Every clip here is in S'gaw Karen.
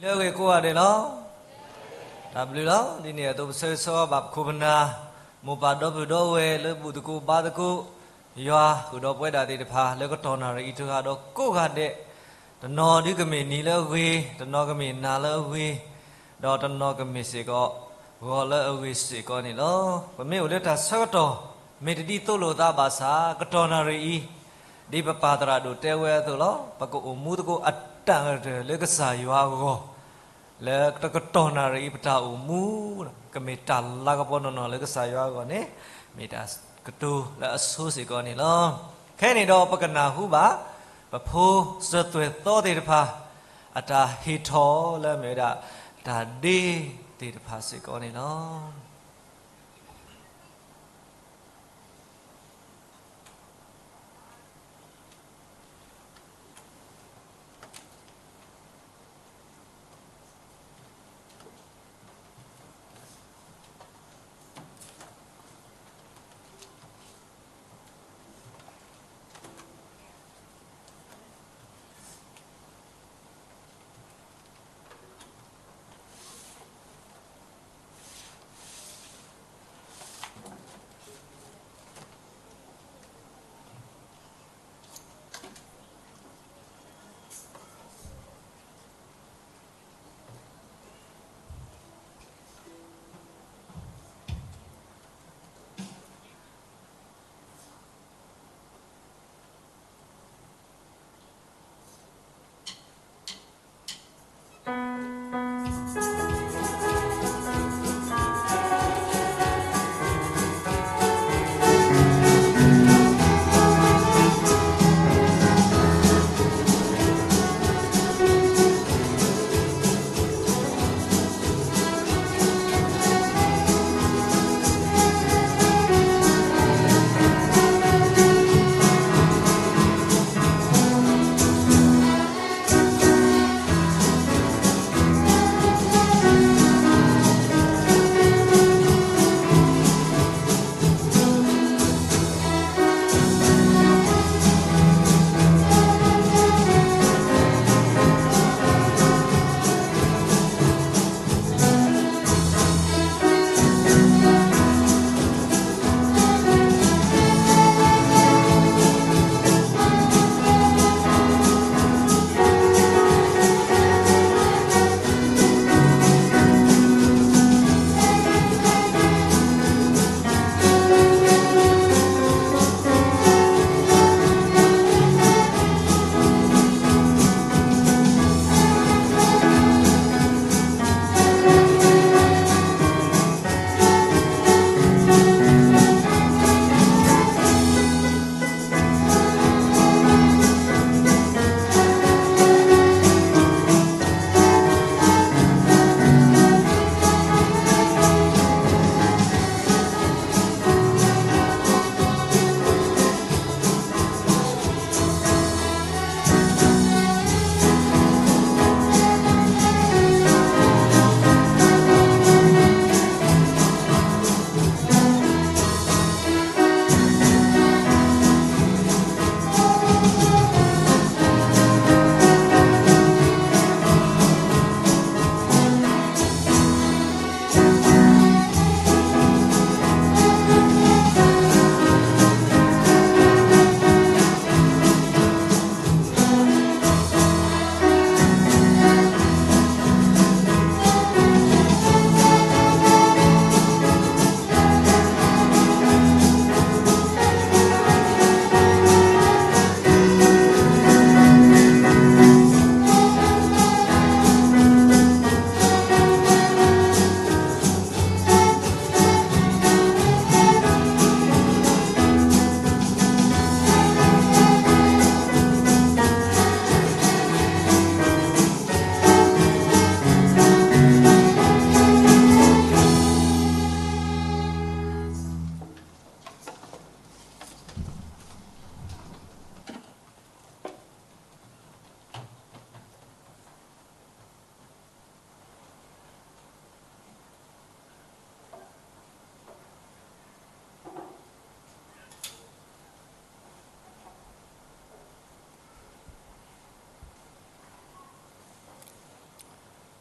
လၢအဂ့ၤကိးဂၤဒဲးလီၤ. တၢ်ဘျုးလီၤ. ဒ်န့ၣ်အသိး ပဆၢဂ့ၤဆၢဝါဘၣ်ပခိၣ်ပနၢ် မိၢ်ပၢ်ဒီပုၢ်ဒီဝဲၢ်လၢဘူၣ်သကိးဘါသကိး ယွၤဃုာ်ဒီးပဝဲဒၣ်သ့ၣ်တဖၣ် လၢကတီၢ်နၣ်ရံၣ်အံၤတဂၤဒီးကိးဂၤဒဲး, တနီၤဒုးကမ့ၢ်နံၤလၢအဂ့ၤ, တနီၤကမ့ၢ်နၤလၢအဂ့ၤ, ဒီးတနီၤကမ့ၢ်စ့ၢ်ကီး ဂီၤလၢအဂ့ၤစ့ၢ်ကီးန့ၣ်လီၤ. ပမ့ၢ်အိၣ်လၢတၢ်ဆၢကတီၢ် မ့ၢ်တဒ်သိးလိာ်သးဘၣ်ဆၣ် ကတီၢ်နၣ်ရံၣ်အံၤ ဒ်ပပၢ်သရၣ်ဒိၣ်တဲဝဲအသိးလီၤ. ပကအိၣ်မူသကိးအတၢ်ကတၢၢ်လၢကစၢ်ယွၤအဂီၢ်, လၢတကတီၢ်နၣ်ရံၣ်အံၤပတၢ်အိၣ်မူ ကမ့ၢ်တၢ်လၤကပီၤနီၢ်နီၢ်လၢကစၢ်ယွၤအဂီၢ်န့ၣ် မ့ၢ်တၢ်ကတိၤလၢအဆိစ့ၢ်ကီးန့ၣ်လီၤ. ခဲအံၤန့ၣ်ဒီးပကနၢ်ဟူဘၣ် ပဖိစၢၤသွဲၣ်သီသ့ၣ်တဖၣ် အတၢ်ဟ့ၣ်ထီၣ်လၢအမ့ၢ်ဝဲဒၣ် တၢ်ဒ့သ့ၣ်တဖၣ်စ့ၢ်ကီးန့ၣ်လီၤ.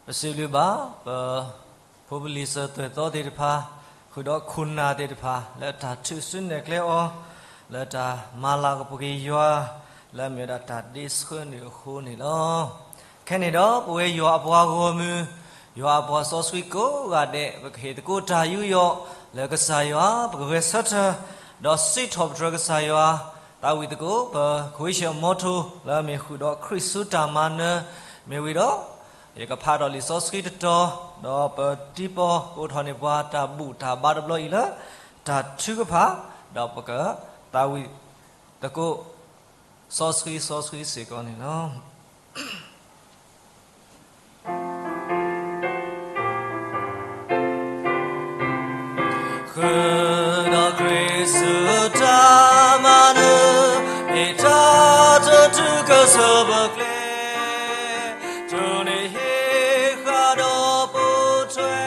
ပစံးဘျုးဘၣ် ပဖိပလံၤစၢၤသွဲၣ်သီသ့ၣ်တဖၣ်, ဃုာ်ဒီးခိၣ်နၢ်သ့ၣ်တဖၣ် လၢတၢ်ထုးစုနဲၣ်ကျဲအီၤ, လၢတၢ်မၤလၤကပီၤက့ၤယွၤ, လၢအမ့ၢ်ဝဲဒၣ်တၢ်ဒ့ဆှၢန့ၣ်အဃိန့ၣ်လီၤ. ခဲန့ၣ်ဒီး ပဝဲယွၤအပှၤဂီၢ်မုၢ်, ယွၤအပှၤစီဆှံကိးဂၤဒဲး ပကဟ့ၣ်သကိးတၢ်ယူးယီၣ် လၢကစၢ်ယွၤ, ပကဂဲၤဆၢထၢၣ် ဒီးစံးထီၣ်ပတြၢၤကစၢ်ယွၤ, သးဝံၣ်သကိး ပခွ့ၡၢၣ်မီထိ လၢအမ့ၢ်ဃုာ်ဒီးခရံာ်ဆူတၢ်မၤနၢၤ, မ့ၢ်ဝံၤဒီး ယကဖးဒီးလံာ်စီဆှံတတီၤ, ဒီးပတံၤပီၣ်ကအိးထီၣ်န့ၢ်ပှၤတၢ်ဘူၣ်တၢ်ဘါတဘျီအံၤလၢ တၢ်ထုကဖၣ်, ဒီးပကသးဝံၣ်သကိး စီဆှံစီဆှံစ့ၢ်ကီးန့ၣ်လီၤ. ဃုာ်ဒီးခရံာ်ဆူတၢ်မၤနၢၤ, မ့ၢ်တၢ်တထုးကစၢၢ်ပကျဲ, တုၤန့ၣ်ဟ့ၣ်ဃာ်ဒီးပိာ်ထွဲ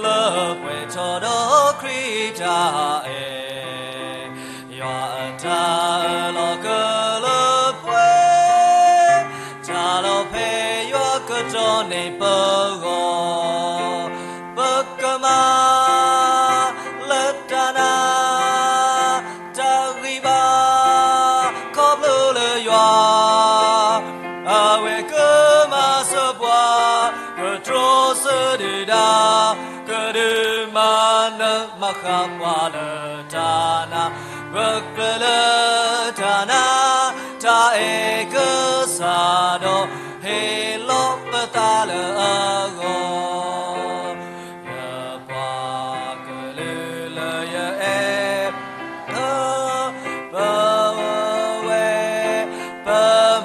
လၢပှဲၤထီၣ်ဒီးခရံာ်တၢ်အဲၣ်, ယွၤအတၢ်အၢၣ်လီၤကလၢပှဲၤ, တၢ်လီၤဖဲယွၤကတီၢ်န့ၢ်ပဂီၢ်, ပကမၤလၢတၢ်နး တၢ်ဂံၢ်ဘါ ခီဖျိလၢယွၤ, အဝဲကမၤစၢၤပှၤ ကတြီဆၢဒုၣ်ဒါ, ကဒုးမၤနၢၤမၤဃၣ်ပှၤလၢတၢ်နာ်, ပကြၢးလၢတၢ်နာ် တၢ်အဲၣ်ကစၢ်ဒီး ဟ့ၣ်လီၤပသးလၢအဂီၢ် ယပှၤကလုာ်လၢယအဲၣ်, ပဝဲ, ပ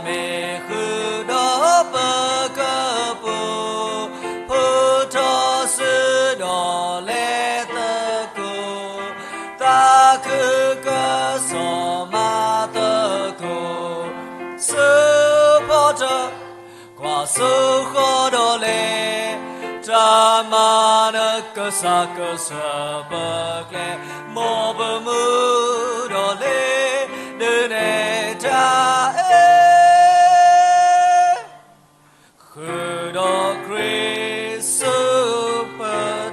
မ့ၢ်ဃုာ်ဒီးပကပူၤ, ဖုထီၣ်စုဒီးလဲၤသကိး, သးခုကစီၣ်မၤသကိး, စၢဖီတၢၣ် ကွၢ်စိဃီဒီးလဲၤ, တၢ်မၤနၢၤကစၢ်ကစၢၢ်ပကျဲ, မ်ပမူဒီးလ့ၤ, ဒုးနဲၣ်တၢ်အဲၣ်, ဃုာ်ဒီးခရံာ်ဆူပ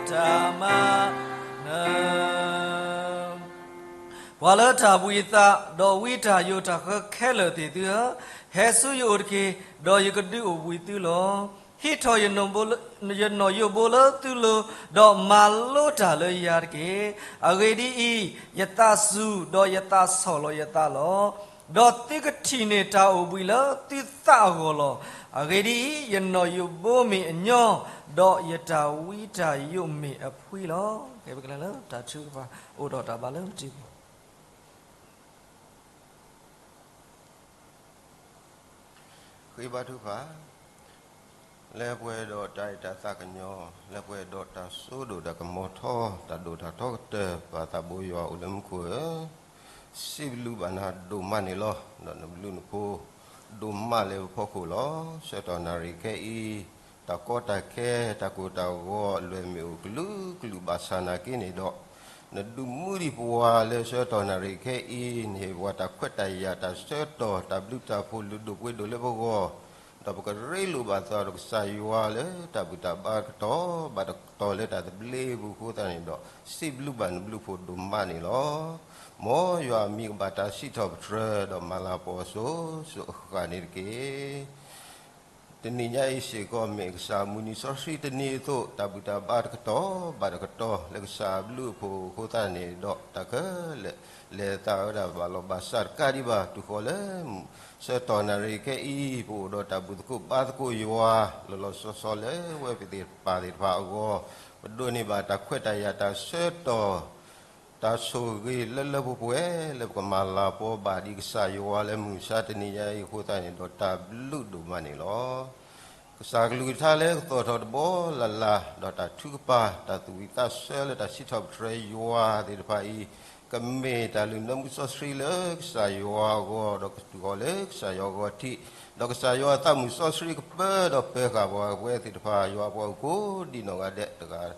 တၢ်မၤနၢၤ ပှၤလၢတၢ်ဘှံးအသး, ဒီးဝံတၢ်ယိးတၢ်ဃၢခဲလၢာ်သ့ၣ်သုဧၢ, ဟဲဆူယအိၣ်တက့ၢ်, ဒီးယကဒုးအိၣ်ဘှံးသုလီၤ. ဟံးထီၣ်ယနီၣ်ယိးဘိလၢသုလိၤ, ဒီးမၤလိတၢ်လၢယၤတက့ၢ်. အဂ့ၢ်ဒ်အံၤ, ယသးစူၤ, ဒီးယသးဆီၣ်လီၤယသးလီၤ. ဒီးသုကထံၣ်န့ၢ်တၢ်အိၣ်ဘှံးလၢသုသးအဂီၢ်လီၤ. အဂ့ၢ်ဒ်အံၤ, ယနီၣ်ယိးဘိမ့ၢ်အညီ, ဒီးယတၢ်ဝံတၢ်ယိးမ့ၢ်အဖှံလီၤ. ကဲ ပကလဲၤလၢတၢ်ထုကဖၣ် အိၣ်ဒီးတၢ်ဘါလၢပတံၤပီၣ် ဃ့ဘါထုကဖၣ်, လၢပှဲၤဒီးတၢ်အဲၣ်တၢ်သးကညီၤ, လၢပှဲၤဒီးတၢ်စိဒိၣ်တၢ်ကမီၤထီ, တၢ်ဒိၣ်တၢ်ထီကတၢၢ် ပၢ်သးဘိယွၤအိၣ်လၢမူခိၣ်ဧၢ, စံးဘျုးဘၣ်နၤဒိၣ်မးန့ၣ်လီၤ. ဒီးနဘျုးနဖှိၣ်ဒိၣ်မးလၢပဖီခိၣ်လီၤ. ဆၢကတီၢ်နၣ်ရံၣ်ခဲအံၤ, တၢ်ကီတၢ်ခဲ, တၢ်ကိၢ်တၢ်ဂီၤအလွဲၢ်မ့ၢ်အိၣ်ကလုာ်ကလုာ်ဘၣ်ဆၣ်နာ်က့န့ၣ်ဒီး, နဒုးမူဒံးပှၤလၢဆၢကတီၢ်နၣ်ရံၣ်ခဲအံၤ, နဟ့ၣ်ပှၤတၢ်ခွဲးတၢ်ယာ်တၢ်ဆၢကတီၢ် တၢ်ဘျုးတၢ်ဖှိၣ်လုၢ်ဒိၣ်ပှ့ၤဒိၣ်လၢပဂီၢ်, ဒီးပကရ့လိာ်ဘၣ်သးဒီးကစၢ်ယွၤလၢတၢ်ဘူၣ်တၢ်ဘါတကတီၢ်ဘၣ်တကတီၢ်လၢတၢ်သဘျ့အပူၤအဃိသတးန့ၣ်ဒီး, စံးဘျုးဘၣ်နဘျုးဖှိၣ်ဒိၣ်မးန့ၣ်လီၤ. မ်ယွၤအမံၤကဘၣ်တၢ်စံးထီၣ်ပတြၢၤ ဒီးမၤလၤကပီၤအစိၤစိၤအဃၣ်န့ၣ်တက့ၢ်. တနံၤညါအံၤစ့ၢ်ကီး မ့ၢ်ကစၢ်မုၢ်နံၤစီဆှံတနံၤအသိး, တၢ်ဘူၣ်တၢ်ဘါတကတီၢ်ဘၣ်တကတီၢ် လၢကစၢ်အဘျုးအဖှိၣ်အဃိသတးန့ၣ်ဒီး, တၢ်ခဲလၢာ် လဲၤသးဝဲဒၣ်ဘၣ်လီၤဘၣ်စးတကးဒံးဘၣ်. တုၤဃီလၢဆၢကတီၢ်နၣ်ရံၣ်ခဲအံၤ, ပအိၣ်ဒီးတၢ်ဘူၣ်သကိးဘါသကိးယွၤ လီၤလီၤဆီဆီလၢပဝဲပသ့ၣ်တဖၣ်အဂီၢ်, ပဒိးန့ၢ်ဘၣ်တၢ်ခွဲးတၢ်ယာ်တၢ်ဆၢကတီၢ် တၢ်ဆိၣ်ဂ့ၤလၢလၢပှဲၤပှဲၤ လၢပကမၤလၤကပီၤဘၣ်ဒံးကစၢ်ယွၤလၢမုၢ်မဆါတနံၤညါအံၤအဃိသတးန့ၣ်ဒီး, တၢ်ဘျုးဒိၣ်မးန့ၣ်လီၤ. ကစၢ်ကလုၢ်ကထါလၢကသီၣ်ထီၣ်တဘီလၢ်လၢ်, ဒီးတၢ်ထုကဖၣ် တၢ်သူၣ်ဝံၣ်သးဆၢလၢတၢ်စံးထီၣ်ပတြၢၤယွၤသ့ၣ်တဖၣ်အံၤ, ကမ့ၢ်တၢ်လုၢ်နၢမူစီဆှံလၢကစၢ်ယွၤအဂီၢ်, ဒီးကတုၤဃီလၢကစၢ်ယွၤအဂီၢ်ထံး, ဒီးကစၢ်ယွၤအသးမုၢ်စီဆှံကပၢဒီးပၢၤဃာ်ပှၤပဝဲသ့ၣ်တဖၣ် ယွၤအပှၤအိၣ်ကိးဒံးနီၢ်ဂၤဒဲးတဂၤ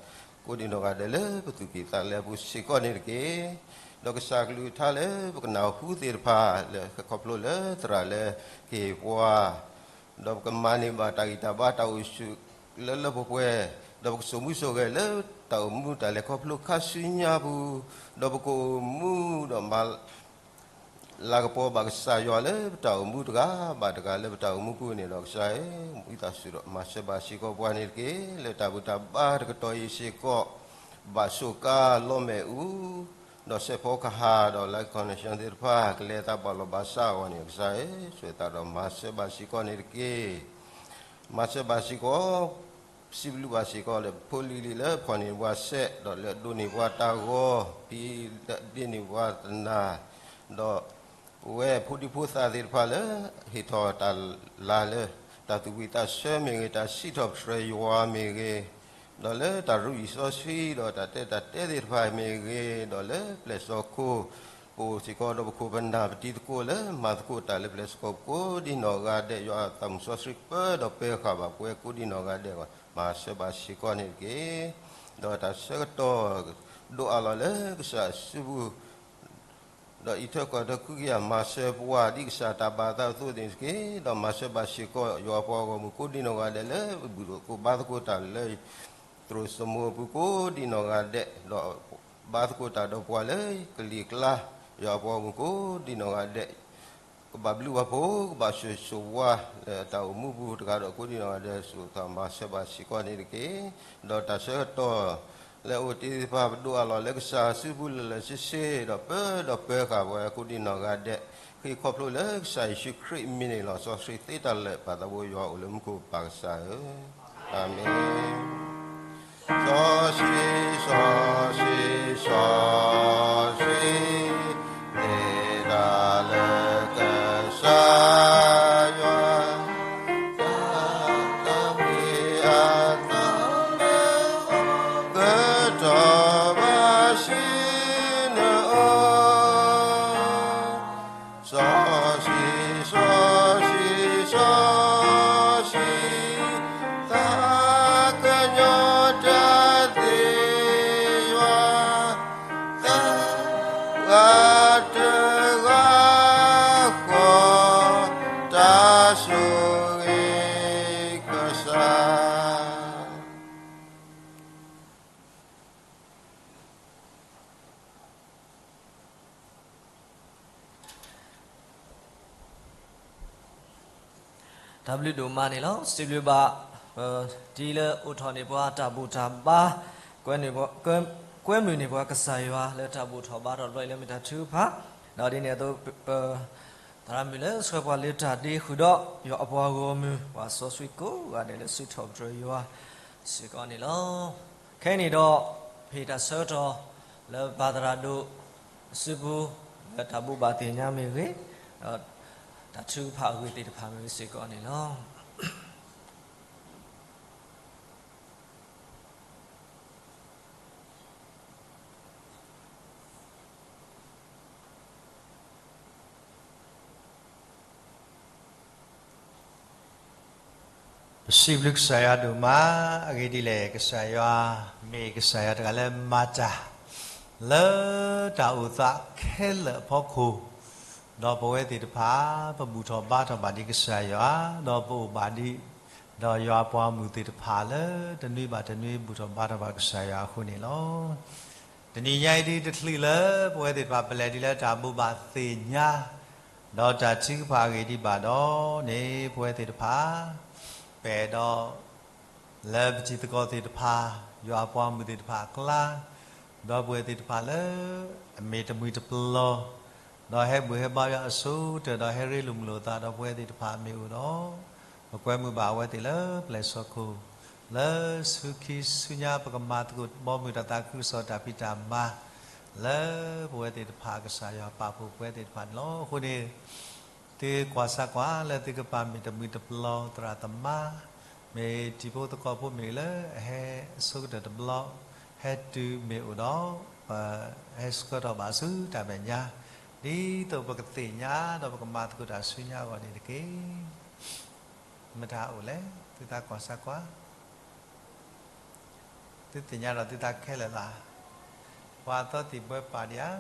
ကိးဒံးနီၢ်ဂၤဒဲးလၢပသူၣ်ကံၢ်သးလဲအပူၤစ့ၢ်ကီးန့ၣ်တက့ၢ်. ဒီးကစၢ်ကလုၢ်ကထါလၢပကနၢ်ဟူသ့ၣ်တဖၣ်လၢ ခီဖျိလၢသရၣ်လၢကဟ့ၣ်ပှၤ ဒီးပကမၤန့ၢ်ဘၣ်တၢ်ဂံၢ်တၢ်ဘါတၢ်အိၣ်ဆူၣ်လၢလၢပှဲၤပှဲၤ, ဒီးပကစိာ်မူစိာ်ဂဲၤလၢတၢ်အိၣ်မူတၢ်လဲၤခီဖျိခါဆူညါပူၤ, ဒီးပကအိၣ်မူဒီးမၤ လၤကပီၤဘၣ်ကစၢ်ယွၤလၢပတၢ်အိၣ်မူတဂၤဘၣ်တဂၤလၢပတၢ်အိၣ်မူပူၤန့ၣ်ဒီး ကစၢ်ဧၢ, ဝံသးစူၤဒီးမၤစၢၤဘၣ်စ့ၢ်ကီးပှၤန့ၣ်တက့ၢ်. လၢတၢ်ဘူၣ်တၢ်ဘါတကတီၢ်အံၤစ့ၢ်ကီး ဘၣ်ဆိးကါလီမဲာ်အူ ဒီးစဲးဖီကဟၣ်ဒီး လၢ connection သ့ၣ်တဖၣ် ကလဲၤအသးဘၣ်လီၢ်ဘၣ်စးအဂီၢ်န့ၣ် ကစၢ်ဧၢ, ဆိၣ်ဂ့ၤသးဒီးမၤစၢၤဘၣ်စ့ၢ်ကီးန့ၣ်တက့ၢ်. မၤစၢၤဘၣ်စ့ၢ်ကီး စံးဘျုးဘၣ်စ့ၢ်ကီးလၢဖိလံၤလံၤလၢဖီၣ်န့ၢ်ပှၤစဲး ဒီးလၢအဒိးန့ၢ်ပှၤတၢ်ဂီၤ, ဒ်လၢအဒိးန့ၢ်ပှၤတနၤ, ဒီးပဝဲဖိဒံဖိသၣ်သ့ၣ်တဖၣ်လၢ ဟ့ၣ်ထီၣ်တၢ်လၤလၢ တၢ်သူၣ်ဝံၣ်သးဆၢမ့ၢ်ဂ့ၤ, တၢ်စံးထီၣ်ပတြၢၤယွၤမ့ၢ်ဂ့ၤ, ဒီးလၢတၢ်ရူးအံၣ်စီဆှံ ဒီးတၢ်တဲတၢ်တဲသ့ၣ်တဖၣ်မ့ၢ်ဂ့ၤ, ဒီးလၢပျဲၢ်စီၤခိၣ် ပအိၣ်စ့ၢ်ကီးဒီးပခိၣ်ပနၢ်ပတံၤသကိးလၢမၤသကိးတၢ်လၢပျဲၢ်စီၤခိၣ်ကိးဒံနီၢ်ဂၤဒဲး, ယွၤအသးမုၣ်စီဆှံပၢဒီးပၢဃာ်ဘၣ်ပဝဲကိးဒံနီၢ်ဂၤဒဲး, မၤစၢၤဘၣ်စ့ၢ်ကီးန့ၣ်တက့ၢ်. ဒီးတၢ်ဆၢကတီၢ် ဒိးအးလီၤလၢကစၢ်စုပူၤ ဒီးအံးထွဲကွၢ်ထွဲ ဃုကယၤမၤစၢၤပှၤ ဒ်ကစၢ်တၢ်ဘၣ်အသးအသိးန့ၣ်တက့ၢ်. ဒီးမၤစၢၤဘၣ်စ့ၢ်ကီး ယွၤအပှၤဂီၢ်မုၢ်ကိးဒံနီၢ်ဂၤဒဲးလၢ ဘူၣ်သကိးဘါသကိးတၢ်လၢ သရိာ်စိမိၤအပူၤကိးဒံနီၢ်ဂၤဒဲး, ဒီးဘါသကိးတၢ်ဒီးပှၤလၢကလံၤကျါ, ယွၤအပှၤဂီၢ်မုၢ်ကိးဒံနီၢ်ဂၤဒဲး ကဘၣ်ဘျုးဘၣ်ဖှိၣ် ကဘၣ်ဆိၣ်ဂ့ၤဆိၣ်ဝါလၢတၢ်အိၣ်မူပူၤတဂၤဒီးကိးဒံနီၢ်ဂၤဒဲး ဆိၣ်ဂ့ၤမၤစၢၤဘၣ်စ့ၢ်ကီးန့ၣ်တက့ၢ်. ဒီးတၢ်ဆၢကတီၢ်လၢအအိၣ်တ့ၢ်သ့ၣ်တဖၣ် ပဒိးအးလီၤလၢကစၢ်စုပူၤလၢာ်လၢာ်ဆ့ဆ့ ဒီးပၢဒီးပၢဃာ်ပဝဲကိးဒံနီၢ်ဂၤဒဲး, ဃ့ခီဖျိလၢကစၢ်ယ့ၣ်ၡူးခရံာ်အမံၤန့ၣ်လီၤ. စီဆှံသ့တၢ်လၢာ် ပၢ်သးဘိယွၤအိၣ်လၢမူခိၣ်ပၢ်ကစၢ်ဧၢ, အၤမ့ၣ်. စီဆှံ, စီဆှံ, စီဆှံ, သ့တၢ်လၢာ်ကစၢ်ယွၤ, တၢ်သးဝံၣ်အသီလၢ ကတီၢ်ဘၣ်ဆူနအိၣ်, စီဆှံ, စီဆှံ, စီဆှံ, သးကညီၤတၢ်သ့ယွၤ, သးဂၤတဂၤဃီ, တၢ်ဆိၣ်ဂ့ၤကစၢ် တၢ်ဘျုးဒိၣ်မးန့ၣ်လီၤ. စံးဘျုးဘၣ် ပတံၤလၢအိးထီၣ်န့ၢ်ပှၤတၢ်ဘူၣ်တၢ်ဘါ, ကွဲမုာ်န့ၢ်ပှၤကစၢ်ယွၤလၢတၢ်ဘူၣ်ထီၣ်ဘါထီၣ်တဘျီအံၤလၢမ့ၢ်တၢ်ထုကဖၣ်, ဒီးဒ်န့ၣ်အသိး ပ သရၣ်မုၣ်လၢဆှၢပှၤလၢတၢ်ဒ့ဃုာ်ဒီး ယွၤအပှၤဂီၢ်မုၢ် ပှၤစီဆှံကိးဂၤဒဲးလၢစံးထီၣ်ပတြၢၤယွၤစ့ၢ်ကီးန့ၣ်လီၤ. ခဲအံၤန့ၣ်ဒီး ပဟ့ၣ်တၢ်ဆၢကတီၢ်လၢပၢ်သရၣ်ဒိၣ်စုပူၤ လၢတၢ်ဘိးဘၣ်သ့ၣ်ညါမ့ၢ်ဂ့ၤ, ဒီးတၢ်ထုကဖၣ်အဂ့ၢ်သ့ၣ်တဖၣ်မ့ၢ်ဂ့ၤစ့ၢ်ကီးန့ၣ်လီၤ. ပစံးဘျုးကစၢ်ယွၤဒိၣ်မး, အဂ့ၢ်ဒ်လဲၣ် ကစၢ်ယွၤမ့ၢ်ကစၢ်ယွၤတဂၤလၢမၤတၢ် လၢတၢ်အိၣ်သးခဲလၢာ်အဖီခိၣ်, ဒီးပဝဲသ့ၣ်တဖၣ် ပဘူၣ်ထီၣ်ဘါထီၣ်ဘၣ်ဒံးကစၢ်ယွၤ, ဒီးပအိၣ်ဘၣ်ဒံး ဒီးယွၤအပှၤဂီၢ်မုၢ်သ့ၣ်တဖၣ်လၢ တနွံဘၣ်တနွံဘူၣ်ထီၣ်ဘါထီၣ်ဘၣ်ကစၢ်ယွၤအဃိန့ၣ်လီၤ. တနံၤညါအံၤဒ်တချုးလၢပဝဲသ့ၣ်တဖၣ်ပလဲၤဒ်လၢတၢ်ဘိးဘၣ်သ့ၣ်ညါ ဒီးတၢ်ထုကဖၣ်အဂ့ၢ်ဒံးဘၣ်ဒီးန့ၣ် ပဝဲသ့ၣ်တဖၣ် ပအဲၣ်ဒိး လၢပတံၤသကိးသ့ၣ်တဖၣ်, ယွၤအပှၤဂီၢ်မုၢ်သ့ၣ်တဖၣ်အကျါ, ဒီပုၢ်ဝဲၢ်သ့ၣ်တဖၣ်လၢ အမ့ၢ်တမှံၤတပလီၢ်, ဒီးဟဲဘူၣ်ဟဲဘါယွၤအဆိကတၢၢ် ဒီးဟဲရ့လိာ်မုာ်လိာ်သးဒီးပဝဲသ့ၣ်တဖၣ်မ့ၢ်အိၣ်ဒီး, ပကွဲမုာ်ဘၣ်အဝဲသ့ၣ်လၢပျဲၢ်စီၤခိၣ်, လၢဆူခံဆူညါ ပကမၤသကိးဘီမုၢ်တၢ်သးခုကစီၣ်တၢ်ဖံးတၢ်မၤ လၢပဝဲသ့ၣ်တဖၣ် ကစၢ်ယွၤပာ်ဖှိၣ်ပဝဲသ့ၣ်တဖၣ်န့ၣ်လီၤ. အဃိန့ၣ် သုကွၢ်စၢ်ကွၢ်လၢသုကပာ်မ့ၢ်တမှံၤတပလီၢ်သရၣ်သမါ, မ့ၢ်တံၤဖိသကိးဖိမ့ၢ်ဂ့ၤလၢအဟဲအဆိကတၢၢ်တဘျီ, ဟဲတုၤမ့ၢ်အိၣ်ဒီး, ပဟဲဆှၢထီၣ်ဘၣ်ဆူတၢ်မဲာ်ညါ, ဒ်သိးပကသ့ၣ်ညါဒီးပကမၤသကိးတၢ်ဆူညါအဂီၢ်န့ၣ်တက့ၢ်. မတၤအိၣ်လဲၣ်, သုသးကွၢ်စၢ်ကွၢ်, သုသ့ၣ်ညါဒီးသုသးခဲလၢာ်လၢ်, ပှၤအသီသံၣ်ဘှဲပာ်ဒံး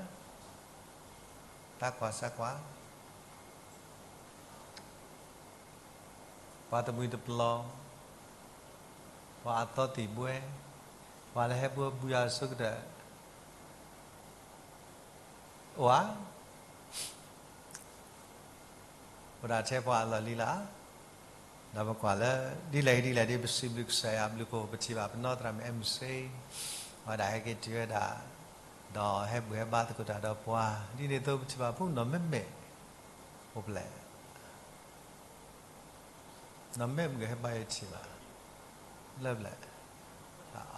ဧါ, သးကွၢ်စၢ်ကွၢ် ပှၤတမှံၤတပျီၤ, ပှၤအသီသံၣ်ဘှဲ, ပှၤလၢဟဲဘှီဘုယၤအဆိကတၢၢ် အိၣ်ဧါ. အိၣ်ဒၣ်ထဲပှၤအလီၢ်လံလၢ်. ဒီးပကွၢ်လၢ ဒ်လဲၣ်ဂ့ၤဒ်လဲၣ်ဒ် ပစံးဘျုးကစၢ်ယွၤအဘျုးအဖှိၣ် ပထံၣ်ဘၣ်ပနီၢ်သရၣ်မုၣ် အဲၣ်မုၢ်စ့, ဝဲဒၣ်ဟဲက့ၤတုၤဝဲဒၣ်, ဒီးဟဲဘူၣ်ဟဲဘါသကိးတၢ်ဒီးပှၤ, ဒ်န့ၣ်အသိးပထံၣ်ဘၣ်ဖိနီၢ်မဲာ်မဲာ်, အိၣ်ဖျဲၣ် နီၢ်မဲာ်မုၣ်ကဟဲဘါယထံၣ်ဘၣ်, လၢဖျဲၣ်,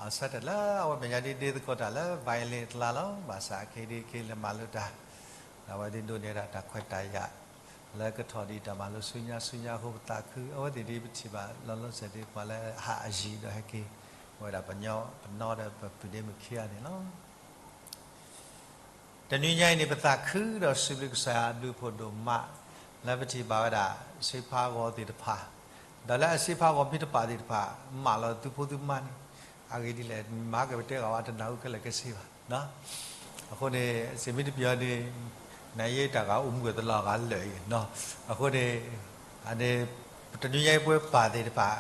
အဆၢတဲာ်လၢအဝဲမဲာ်ညါဒ်ဒ့သကိးတၢ်လၢ violin အကျါလီၤ. ဘၣ်ဆၣ်အခဲအံၤဒ်ခဲအံၤလဲၤမၤလိတၢ်, ဒီးအဝဲသ့ၣ်ဒိးန့ၢ်ဝဲဒၣ်တၢ်ခွဲးတၢ်ယာ် လၢကထီၣ်ဒံးတၢ်မၤလိဆူညါဆူညါအဃိ ပသးခု, အဝဲသ့ၣ်ဒ်ပထံၣ်ဘၣ်လီၤလီၤဆဲးဒ်ပှၤလၢအဟးအယံၤဒီးဟဲက့ၤ, ဝဲဒၣ်ပှၤပနီၣ်ဒီးပပုၢ်ဒ့မုၣ်ခံဂၤန့ၣ်လီၤ. တနွံညါအံၤန့ၣ် ပသးခုဒီးစံးဘျုးကစၢ်ယွၤအဘျုးအဖှိၣ်ဒိၣ်မး လၢပထံၣ်ဘၣ်ဝဲဒၣ် စ့ဖးဂီၤသ့ၣ်တဖၣ်, ဒီးလၢအစ့ဖးဂီၤမ့ၢ်တပာ်သ့ၣ်တဖၣ် မၢလီၤသုဖိသုမါန့ၣ်, အဂ့ၢ်ဒ်လဲၣ် မၤကပတဲဂၤဝဲတနၢ်ဟူခဲလၢာ်ခဲဆ့ဘၣ်. အဃိန့ၣ် စ့မ့ၢ်တပျီၤန့ၣ် နယဲတၢ်ဂၤအိၣ်မူကတလီၤဂၤလၢာ်အံၤ, အဃိန့ၣ် အန့ၣ် တနွံညါအံၤပဝဲပၢ်သ့ၣ်တဖၣ်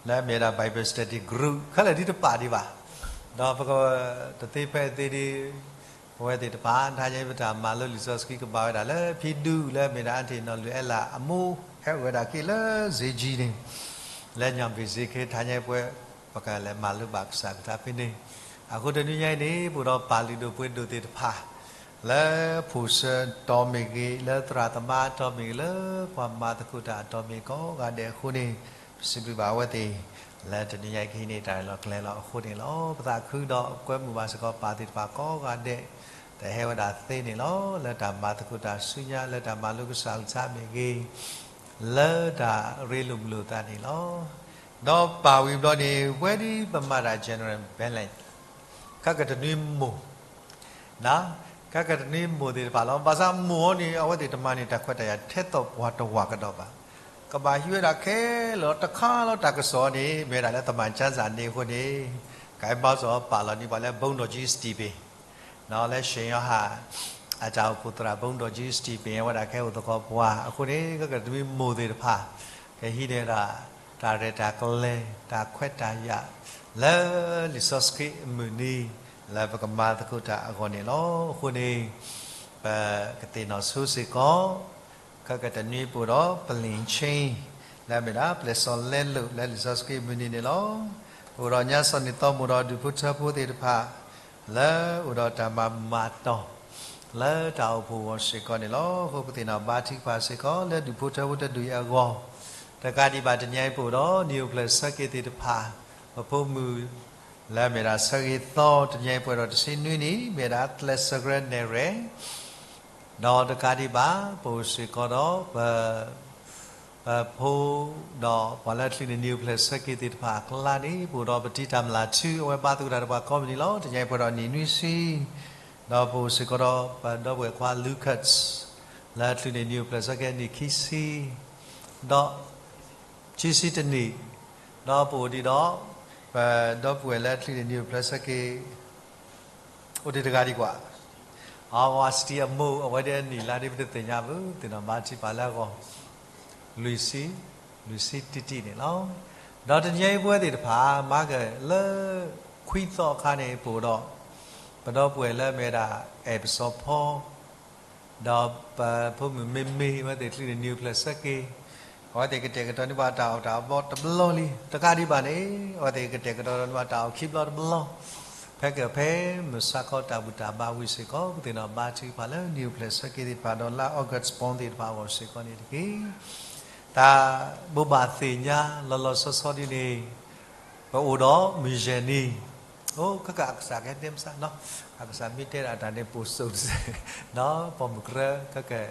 လၢအမ့ၢ်ဝဲဒၣ် Bible Study Group ခဲလၢာ်ဒ်တပာ်ဒံးဘၣ်, ဒီးပကတသ့ဖဲအသ့ဒ် ပဝဲသ့ၣ်တဖၣ် တဟါညါအံၤပတၢ်မၤလိလံာ်စီဆှံကဘၣ်ဝဲဒၣ်လၢဖံဒူလၢအမ့ၢ်ဒၣ် Aunty နီၢ်လုၢ်အဲလးအမိၢ် ဟဲအိၣ်ဝဲဒၣ်က့ၤလၢ စ့ကၠံန့ၣ်, လၢညါဘ့ၣ်စ့ခ့ တဟါညါအံၤပဝဲ ပကလဲၤမၤလိဘၣ်ကစၢ်ကထါဖဲန့ၣ်, အဃိတနွံညါအံၤန့ၣ် ပအိၣ်ဒီးပၢ်လုၢ်ဒိၣ်ပှ့ၤဒိၣ်သ့ၣ်တဖၣ် လၢဖိၣ်စၢၤတီၤမ့ၢ်ဂ့ၤ, လၢသရၣ်သမါတီၤမ့ၢ်ဂ့ၤ, လၢပှၤမၤသကိးတၢ်အတီၤမ့ၢ်ဂ့ၤကိးဂၤဒဲးအဃိန့ၣ်, ပစံးဘျုးဘၣ်အဝဲသ့ၣ် လၢတနွံညါအံၤကဟံးန့ၢ်တၢ်ရဲၣ်လီၤကျဲၤလီၤအဃိန့ၣ်လီၤ. ပသးခုဒီးကွဲမုာ်ဘၣ်စ့ၢ်ကီးပၢ်သ့ၣ်တဖၣ်ကိးဂၤဒဲး တဟဲဝဲဒၣ်သ့န့ၣ်လီၤ. လၢတၢ်မၤသကိးတၢ်ဆူညါ လၢတၢ်မၤလိကစၢ်အကလုၢ်ကထါမ့ၢ်ဂ့ၤ, လၢတၢ်ရ့လိာ်မုာ်လိာ်သးန့ၣ်လီၤ. ဒီးပၢ်ဝံၤဘျီန့ၣ် ဝဲဒ်ပမၤတၢ် general balance ခဲကတနွံမိၢ် ခဲကတနွံမိၢ်သ့ၣ်တဖၣ်လီၤ. ဘၣ်ဆၣ်မိၢ်အီၤန့ၣ် အဝဲသ့ၣ်တမၤန့ၢ်တၢ်ခွဲးတၢ်ယာ်ထဲသိးပှၤတဝာ်ကဒီးဘၣ်. ကဘၣ်ဟံးဝဲဒၣ်ခဲလၢာ်တခါလီၤ. တၢ်ကစီၣ်န့ၣ် မ့ၢ်ဝဲဒၣ်လၢ သမ္မာကျမ်းစာ န့ၣ်အဃိန့ၣ်, ကဘၣ်စီၤပာ်လီၤန့ၢ်ပှၤလၢ ဘုန်းတော်ကြီး Stephen လၢ ရှင်ယောဟန် အတၢ်အိၣ်ဖှိၣ်သရၣ် ဘုန်းတော်ကြီး Stephen ဝဲဒၣ်ကဟဲအိၣ်သကိးပှၤအဃိန့ၣ် ခဲကတနွံမိၢ်သ့ၣ်တဖၣ် ကဟံးန့ၢ်ဝဲဒၣ် တၢ်ရဲၣ်တၢ်ကျဲၤ တၢ်ခွဲးတၢ်ယာ် လၢလံာ်စီဆှံအမုၢ်နံၤ လၢပကမၤသကိးတၢ်အဂီၢ်န့ၣ်လီၤ. အဃိန့ၣ် ပကသ့ၣ်နီၣ်ဆိစ့ၢ်ကီး ခဲကတနွံပအိၣ်ဒီး ပလံာ်ဆ့ လၢအမ့ၢ်ဒၣ် ပျဲၢ်စီၤလဲလိာ် လၢလံာ်စီဆှံအမုၢ်နံၤန့ၣ်လီၤ. ပအိၣ်ဒီးညါစီၤန့ၣ်သီမိၢ်ဒီးဒူၣ်ဖိထၢဖိသ့ၣ်တဖၣ် လၢအိၣ်ဒီးတၢ်မၤမၤတီၤ လၢတၢ်အိၣ်ဖှိၣ်အဂီၢ်စ့ၢ်ကီးန့ၣ်လီၤ. အဃိပသ့ၣ်နီၣ်ဘါထုကဖၣ်စ့ၢ်ကီး လၢဒူၣ်ဖိထၢဖိတဒူၣ်အံၤအဂီၢ်, တကးဒံးဘၣ်တနံၤအံၤပအိၣ်ဒီး နံၣ်အိၣ်ဖျဲၣ်ဆၢက့ၤသ့ၣ်တဖၣ်, ပဖိမုၣ် လၢအမ့ၢ်ဒၣ်ဆၢဂ့ၤသီ တနံၤအံၤပှဲၤဒီးတဆံနွံနံၣ် မ့ၢ်ဝဲဒၣ်ကျဲးစၢးကရၢနဲၣ်ရဲၣ် ဒီးတကးဒံးဘၣ် ပအိၣ်စ့ၢ်ကီးဒီး ပ ပဖိ ဒီးပှၤလၢအချုးန့ၢ်နံၣ်အိၣ်ဖျဲၣ်ဆၢက့ၤသ့ၣ်တဖၣ်အကျါန့ၣ် ပအိၣ်ဒီးပတံၤတၢ်မျၢ်ထူ အဝဲဘါသကိးတၢ်ဒီးပှၤကိးမုၢ်နံၤလီၤ. တနံၤအံၤပှဲၤဒီးနံၣ်နွံဆံ, ဒီးပအိၣ်စ့ၢ်ကီးဒီးပဒီပုၢ်ဝဲၢ်ခွါ Lucas လၢအချုးန့ၢ်နံၣ်အိၣ်ဖျဲၣ်ဆၢက့ၤနံၣ်ခံဆံ ဒီး ခံဆံတနံၣ်, ဒီးပအိၣ်ဒံးဒီး ပဒီပုၢ်ဝဲၢ်လၢအချုးန့ၢ်နံၣ်အိၣ်ဖျဲၣ်ဆၢက့ၤ အိၣ်ဒံးတဂၤဒံးကွၢ်, အဝဲစတံ အမိၢ် အဝဲဒၣ်အနံၣ်လါဒ်ပတသ့ၣ်ညါဘၣ် သ့ၣ်နီၣ်ဘါထုကဖၣ်လၢအဂီၢ် လွံၢ်ဆံ, လွံၢ်ဆံတံၢ်တံၢ်န့ၣ်လီၤ. ဒီးတနံၤအံၤပဝဲသ့ၣ်တဖၣ် မၤကလၢ ခွံသီအခါန့ၣ် ပအိၣ်ဒီး ပဒီပုၢ်ဝဲၢ်လၢအမ့ၢ်ဝဲဒၣ် အဲၣ်ပစီၤဖီ ဒီးပဖိမုၣ်မ့မ့ၢ် အဝဲသ့ၣ်ချုးန့ၢ်နံၣ်အိၣ်ဖျဲၣ်ဆၢက့ၤ, အဝဲသ့ၣ်ကတဲာ်ကတီၤန့ၢ်ဘၣ်တၢ်အီၣ်တၢ်အီဘီတဘျီလံ. တကးဒံးဘၣ်န့ၣ် အဝဲသ့ၣ်ကတဲာ်ကတီၤန့ၢ်ဘၣ်တၢ်အီၣ်ခံဘျီတဘျီ, ဖဲကဖဲမုၢ်ဆါခီတၢ်ဘူၣ်တၢ်ဘါဝံၤစ့ၢ်ကီး ပသ့ၣ်နီၣ်ဘါထုကဖၣ်လၢနံၣ်အိၣ်ဖျဲၣ်ဆၢက့ၤသ့ၣ်တဖၣ်ဒီးလါ August ပီသ့ၣ်တဖၣ်အဂီၢ်စ့ၢ်ကီးန့ၣ်တက့ၢ်. တၢ်ဘိးဘၣ်သ့ၣ်ညါလီၤလီၤဆီဆီဒ်န့ၣ် ပအိၣ်ဒီးမုၢ်ယဲၢ်နံၤ, အိၣ်ခဲကၢ်အကစၢ်ကဟဲတဲမစးနီၤ, အကစၢ်မ့ၢ်တဲဒၣ်တၢ်န့ၣ် ပိာ်စိၤတစဲး, ဒီးပိာ်မုၣ်ကရၢခဲကၢ်,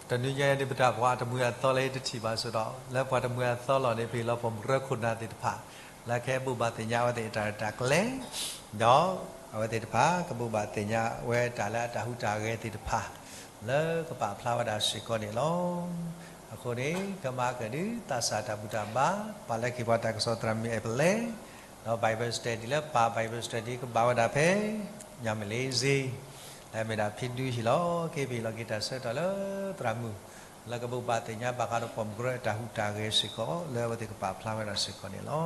တနွံညါအံၤန့ၣ် ပတၢ်ပှၤတမှံၤအသီလၢယတထံၣ်ဘၣ်စ့ၢ်ဒီး လၢပှၤတမှံၤအသီလီၤန့ၣ် ပဟ့ၣ်လီၤပိာ်မုၣ်ကရၢခိၣ်နၢ်သ့ၣ်တဖၣ် လၢကဟဲဘိးဘၣ်သ့ၣ်ညါအဝဲသ့ၣ်တၢ်ရဲၣ်တၢ်ကျဲၤ, ဒီးအဝဲသ့ၣ်တဖၣ်ကဘိးဘၣ်သ့ၣ်ညါဝဲတၢ်လၢအတၢ်ဟူးတၢ်ဂဲၤသ့ၣ်တဖၣ် လၢကပာ်ဖျါဝဲဒၣ်စ့ၢ်ကီးန့ၣ်လီၤ. အဃိန့ၣ် ကမၤကဒုးသးစၢ်တၢ်ဘူၣ်တၢ်ဘါ ပှၤလၢကဟ့ၣ်ပှၤတၢ်ကစီၣ်သရၣ်မုၣ်အဲၣ်ပလဲ, ဒီး Bible Study လၢပၢ် Bible Study ကဘၣ်ဝဲဒၣ်ဖဲ ညၣ်မလ့ၤစ့ လၢအမ့ၢ်ဒၣ်ဖံဒူဟ့ၣ်လီၤက့ၤ ပဟ့ၣ်လီၤက့ၤတၢ်ဆၢကတီၢ်လၢသရၣ်မုၣ် လၢကဘိးဘၣ်သ့ၣ်ညါဘၣ်ဃးဒီးပိာ်မုၣ်ကရၢအတၢ်ဟူးတၢ်ဂဲၤစ့ၢ်ကီး လၢအဝဲသ့ၣ်ကပာ်ဖျါဝဲဒၣ်စ့ၢ်ကီးန့ၣ်လီၤ.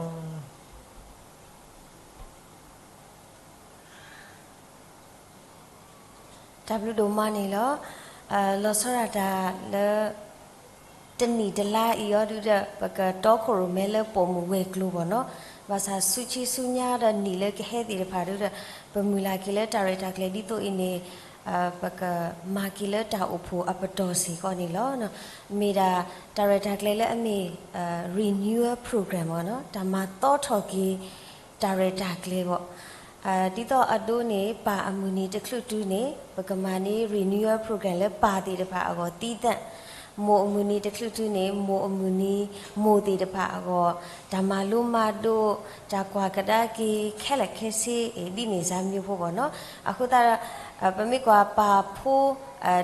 တၢ်ဘျုးဒိၣ်မးန့ၣ်လီၤ. လီၤဆီဒၣ်တၢ်လၢ တနံၣ်တလါအံၤအီၤဒုဒီး ပကတီခိၣ်ရိၣ်မဲလၢပိာ်မုၣ်ဝဲၤကျိၤဘၣ်နီၤ. ဘၣ်ဆၣ်ဆူဆံဆူညါဒီးနံၣ်လၢကဟဲသ့ၣ်တဖၣ်ဒုဒီး ပမုၢ်လၢ်က့ၤလၢတၢ်ရဲၣ်တၢ်ကျဲၤဒ်သိးအံၤန့ၣ် ပကမၤက့ၤလၢတၢ်အိၣ်ဖှိၣ်အပတီၢ်စ့ၢ်ကီးန့ၣ်လီၤ. မ့ၢ်ဒၣ်တၢ်ရဲၣ်တၢ်ကျဲၤလၢအမ့ၢ် renewal program ဘၣ်နီၤ, တၢ်မၤသီထီၣ်က့ၤ တၢ်ရဲၣ်တၢ်ကျဲၤဘၣ်. ဒ်သိးအဒိန့ၣ် ပၢ်အမုၢ်နံၤတချုးတုၤန့ၣ် ပကမၤန့ၢ် renewal program လၢပၢ်သ့ၣ်တဖၣ်အဂီၢ်သံသး, မိၢ်အမုၢ်နံၤတချုးတုၤန့ၣ် မိၢ်အမုၢ်နံၤ မိၢ်သ့ၣ်တဖၣ်အဂီၢ် တၢ်မၤလိမၤဒိး တၢ်ကွၢ်ကဒါက့ၤ ခဲလၢာ်ခဲဆ့ ဒ်န့ၣ်စါမံၤဖိဘၣ်နီၤ. အဃိသတးဒီး ပမ့ၢ်ကွၢ်ပၢ်ဖိ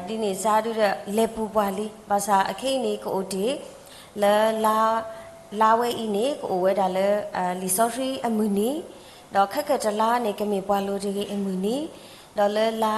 ဒ်န့ၣ်စါဒုဒီး လဲၤပူၤပှၢ်လံ. ဘၣ်ဆၣ်အခဲအံၤန့ၣ် ကအိၣ်တ့ၢ် လၢ လါဝဲအံၤန့ၣ် ကအိၣ်ဝဲဒၣ်လၢ လံာ်စီဆှံအမုၢ်နံၤ, ဒီးခဲကတလါန့ၣ်ကမ့ၢ်ပှၤလိၤတဂ့ၤအမုၢ်နံၤ, ဒီးလၢလါ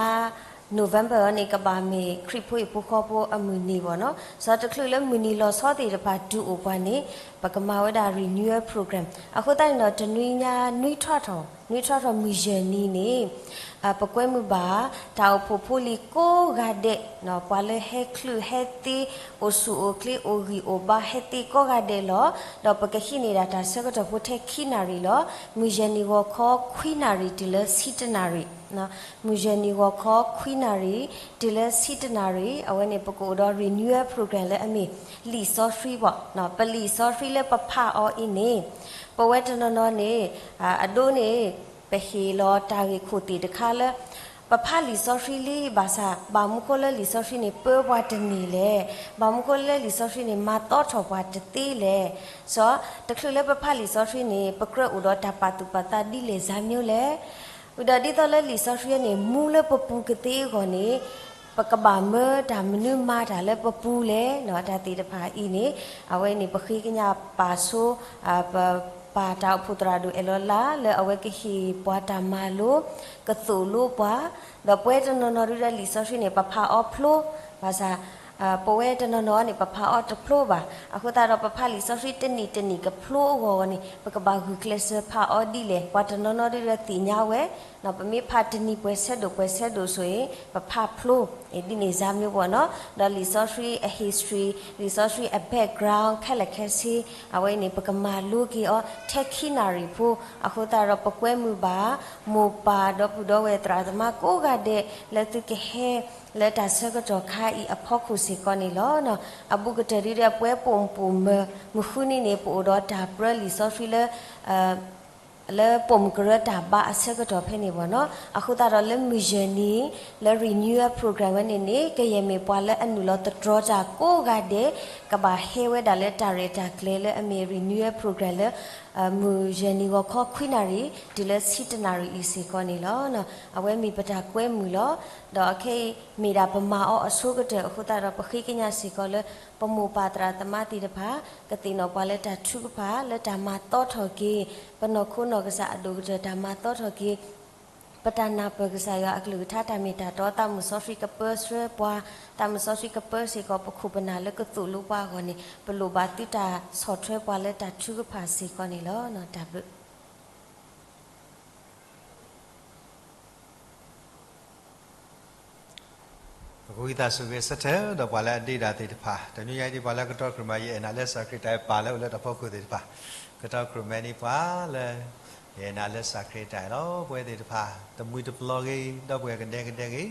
November န့ၣ် ကဘၣ်မ့ၢ်ခရံာ်ဖိဟံၣ်ဖိဃီဖိအမုၢ်နံၤဘၣ်နီၤ. စီၤတချုးလၢမုၢ်နံၤလီၤဆီသ့ၣ်တဖၣ်တုၤအိၣ်ပှၤန့ၣ် ပကမၤဝဲဒၣ် renewal program. အဃိသတးန့ၣ်ဒီး တနွံညါ နွံထီၣ်ထီၣ် နွံထီၣ်ထီၣ်မုၢ်ယဲၢ်နံၤန့ၣ် ပကွဲမုာ်ဘၣ် တၢ်အိၣ်ဖှိၣ်ဖိလံၤကိးဂၤဒဲး, ပှၤလၢဟဲချုးဟဲသ့ အိၣ်ဆူၣ်အိၣ်ချ့ အိၣ်ဂံၢ်အိၣ်ဘါ ဟဲသ့ကိးဂၤဒဲးလီၤ. ဒီးပကဟံးန့ၢ်ဒၣ်တၢ်ဆၢကတီၢ်ဖိထဲခံနၣ်ရံၣ်လီၤ. မုၢ်ယဲၢ်နံၤဂီၤခီခွံနၣ်ရံၣ်တုၤလၢဆံတနၣ်ရံၣ်, မုၢ်ယဲၢ်နံၤဂီၤခီခွံနၣ်ရံၣ် တုၤလၢဆံတနၣ်ရံၣ် အဝဲန့ၣ် ပကအိၣ်ဒီး renewal program လၢအမ့ၢ် လံာ်စီဆှံဘၣ်. ပလံာ်စီဆှံလၢပဖးအီၤအံၤန့ၣ် ပဝဲတနီၤနီၤန့ၣ် အဒိန့ၣ် ပဟ့ၣ်လီၤတၢ်ဂ့ၢ်ခိၣ်သ့ၣ်တခါလၢ ပဖးလံာ်စီဆှံလံ ဘၣ်ဆၣ် ဘၣ်မနုၤဃိလၢလံာ်စီဆှံန့ၣ် ပၢပှၤတန့ၢ်လဲၣ်, ဘၣ်မနုၤဃိလၢလံာ်စီဆှံန့ၣ် မၤသီထီၣ်ပှၤတသ့လဲၣ်. စီၤတချုးလၢပဖးလံာ်စီဆှံန့ၣ် ပကြၢးအိၣ်ဒီးတၢ်ပာ်သူၣ်ပာ်သးဒ်လဲၣ်စါမံၤလဲၣ်. ဝံၤဒီးဒ်သိးလၢလံာ်စီဆှံန့ၣ် မူလၢပပူၤကသ့အဂီၢ်န့ၣ် ပကဘၣ်မၢတၢ်မနုၤမၤတၢ်လၢပပူၤလဲၣ်. တၢ်သ့ၣ်တဖၣ်အံၤန့ၣ် အဝဲန့ၣ် ပဃ့ကညးပာ်ဆိ ပပၢ်တၢ်အိၣ်ဖှိၣ်သရၣ်ဒိၣ်အဲၣ်လီၤလါ လၢအဝဲကဟ့ၣ်ပှၤတၢ်မၤလိ ကသိၣ်လိပှၤ, ဒီးပဝဲတနီၤနီၤဒုဒီးလံာ်စီဆှံန့ၣ် ပဖးအီၤဖျိ, ဘၣ်ဆၣ် ပဝဲတနီၤနီၤန့ၣ် ပဖးအီၤတဖျိဘၣ်. အဃိသတးဒီး ပဖးလံာ်စီဆှံတနံၣ်တနံၣ်ကဖျိအဂီၢ်န့ၣ် ပကဘၣ်ဂုာ်ကျဲးစၢးဖးအီၤဒ်လဲၣ်. ပှၤတနီၤနီၤဒုဒီးသ့ၣ်ညါဝဲ ပမ့ၢ်ဖးတနံၤပှဲၤဆၢဒိၣ်ပှဲၤဆၢဒိၣ်ဆိအံၤ ပဖးဖျိ ဒ်န့ၣ်စါမံၤဘၣ်နီၤ. ဒီးလံာ်စီဆှံအ history, လံာ်စီဆှံအ background ခဲလၢာ်ခဲဆ့ အဝဲန့ၣ် ပကမၤလိက့ၤအီၤထဲခံနၣ်ရံၣ်ဖိ. အဃိသတးဒီး ပကွဲမုာ်ဘၣ် မိၢ်ပၢ်ဒီပုၢ်ဒီဝဲၢ်သရၣ်သမါကိးဂၤဒဲး လၢသုကဟဲ လၢတၢ်ဆၢကတီၢ်ခါအံၤအဖီခိၣ်စ့ၢ်ကီးန့ၣ်လီၤ. အဘူးကတၢၢ်ဒုဒီး ပဝဲပိာ်မုၣ်ပိာ်မၢၤ မုၢ်ဃုနံၤန့ၣ် ပအိၣ်ဒီးတၢ်ပြၢလံာ်စီဆှံလၢ လၢပိာ်မုၣ်ကရၢတၢ်ဘါအဆၢကတီၢ်ဖဲန့ၣ်ဘၣ်နီၤ. အဃိသတးဒီးလၢမုၢ်ယဲၢ်နံၤ လၢ renewal program ဝဲန့ၣ်န့ၣ် ကယဲၢ်မ့ၢ်ပှၤလၢအနုာ်လီၤသတြီၤတၢ်ကိးဂၤဒဲး ကဘၣ်ဟဲဝဲဒၣ်လၢတၢ်ရဲၣ်တၢ်ကျဲၤလၢအမ့ၢ် renewal program လၢ မုၢ်ယဲၢ်နံၤဂီၤခီခွံနၣ်ရံၣ် တုၤလၢဆံတနၣ်ရံၣ်အံၤစ့ၢ်ကီးန့ၣ်လီၤ. အဝဲမ့ၢ်ပတၢ်ကွဲမုာ်လီၤ. ဒီးအခဲအံၤမ့ၢ်ဒၣ်ပမၤအီၤအဆိကတၢၢ်အဃိသတးဒီး ပဃ့ကညးစ့ၢ်ကီးလၢ ပမိၢ်ပၢ်သရၣ်သမါသ့ၣ်တဖၣ် ကသ့ၣ်နီၣ်ပှၤလၢတၢ်ထုကဖၣ် လၢတၢ်မၤသီထီၣ်က့ၤ ပနီၢ်ခိနီၢ်ကစၢ်အဒိၣ်ကတၢၢ် တၢ်မၤသီထီၣ်က့ၤ ပတၢ်နၢ်ပၢၢ်ကစၢ်ယွၤအကလုၢ်ကထါတၢ်မ့ၢ်တၢ်တီ သးမုၢ်စီဆှံကပၢဆှၢပှၤ သးမုၢ်စီဆှံကပၢစ့ၢ်ကီးပခိၣ်ပနၢ်လၢကသိၣ်လိပှၤအဂီၢ်န့ၣ် ပလိၣ်ဘၣ်သုတၢ်ဆီၣ်ထွဲပှၤလၢတၢ်ထုကဖၣ်စ့ၢ်ကီးန့ၣ်လီၤ. တၢ်ဘျုး ပကဝံသးစူၤက့ၤဆၢထၢၣ်ဒီးပှၤလၢအဒ့ဒၣ်သ့ၣ်တဖၣ် တနွံညါအံၤဒ်ပှၤလၢကတီၢ်ခရံာ်မး ယအဲၣ်နၤလၢစၢ်ခရံာ်တၢ်အံၤ ပၢ်လၢအိၣ်လၢတၢ်ဖီခိၣ်သ့ၣ်တဖၣ် ကတီၢ်ခရံာ်မးန့ၣ်ပှၤလၢ ယအဲၣ်နၤလၢစၢ်ခရံာ်တၢ်အံၤလီၤ. ပဝဲသ့ၣ်တဖၣ် တမှံၤတပျီၤဂ့ၤ ဒီပုၢ်ဝဲၢ်ကဒဲကဒဲဂ့ၤ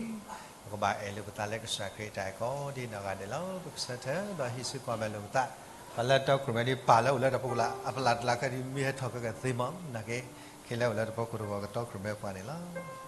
ပကဘၣ်အဲၣ်လိာ်ပသးလၢကစၢ်ခရံာ်တၢ်အံၤကိးဒ်နီၢ်ဂၤဒဲးလီၤ. ပကဆၢထၢၣ်ဒီးဟံးစုကွၢ်မဲာ်လိာ်ပသး ပှၤလၢတီၢ်ခရံာ်မးန့ၣ် ပၢ်လၢအိၣ်လၢတၢ်ဖီခိၣ်လၢအဖီလာ်တလးခဲဒ် မ့ၢ်ဟဲထီၣ်ကကသ့မး နာ်က့ ခဲလၢာ်အိၣ်လၢတၢ်ဖီခိၣ်တဂီၢ် ကတီၢ်ခရံာ်မးပှၤန့ၣ်လီၤ.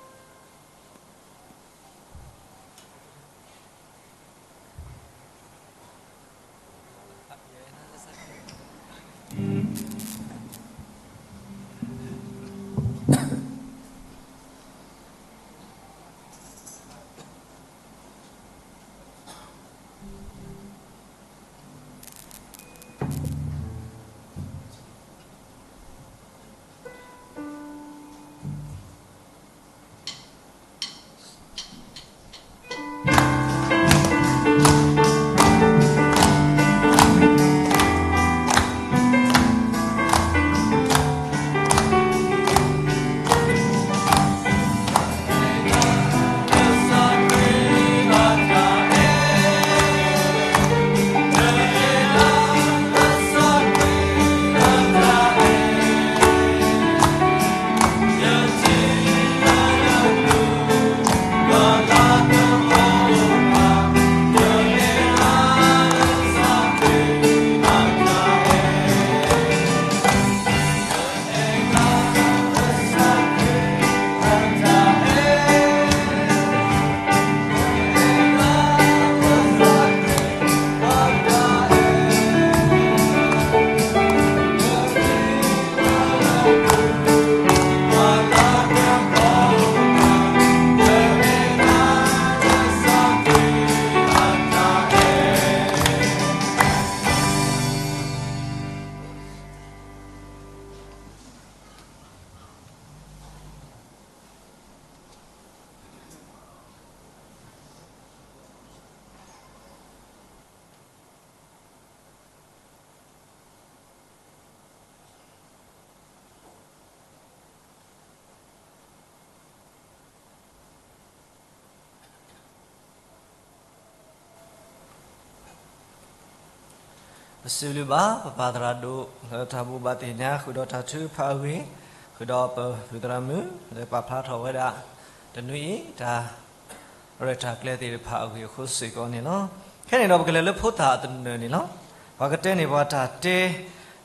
စံးဘျုးဘၣ်ပပၢ်သရၣ်ဒိၣ် လၢတၢ်ဘိးဘၣ်သ့ၣ်ညါ ဃုာ်ဒီးတၢ်ထုကဖၣ်အဂ့ၢ်, ဃုာ်ဒီးပပုၢ်သရၣ်မုၣ် လၢပာ်ဖျါထီၣ်ဝဲဒၣ် တနွံအံၤ တၢ်ရဲၣ်တၢ်ကျဲၤသ့ၣ်တဖၣ်အဂ့ၢ်အဃိစ့ၢ်ကီးန့ၣ်လီၤ. ခဲန့ၣ်ဒီးပကလဲၤလၢဖိသၣ်အသနၢၣ်န့ၣ်လီၤ. ပှၤကတဲန့ၢ်ပှၤတၢ်တဲ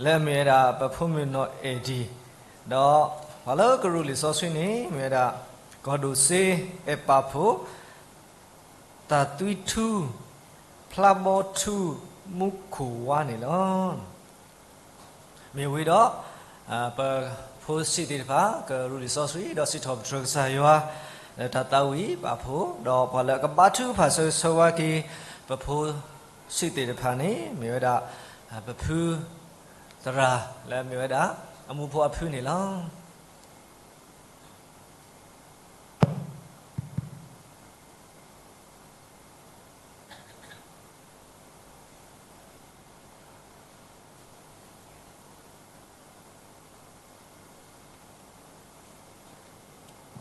လၢအမ့ၢ်ဝဲဒၣ်ပဖိမုၣ်နီၢ်အဲၣ်ဒံၣ်, ဒီးပှၤလၢကရူၢ်လံာ်စီဆှံန့ၣ် မ့ၢ်ဝဲဒၣ် ကီၢ်ဒိၣ်စ့ အဲၣ်ပာ်ဖိ သးသွံထူ, ဖျါဘီထူ, မူခိၣ်ဝါန့ၣ်လီၤ. မ့ၢ်ဝံၤဒီး ပဖိဆံးသ့ၣ်တဖၣ် ကရူၢ်လံာ်စီဆှံ ဒီးစံးထီၣ်ပတြၢၤကစၢ်ယွၤ လၢတၢ်သးဝံၣ်ပာ်ဖှိၣ်, ဒီးပှၤလၢအကဘါထုကဖၣ်ဆၢဂ့ၤဆၢဝါက့ၤ ပဖိဆံးသ့ၣ်တဖၣ်န့ၣ် မ့ၢ်ဝဲဒၣ် ပဖုသရၣ် လၢအမ့ၢ်ဝဲဒၣ် အမူဖိအဖုန့ၣ်လီၤ.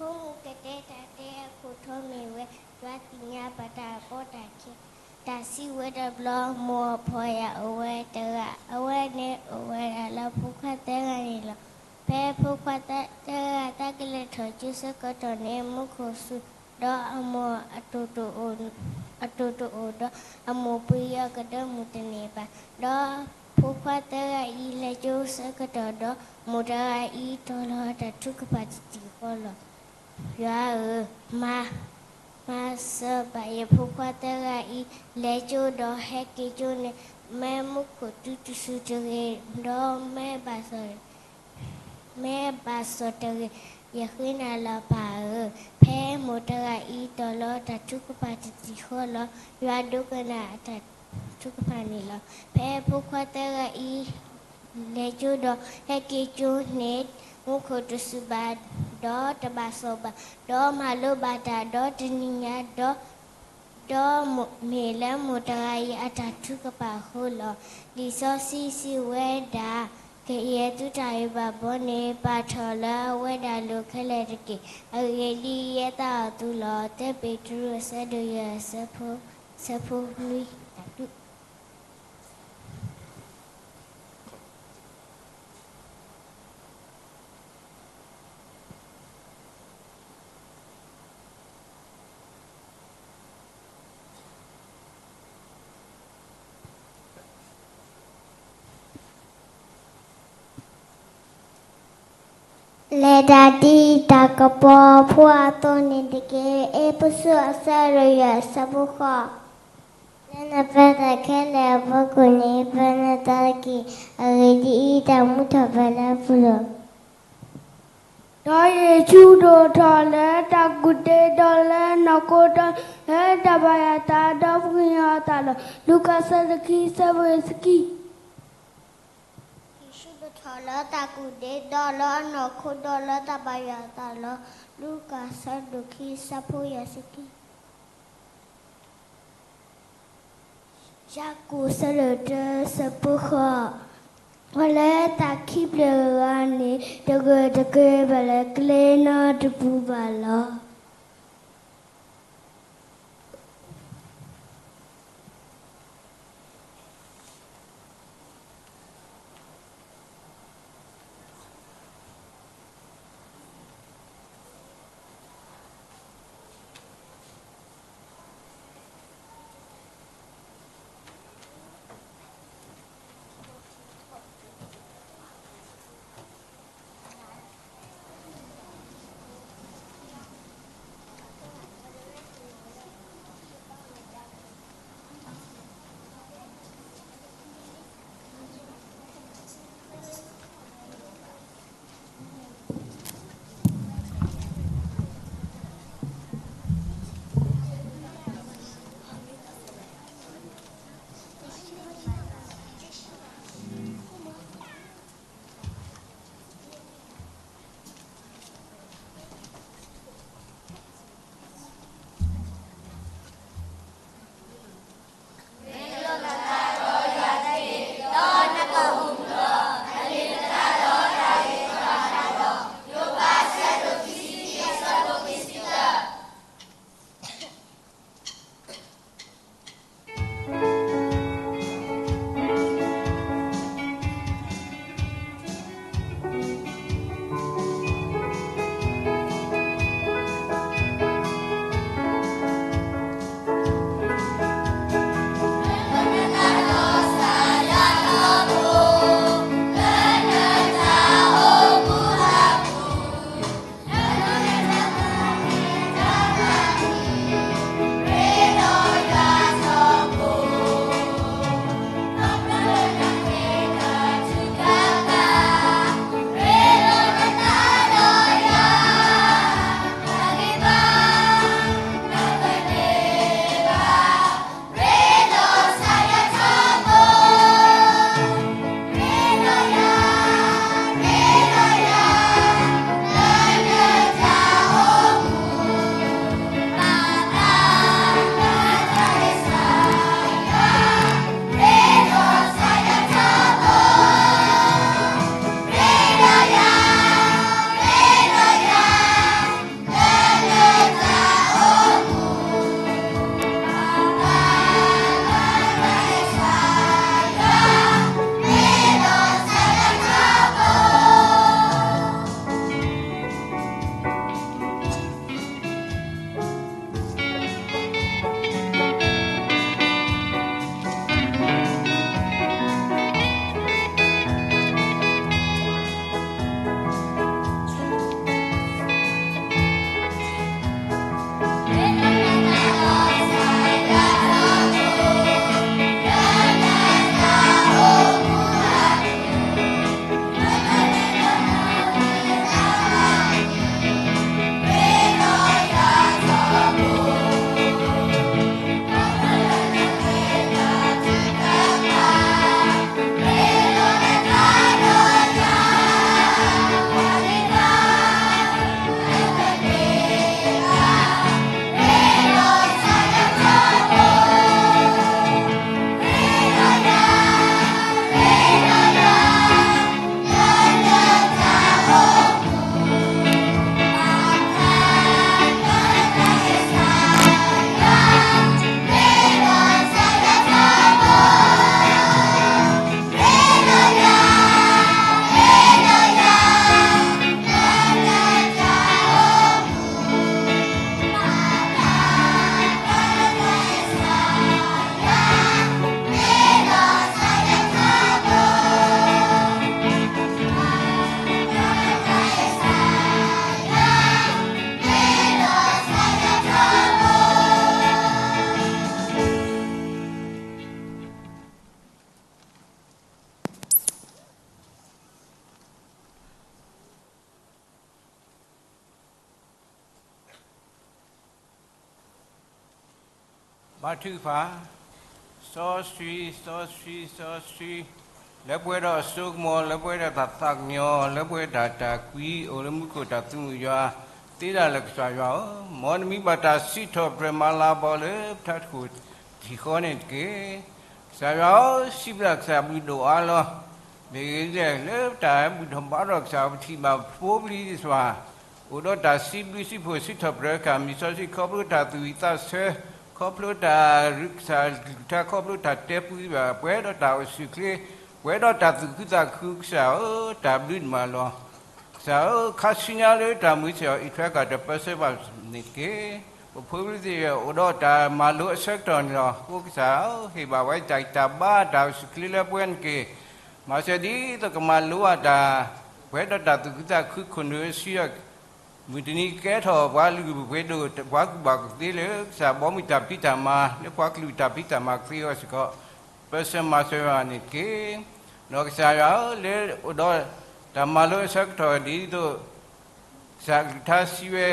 ဖိမုၣ်ကတဲတၢ်တဲအခိၣ်တီမ့ၢ်ဝဲ ယွၤသ့ၣ်ညါပတၢ်ကီတၢ်ခဲ, တၢ်စံးဝဲတဘျီ မိၢ်အဖီၣ်ယာ်အိၣ်ဝဲတဂၤ, အဝဲန့ၣ်အိၣ်ဝဲဒၣ်လၢဖိခွါသၢဂၤန့ၣ်လီၤ. ဖဲဖိခွါသၢဂၤတၢ်ကလဲၤထီၣ်ကၠိဆၢကတီၢ်န့ၣ် မူခိၣ်စူၤ ဒီးအမိၢ်အတိၢ်တအိၣ်, အတိၢ်တအိၣ်ဒီး အမိၢ်ပှ့ၤအီၤကဒၢမုၢ်တန့ၢ်ဘၣ်. ဒီးဖိခွါသၢဂၤအံၤလဲၤကၠိဆၢကတီၢ်ဒီး မိၢ်တဂၤအံၤတီၤလီၤတၢ်ထုကဖၣ်တထံၣ်ဃီလီၤ. ယွၤဧၢ, မၤ မၤစၢၤဘၣ်ယဖိခွါသၢဂၤအံၤ လဲၤကၠိဒီးဟဲက့ၤကၠိန့ၣ် မ့ၢ်မူခိၣ်တုၤတစူၤတဂ့ၤ, ဒီးမ့ၢ်ဘၣ်စီၣ် မ့ၢ်ဘၣ်စီၣ်တဂ့ၤ, ယဃ့နၤလီၤပၢ်ဧၢ. ဖဲမိၢ်တဂၤအံၤတီၤလီၤတၢ်ထုကဖၣ်တထံၣ်ဃီလီၤ. ယွၤဒိကနၣ်အတၢ်ထုကဖၣ်န့ၣ်လီၤ. ဖဲဖိခွါသၢဂၤအံၤ လဲၤကၠိဒီးဟဲက့ၤကၠိန့ၣ် မူခိၣ်တစူၤဘၣ်, ဒီးတဘၣ်စီၣ်ဘၣ်, ဒီးမၤလိဘၣ်တၢ်ဒီးတနံၤညါ, ဒီး ဒီးမ့ၢ်လၢမိၢ်တဂၤအံၤအတၢ်ထုကဖၣ်အဃိလီၤ. လံာ်စီဆှံစံးဝဲဒၣ်, ကယဲၢ်သုတၢ်ဂ့ၢ်ဘၣ်ဘီန့ၣ် ပာ်ထီၣ်လၢအဝဲဒၣ်အလိၤခဲလၢာ်တက့ၢ်. အဂ့ၢ်ဒ်အံၤ, ယဲၢ်သးအီၤသုလီၤ. သၢပ့းတရူး အဆၢဒိၣ်ယဲၢ် အဆၢဖိနွံ, တၢ်ဒူ လဲၤတၢ်ဒ်တၢ်ကပီၤဖိအသိးန့ၣ်တက့ၢ်. အ့းဖ့းစူး အဆၢဒိၣ်ယဲၢ် အဆၢဖိဃိး, လၢနပၢၤတၢ်ခဲလၢာ်အဖီခိၣ်န့ၣ် ပၢနတၢ်တက့ၢ်. အဂ့ၢ်ဒ်အံၤ, တၢ်မူထီၣ်ဖဲလၢပူၤလီၤ. ဒီးယ့ၣ်ၡူးဒိၣ်ထီၣ်လၢတၢ်ကူၣ်ဒ့ဒီးလၢနီၢ်ခိဒီး လၢတၢ်ဘၣ်ယွၤအသးဒီးပှၤကညီအသးလီၤ. လူၤကၣ် အဆၢဒိၣ်ခံ အဆၢဖိယဲၢ်ဆံခံ ယ့ၣ်ၡူးဒိၣ်ထီၣ်လၢတၢ်ကူၣ်ဒ့ဒီး လၢနီၢ်ခိဒီး လၢတၢ်ဘၣ်ယွၤအသးလီၤ. လူၤကၣ် အဆၢဒိၣ်ခံ အဆၢဖိယဲၢ်ဆံခံ. ယၤကိာ် အဆၢဒိၣ်တၢ အဆၢဖိဃိး, ပှၤလၢတၢ်ခံဖျၢၣ်အဂၤန့ၣ် တဂၢၢ်တကျၢၤဘၣ်လၢကျဲနီတပူၤဘၣ်လီၤ. ယၤကိာ် ဘါထုကဖၣ်, စီဆှံ, စီဆှံ, စီဆှံ, လၢပှဲၤဒီးအစိကမီၤ, လၢပှဲၤဒီးတၢ်သးကညီၤ, လၢပှဲၤဒီးတၢ်ကွံ, အိၣ်လၢမူခိၣ်တၢ်သူၣ်မုာ်ယွၤ, သ့ဒၣ်လၢကစၢ်ယွၤဧၢ, မ်နမံၤဘၣ်တၢ်စံးထီၣ်ပတြၢၤမၤလၤကပီၤလၢပထးခိၣ်ထံဃီန့ၣ်တက့ၢ်. ကစၢ်ယွၤဧၢ, စံးဘျုးကစၢ်ဘျုးဒိၣ်အါလီၤ. မ့ၢ်ဂ့ၤဒ်လဲၣ်, လၢတၢ်ဘူၣ်ထီၣ်ဘါထီၣ်ကစၢ် ပထံၣ်ဘၣ်ပဖိပလံၤသ့ၣ်တဖၣ် အိၣ်ဒီးတၢ်စံးဘျုးစံးဖှိၣ်စံးထီၣ်ပတြၢၤကစၢ် မ့ၢ်စီဆှံ ခီဖျိတၢ်သူၣ်ဝံၣ်သးဆၢ, ခီဖျိတၢ်ရ့ကစၢ်ကလုၢ်ကထါ, ခီဖျိတၢ်တဲပူသ့ၣ်တဖၣ်, ပှဲၤဒီးတၢ်အိၣ်ဆူၣ်အိၣ်ချ့, ပှဲၤဒီးတၢ်သူၣ်ခုသးခု, ကစၢ်ဧၢ, တၢ်ဘျုးဒိၣ်မးလီၤ. ကစၢ်ဧၢ, ခါဆူညါလၢတၢ်မုာ်ဆ့ၣ်အီၤ အံးထွဲကွၢ်တၢ်ပၢဆှၢဘၣ်န့ၣ်တက့ၢ်. ပဖိပလံၤသ့ၣ်တဖၣ် အိၣ်ဒီးတၢ်မၤလိအဆၢကတီၢ်န့ၣ်လီၤ. အဃိကစၢ်ဧၢ, ဟ့ၣ်ဘၣ်ဝဲတၢ်ဂံၢ်တၢ်ဘါ တၢ်အိၣ်ဆူၣ်အိၣ်ချ့လၢပှဲၤန့ၣ်တက့ၢ်. မၤစၢၤဒ်သိးကမၤလိဘၣ်တၢ်, ပှဲၤဒီးတၢ်သူၣ်ခုသးခု ခိၣ်နူာ်အစုအီၤ, မုၢ်တနံၤကဲထီၣ်ပှၤလုၢ်ပှ့ၤဒိၣ် ပှၤကူၣ်ဘၣ်ကူၣ်သ့လၢ ကစၢ်ဘီမုၢ်တၢ်ဖံးတၢ်မၤ လၢပှၤကလုာ်တၢ်ဖံးတၢ်မၤကသ့အဂီၢ်စ့ၢ်ကီး, ပၢဆှၢမၤစၢၤဘၣ်န့ၣ်တက့ၢ်. ဒီးကစၢ်ယွၤဧၢ, လၢအိၣ်ဒီးတၢ်မၤလိအဆၢကတီၢ်ဒ်သိး ကစၢ်အကလုၢ်ကထါစံးဝဲ,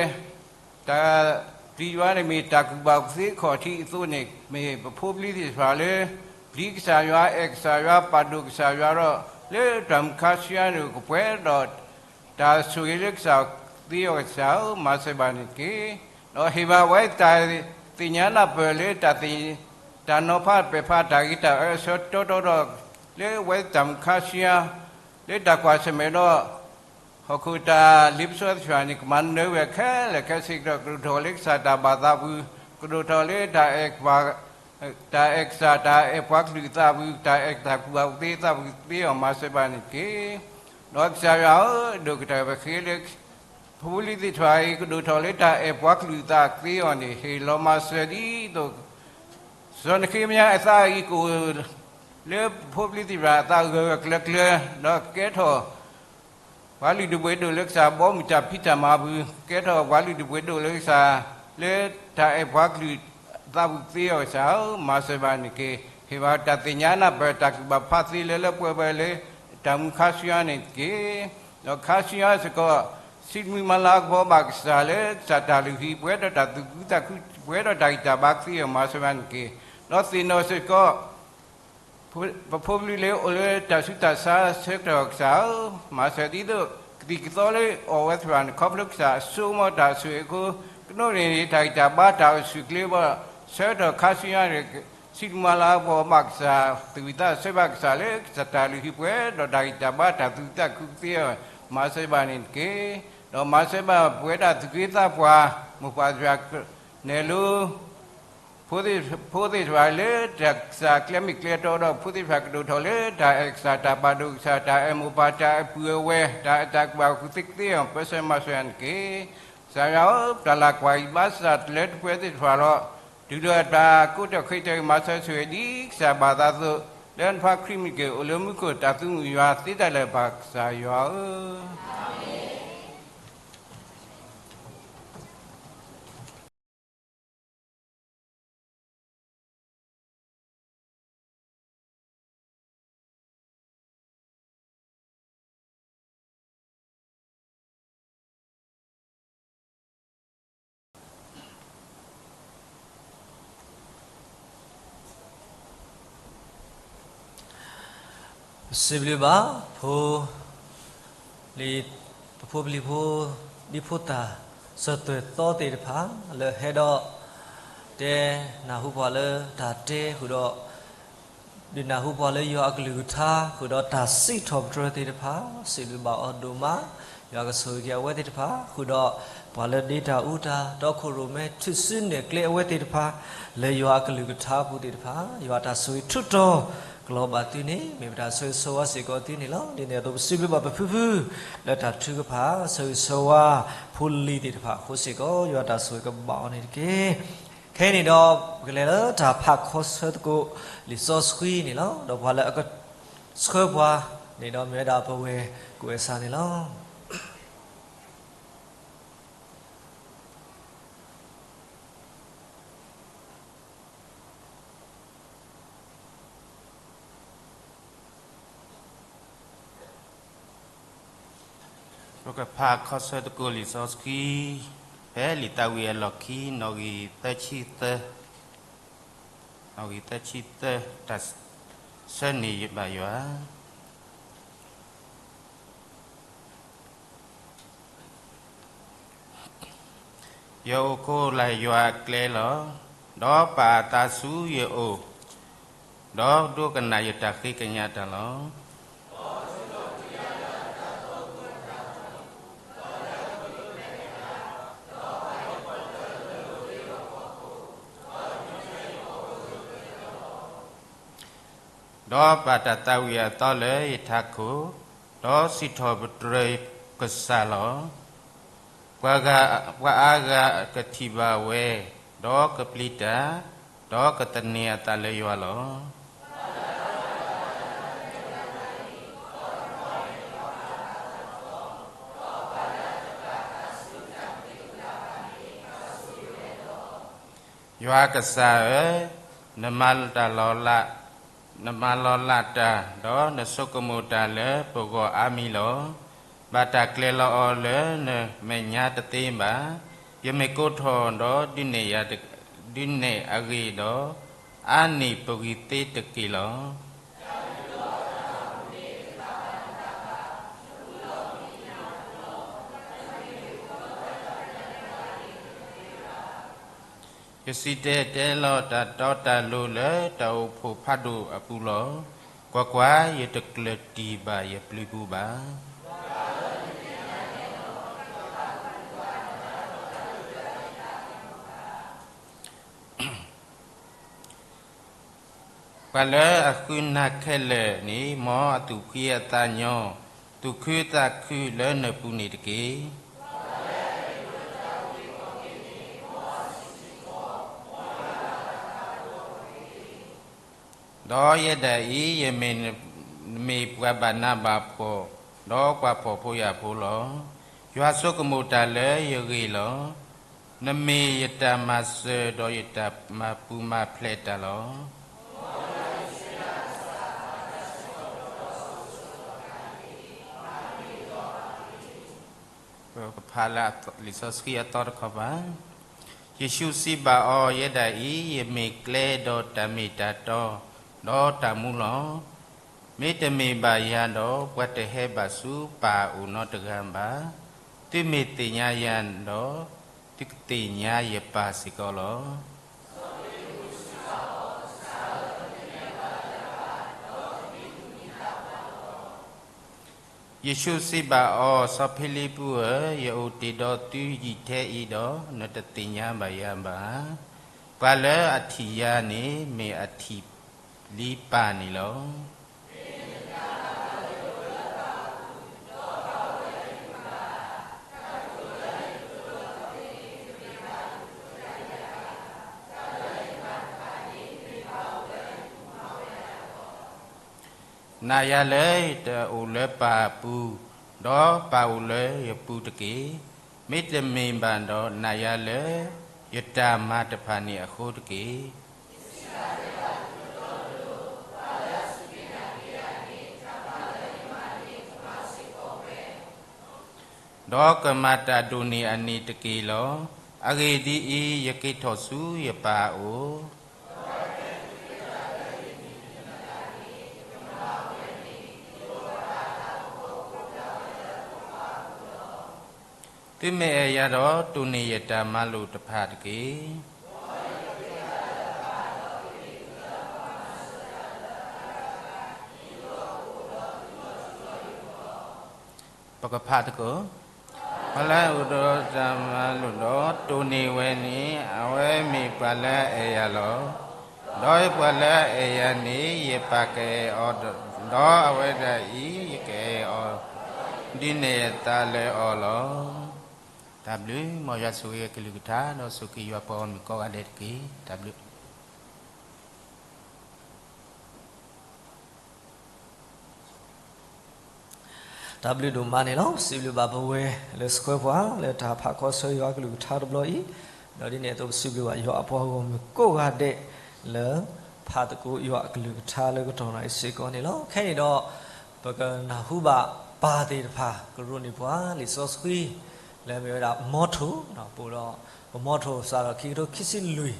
တၢ်ပျံၤယွၤန့ၣ်မ့ၢ်တၢ်ကူၣ်ဘၣ်ကူၣ်သ့အခီၣ်ထံးအသိးန့ၣ်, မ့ၢ်ပဖိပလံၤသ့ၣ်တဖၣ်လၢ ပျံၤကစၢ်ယွၤ, အဲၣ်ကစၢ်ယွၤ, ပာ်ဒိၣ်ကစၢ်ယွၤဒီး လၢတၢ်မုၢ်ခါဆူညါန့ၣ် ကပှဲၤဒီးတၢ်ဆိၣ်ဂ့ၤလၢကစၢ်သ့အဂီၢ်, ကစၢ်ဧၢ, မၤစၢၤဘၣ်န့ၣ်တက့ၢ်. ဒီးဟ့ၣ်ဘၣ်ဝဲတၢ်သ့ၣ်ညါနၢ်ပၢၢ်လၢတၢ်သ့ၣ်, တၢ်နီၤဖးပဲာ်ဖးတၢ်ဂ့ၤတၢ်အၢအဆၢတီတီဒီး လၢဝဲတၢ်မုၢ်ခါဆူညါ လၢတၢ်ကွၢ်ဆၢၣ်မဲာ်ဒီး ဟီၣ်ခိၣ်တၢ်လ့ပစီသ့ၣ်တဖၣ်န့ၣ် ကမၤနၢၤဝဲခဲလၢာ်ခဲဆ့ကဒီး ကဒိၣ်ထီၣ်လၢကစၢ်တၢ်ဘၣ်သးပူၤ, ကဒိၣ်ထီၣ်လၢတၢ်အဲၣ်ပှၤ, တၢ်အဲၣ်ကစၢ်, တၢ်အဲၣ်ပှၤကလုာ်အသးပူၤ, တၢ်အဲၣ်တၢ်ကူၣ်ဘၣ်ကူၣ်သ့သးပူၤသ့အီၤ, မၤစၢၤဘၣ်န့ၣ်တက့ၢ်. ဒီးကစၢ်ယွၤဧၢ, ဒိၣ်ကတၢၢ်ပဃ့လၢ ဖိပလံၤသ့ၣ်တဖၣ်အံၤ ကဒိၣ်ထီၣ်လၢတၢ်အဲၣ်ပှၤကလုာ်သးသ့အီၤန့ၣ် ဟ့ၣ်လီၤမၤစၢၤဒ်သိး စီၤနဃ့မယၤအသးအံၤကအိၣ်လၢဖိပလံၤသ့ၣ်တဖၣ်အသးဂၢၢ်ဂၢၢ်ကျၢၤကျၢၤ, ဒီးကကဲထီၣ် ပှၤလုၢ်ဒိၣ်ပှ့ၤဒိၣ်လၢကစၢ်ဘီမုၢ်တၢ်ဖံးတၢ်မၤပူၤ, ကကဲထီၣ်ပှၤလုၢ်ဒိၣ်ပှ့ၤဒိၣ်လၢကစၢ် လၢတၢ်အဲၣ်ပှၤကလုာ်သးပူၤသ့အီၤ, ကစၢ်ဧၢ, မၤစၢၤဘၣ်န့ၣ်တက့ၢ်. ဟ့ၣ်ဘၣ်တၢ်သ့ၣ်ညါနၢ်ပၢၢ် တၢ်ကူၣ်ဘၣ်ဖးသ့လၢလၢပှဲၤပှဲၤလၢ တၢ်မုၢ်ခါဆူညါန့ၣ်တက့ၢ်. ဒီးခါဆူညါစ့ၢ်ကီး စံးဘျုးမၤလၤကပီၤဘၣ်ကစၢ်လၢကစၢ်တၢ်လုၢ်ဟံၣ် ပှဲၤဒီးတၢ်သူၣ်ခုသးခု, ပှဲၤဒီးတၢ်ဂံၢ်တၢ်ဘါကသ့အီၤ, မၤစၢၤဘၣ်န့ၣ်တက့ၢ်. ဒီးသ့ၣ်နီၣ်စ့ၢ်ကီး ပဖိပလံၤလၢအိၣ်လၢတၢ်ဆူးတၢ်ဆါဆၢကတီၢ်, ကစၢ်ဧၢ, မၤစၢၤဒ်သိး ကသံၣ်ကသီလၢအီၣ်ဝဲသ့ၣ်တဖၣ်န့ၣ် ခီဖျိကစၢ်အစိကမီၤတၢ်ဆိၣ်ဂ့ၤအဃိ, ကနိးန့ၢ်တၢ်ဂံၢ်တၢ်ဘါ တၢ်အိၣ်ဆူၣ်အိၣ်ချ့ဘၣ် ဆၢကတီၢ်ခါဆူညါန့ၣ်, စံးဘျုးမၤလၤကပီၤဘၣ်ကစၢ်, သူၣ်ဝံၣ်သးဆၢဘၣ်ကစၢ်လၢ ကစၢ်တၢ်လုၢ်ဟံၣ်ပှဲၤဒီးတၢ်ဂံၢ်တၢ်ဘါ တၢ်သူၣ်ခုသးခုကသ့အီၤ, မၤစၢၤဘၣ်န့ၣ်တက့ၢ်. ဒီးမၤစၢၤဘၣ်ပဝဲဒၣ်သူၣ်က့သးပှၢ် မိၢ်ပၢ်သ့ၣ်တဖၣ် နဲၣ်လိ ဖိသ့ၣ်တဖၣ်လၢတၢ်ကစၢ်ကျဲမ့ၢ်ကျဲတီဒီး ဖိသ့ၣ်တဖၣ်ကဒိၣ်ထီၣ်လၢတၢ်အဲၣ်ကစၢ်, တၢ်ပာ်ဒိၣ်ကစၢ်, တၢ်အဲၣ်မိၢ်ပၢ်, တၢ်အဲၣ်ပုၢ်အဲၣ်ဝဲၢ်, တၢ်အဲၣ်တၢ်ကူၣ်ဘၣ်ကူၣ်သ့ကသ့အီၤ, ပၢဆှၢမၤစၢၤန့ၣ်တက့ၢ်. ကစၢ်ယွၤဧၢ, ပတၢ်လၤကွၢ်အံၤဘၣ်ဆၣ်တလၢတပှဲၤသ့ၣ်တဖၣ်လီၤ. တုၤလၢတၢ်ကိးတၢ်ခဲတၢ်ဂ့ၤ မၤစၢၤဆိၣ်ဂ့ၤဒ်ကစၢ်ဘၣ်သးအသိး, လၢနဖးခရံာ်မံၤတက့ၢ်. အိၣ်လၢမူခိၣ်တၢ်သူၣ်မုာ်ယွၤ သ့တၢ်လၢာ်ဘၣ်ကစၢ်ယွၤဧၢ. ပစံးဘျုးဘၣ် ဖိလံၤ, ပဖိပလံၤဖိ, ဒ်ဖိသၣ်, စၢၤသွဲၣ်သီသ့ၣ်တဖၣ် လၢဟဲဒီး တဲနၢ်ဟူပှၤလၢတၢ်တဲဃုာ်ဒီး ဒုးနၢ်ဟူပှၤလၢယွၤအကလုၢ်ကထါ ဃုာ်ဒီးတၢ်စံးထီၣ်ပတြၢၤသ့ၣ်တဖၣ်, စံးဘျုးဘၣ်အီၤဒိၣ်မး, ယွၤကဆိၣ်ဂ့ၤက့ၤအဝဲသ့ၣ်တဖၣ်, ဃုာ်ဒီးပှၤလၢဒ့တၢ်အူတၢ် တီခိၣ်ရိၣ်မဲ ထုးစုနဲၣ်ကျဲအဝဲသ့ၣ်တဖၣ် လၢယွၤအကလုၢ်ကထါအပူၤသ့ၣ်တဖၣ်, ယွၤတၢ်ဆိၣ်ဂ့ၤထူးတီၤ ကလီၤဘၣ်သုန့ၣ် မ့ၢ်ပတၢ်ဆိၣ်ဂ့ၤဆိၣ်ဝါစ့ၢ်ကီးသုန့ၣ်လီၤ. ဒ်န့ၣ်အသိး ပစံးဘျုးဘၣ်ပဖုဖု လၢတၢ်ထုကဖၣ် ဆိၣ်ဂ့ၤဆိၣ်ဝါ ဖိလံၤသ့ၣ်တဖၣ်အဃိစ့ၢ်ကီး ယွၤတၢ်ဆိၣ်ဂ့ၤကဘၣ်အီၤန့ၣ်တက့ၢ်. ခဲအံၤန့ၣ်ဒီး ပကလဲၤလၢတၢ်ဖးခီဆၢသကိး လံာ်စီဆှံန့ၣ်လီၤ. ဒီးပှၤလၢအကဆှၢပှၤန့ၣ်ဒီး မ့ၢ်ဝဲဒၣ်ပဝဲၢ်ကိးဝဲစၢ်န့ၣ်လီၤ. ပကဖးခီဆၢသကိးလံာ်စီဆှံ ဖဲလံာ်သးဝံၣ်အလီၢ်ခံ နီၣ်ဂံၢ်သၢဆံသၢ နီၣ်ဂံၢ်သၢဆံသၢ, တၢ်ဆၢန့ၢ်ဘၣ်ယွၤ. ယအိၣ်ခိးလၢယွၤအကျဲလီၤ. ဒီးပာ်အသးဆူယအိၣ်, ဒီးဒိကနၣ်ယတၢ်ဃ့ကညးတၢ်လီၤ. ဒီးပာ်တၢ်သးဝံၣ်အသီလၢယထးခိၣ်, ဒီးစံးထီၣ်ပတြၢၤကစၢ်လီၤ. ပှၤအါဂၤကထံၣ်ဘၣ်ဝဲ, ဒီးကပျံၤတၢ်, ဒီးကသန့ၤအသးလၢယွၤလီၤ. ယွၤကစၢ်ဧၢ, နမၤလီၤတၢ်လီၤလး, နမၤလီၤလးတၢ်, ဒီးနဆိကမိၣ်တၢ်လၢပဂီၢ်အါမံၤလီၤ. ဘၣ်တၢ်ကျဲၤလီၤအီၤလၢနမဲာ်ညါတသ့ဘၣ်. ယမ့ၢ်ကိးထီၣ်ဒီးဒုးနဲၣ်အဂ့ၢ်ဒီး, အါန့ၢ်ပဂံၢ်သ့တက့ၢ်လီၤ. ယစံၣ်တဲၤတဲလီၤတၢ်တီတၢ်လိၤလၢတၢ်အိၣ်ဖှိၣ်ဖးဒိၣ်အပူၤလီၤ. ကွၢ်ကွၢ်, ယတကျၢၤတံၢ်ဘၣ်ယပျုၤပူၤဘၣ်. ပှၤလၢအဃုနၢ်ခဲလၢာ်န့ၣ် မ်အသူၣ်ဖှံအသးညီ, သူၣ်ခုသးခုလၢနပူၤန့ၣ်တက့ၢ်. ဒီးယဲဒၣ်အံၤ, ယမ့ၢ်ပှၤဘၣ်နးဘၣ်ဖှီၣ်, ဒီးပှၤဖှီၣ်ဖိယာ်ဖိလီၤ. ယွၤဆိကမိၣ်တၢ်လၢယဂ့ၢ်လီၤ. နမ့ၢ်ယတၢ်မၤစၢၤ, ဒီးယတၢ်မၤပူၤမၤဖျဲးတၢ်လီၤ. ပကဖးလၢလံာ်စီဆှံအသီတခီပၤ. ယ့ၣ်ၡူးစံးဘၣ်အီၤ, ယဲဒၣ်အံၤ, ယမ့ၢ်ကျဲဒီးတၢ်မ့ၢ်တၢ်တီ, ဒီးတၢ်မူလီၤ. မ့တမ့ၢ်ဘၣ်ယၤဒီး, ပှၤတဟဲဘၣ်ဆူပၢ်အအိၣ်နီတဂၤဘၣ်. သုမ့ၢ်သ့ၣ်ညါယၤဒီး, သုကသ့ၣ်ညါယပၢ်စ့ၢ်ကီးလီၤ. ယ့ၣ်ၡူးစံးဘၣ်အီၤ, စီၤဖံလံးပူးဧၢ, ယအိၣ်တ့ၢ်ဒီးသုယံာ်ထဲအံၤဒီး, နတသ့ၣ်ညါဘၣ်ယၤဘၣ်. ပှၤလၢအထံၣ်ယၤန့ၣ်, မ့ၢ်အထံၣ်လံပၢ်န့ၣ်လီၤ. နာ်ယၤလၢ ယတၢ်အိၣ်လၢပၢ်အပူၤ, ဒီးပၢ်အိၣ်လၢယပူၤတက့ၢ်. မ့တမ့ၢ်ဘၣ်ဒီး, နာ်ယၤလၢ ယတၢ်မၤတဖၣ်န့ၣ်အဃိတက့ၢ်. ဒီးကမၤတၢ်ဒိၣ်န့ၢ်အန့ၣ်တက့ၢ်လီၤ. အဂ့ၢ်ဒ်အံၤ, ယက့ၤထီၣ်ဆူယပၢ်အအိၣ် သုမ့ၢ်အဲၣ်ယၤဒီး, တိၢ်န့ၢ်ယတၢ်မၤလိာ်တဖၣ်တက့ၢ်. ပကဖးသကိး, ပှၤလၢအအိၣ်ဒီးတၢ်မၤလိာ်ဒီး တိၢ်န့ၢ်ဝဲန့ၣ်, အဝဲမ့ၢ်ပှၤလၢအအဲၣ်ယၤလီၤ. ဒီးပှၤလၢအအဲၣ်ယၤန့ၣ်, ယပၢ်ကအဲၣ်အီၤ, ဒီးအဝဲဒၣ်အံၤ, ယကအဲၣ်အီၤ, ဒုးနဲၣ်ယသးလၢအီၤလီၤ. တၢ်ဘျုး, မ်ယွၤဆိၣ်ဂ့ၤအကလုၢ်ကထါ, ဒီးဆိၣ်ဂ့ၤယွၤပှၤဂီၢ်မုၢ်ကိးဂၤဒဲးတက့ၢ်. တၢ်ဘျုး. တၢ်ဘျုးဒိၣ်မးန့ၣ်လီၤ. စံးဘျုးဘၣ်ပဝဲလၢဆှၢပှၤ လၢတၢ်ဖးခီဆၢယွၤအကလုၢ်ကထါတဘျီအံၤ, ဒီးဒ်န့ၣ်အသိးပစံးဘျုးဘၣ်ယွၤအပှၤဂီၢ်မုၢ်ကိးဂၤဒဲး လၢဖးသကိးယွၤအကလုၢ်ကထါလၢကတီၢ်နၣ်ရံၣ်စ့ၢ်ကီးန့ၣ်လီၤ. ခဲအံၤဒီး ပကနၢ်ဟူဘၣ်ပၢ်သ့ၣ်တဖၣ် ကရိန့ၢ်ပှၤလံာ်စီဆှံ လၢမ့ၢ်ဝဲဒၣ် motto, ပအိၣ်ဒီးပ motto စးထီၣ်ခံကထိခံဆံလွံၢ်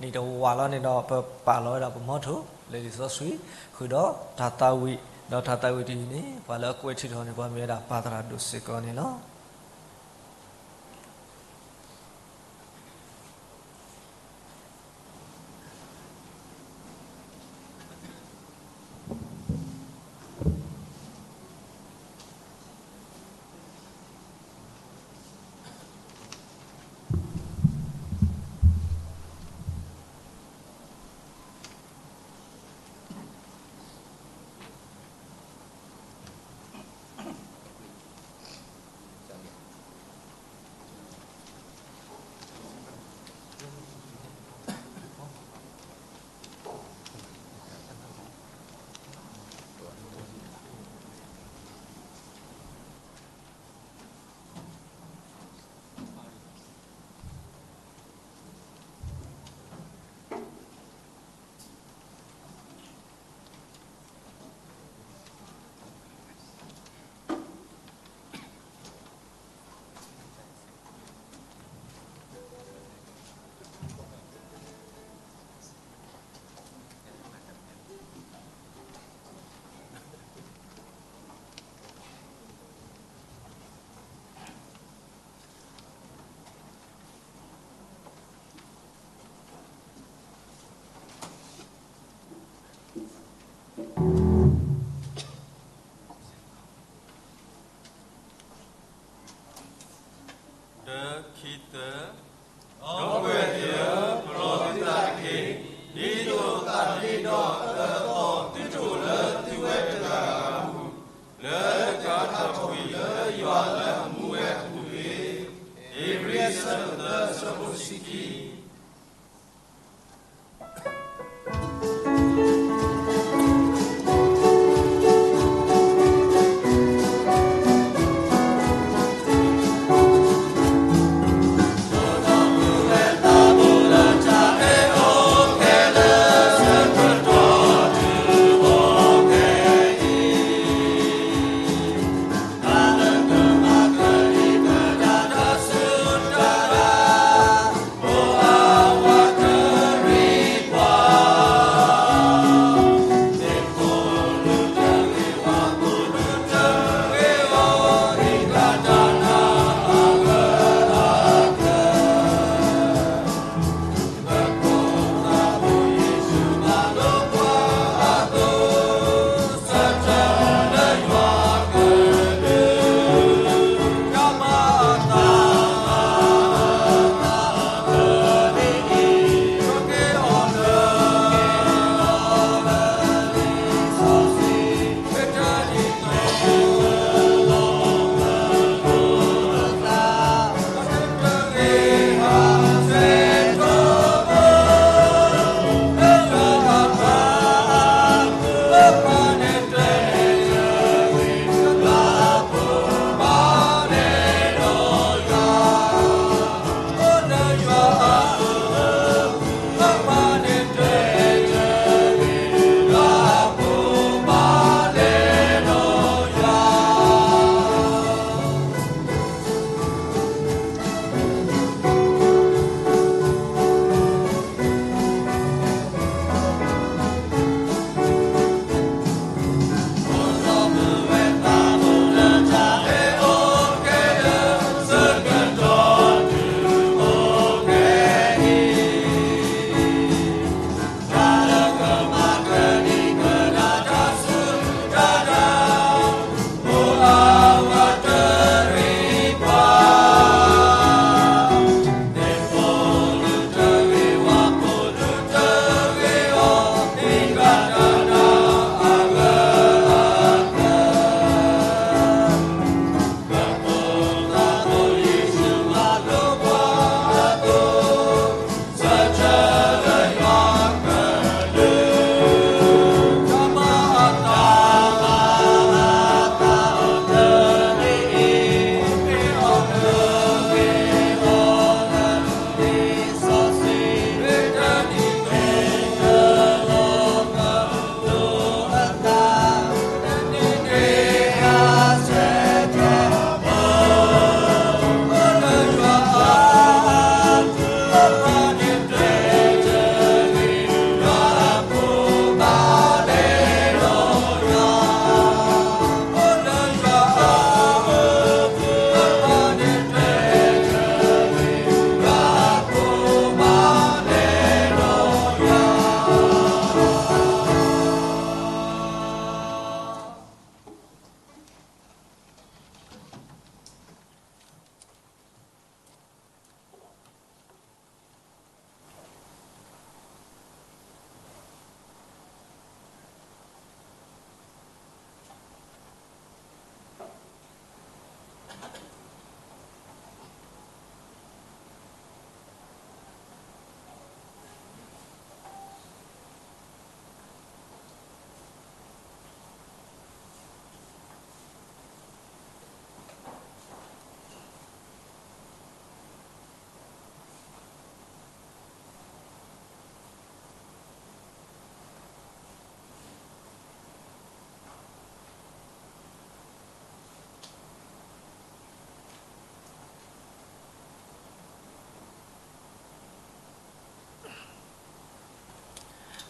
နံၣ်တဝာ်လီၤန့ၣ်ဒီး ပပာ်လီၤဝဲဒၣ်ပမီထိၣ်လၢလံာ်စီဆှံ ဃုာ်ဒီးတၢ်သးဝံၣ်, ဒီးတၢ်သးဝံၣ်တယုၢ်န့ၣ် ပှၤလၢအကွဲးထံထီၣ်န့ၣ် ပှၤမ့ၢ်ဝဲဒၣ်ပၢ်သရၣ်ဒိၣ်စ့ၢ်ကီးန့ၣ်လီၤ. ဒီးခံသၢ, ဒီပုၢ်ဝဲၢ်သ့ၣ်ဧၢ, ပလီၢ်သုသးတက့ၢ်. ဒ်သိးသးဒ့ဒီးအၢအသီသုတအိၣ်လၢသုဝဲတဂၤဂၤအပူၤ, လၢတၢ်ကထီၣ်ကွံာ်လၢယွၤလၢအမူဝဲအပူၤတဂ့ၤ. ဧ့ၤဘြံၤ အဆၢဒိၣ်သၢ အဆၢဖိတဆံခံ. ဒီးတၢ်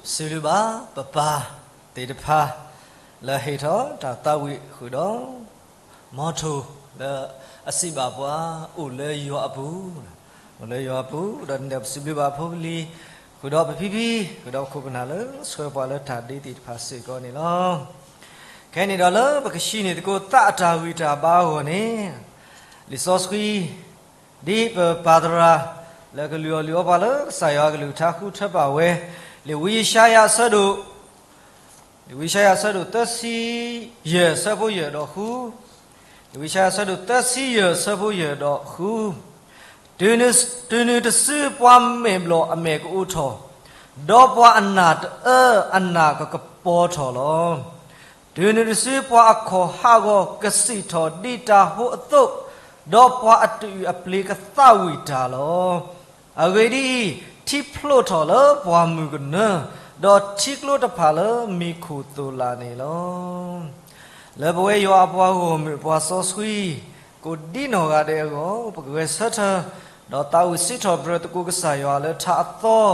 စံးဘျုးဘၣ်ပပၢ်သ့ၣ်တဖၣ် လၢဟ့ၣ်ထီၣ်တၢ်သးဝံၣ်ဃုာ်ဒီး မီထိၣ်လၢအစံးဘၣ်ပှၤ အိၣ်လၢယွၤအပူၤ, အိၣ်လၢယွၤအပူၤ, ဒီးန့ၣ်ဒီးပစံးဘျုးဘၣ်ဖိပလံၤ ဃုာ်ဒီးပဖံဖံ, ဃုာ်ဒီးပခိၣ်ပနၢ်လၢဆှၢပှၤလၢတၢ်ဒ်သ့ၣ်တဖၣ်စ့ၢ်ကီးန့ၣ်လီၤ. ခဲအံၤန့ၣ်ဒီးလၢပကဟံးန့ၢ်သကိးသးအတၢ်ဂံၢ်တၢ်ဘါအဂီၢ်န့ၣ်, လံာ်စီဆှံ ဒ်ပပၢ်သရၣ် လၢကလုၢ်အီၣ်လုၢ်အီပှၤလၢကစၢ်ယွၤအကလုၢ်ကထါဃုထၢဘၣ်ဝဲ, လံာ်ဝံယၡါယၤအဆၢဒိၣ်, လံာ်ဝံယၡါယၤအဆၢဒိၣ်သၢဆံယဲၢ်အဆၢဖိယဲၢ်ဒီးဃု, လံာ်ဝံယၡါယၤအဆၢဒိၣ်သၢဆံယဲၢ်အဆၢဖိယဲၢ်ဒီးဃု, တုၤနုၤတစုပှၤမဲာ်ဘျီၣ်အမဲာ်ကအိးထီၣ်, ဒီးပှၤအနၢ်တအၢအနၢ်ကကပီၤထီၣ်လီၤ. တုၤနုၤတစုပှၤအခီၣ်ဟးဂီၤကစံၣ်ထီၣ်ဒ်တၢ်ဟိးအသိး, ဒီးပှၤအတုၤအပျ့ၤကသးဝံၣ်တၢ်လီၤ. အဂ့ၢ်ဒ်အံၤ, ထံဖျိးထီၣ်လၢပှၢ်မုၢ်ကနၢ, ဒီးထံကျိတဖၣ်လၢမံၤခိၣ်သိၣ်လၢ်န့ၣ်လီၤ. လၢပဝဲယွၤအပှၤဂီၢ်မုၢ်ပှၤစီဆှံ ကိးဒံနီၢ်ဂၤဒဲးအဂီၢ်, ပကဂဲၤဆၢထၢၣ် ဒီးသးဝံၣ်စံးထီၣ်ပတြၢၤသကိးကစၢ်ယွၤလၢထါအသီ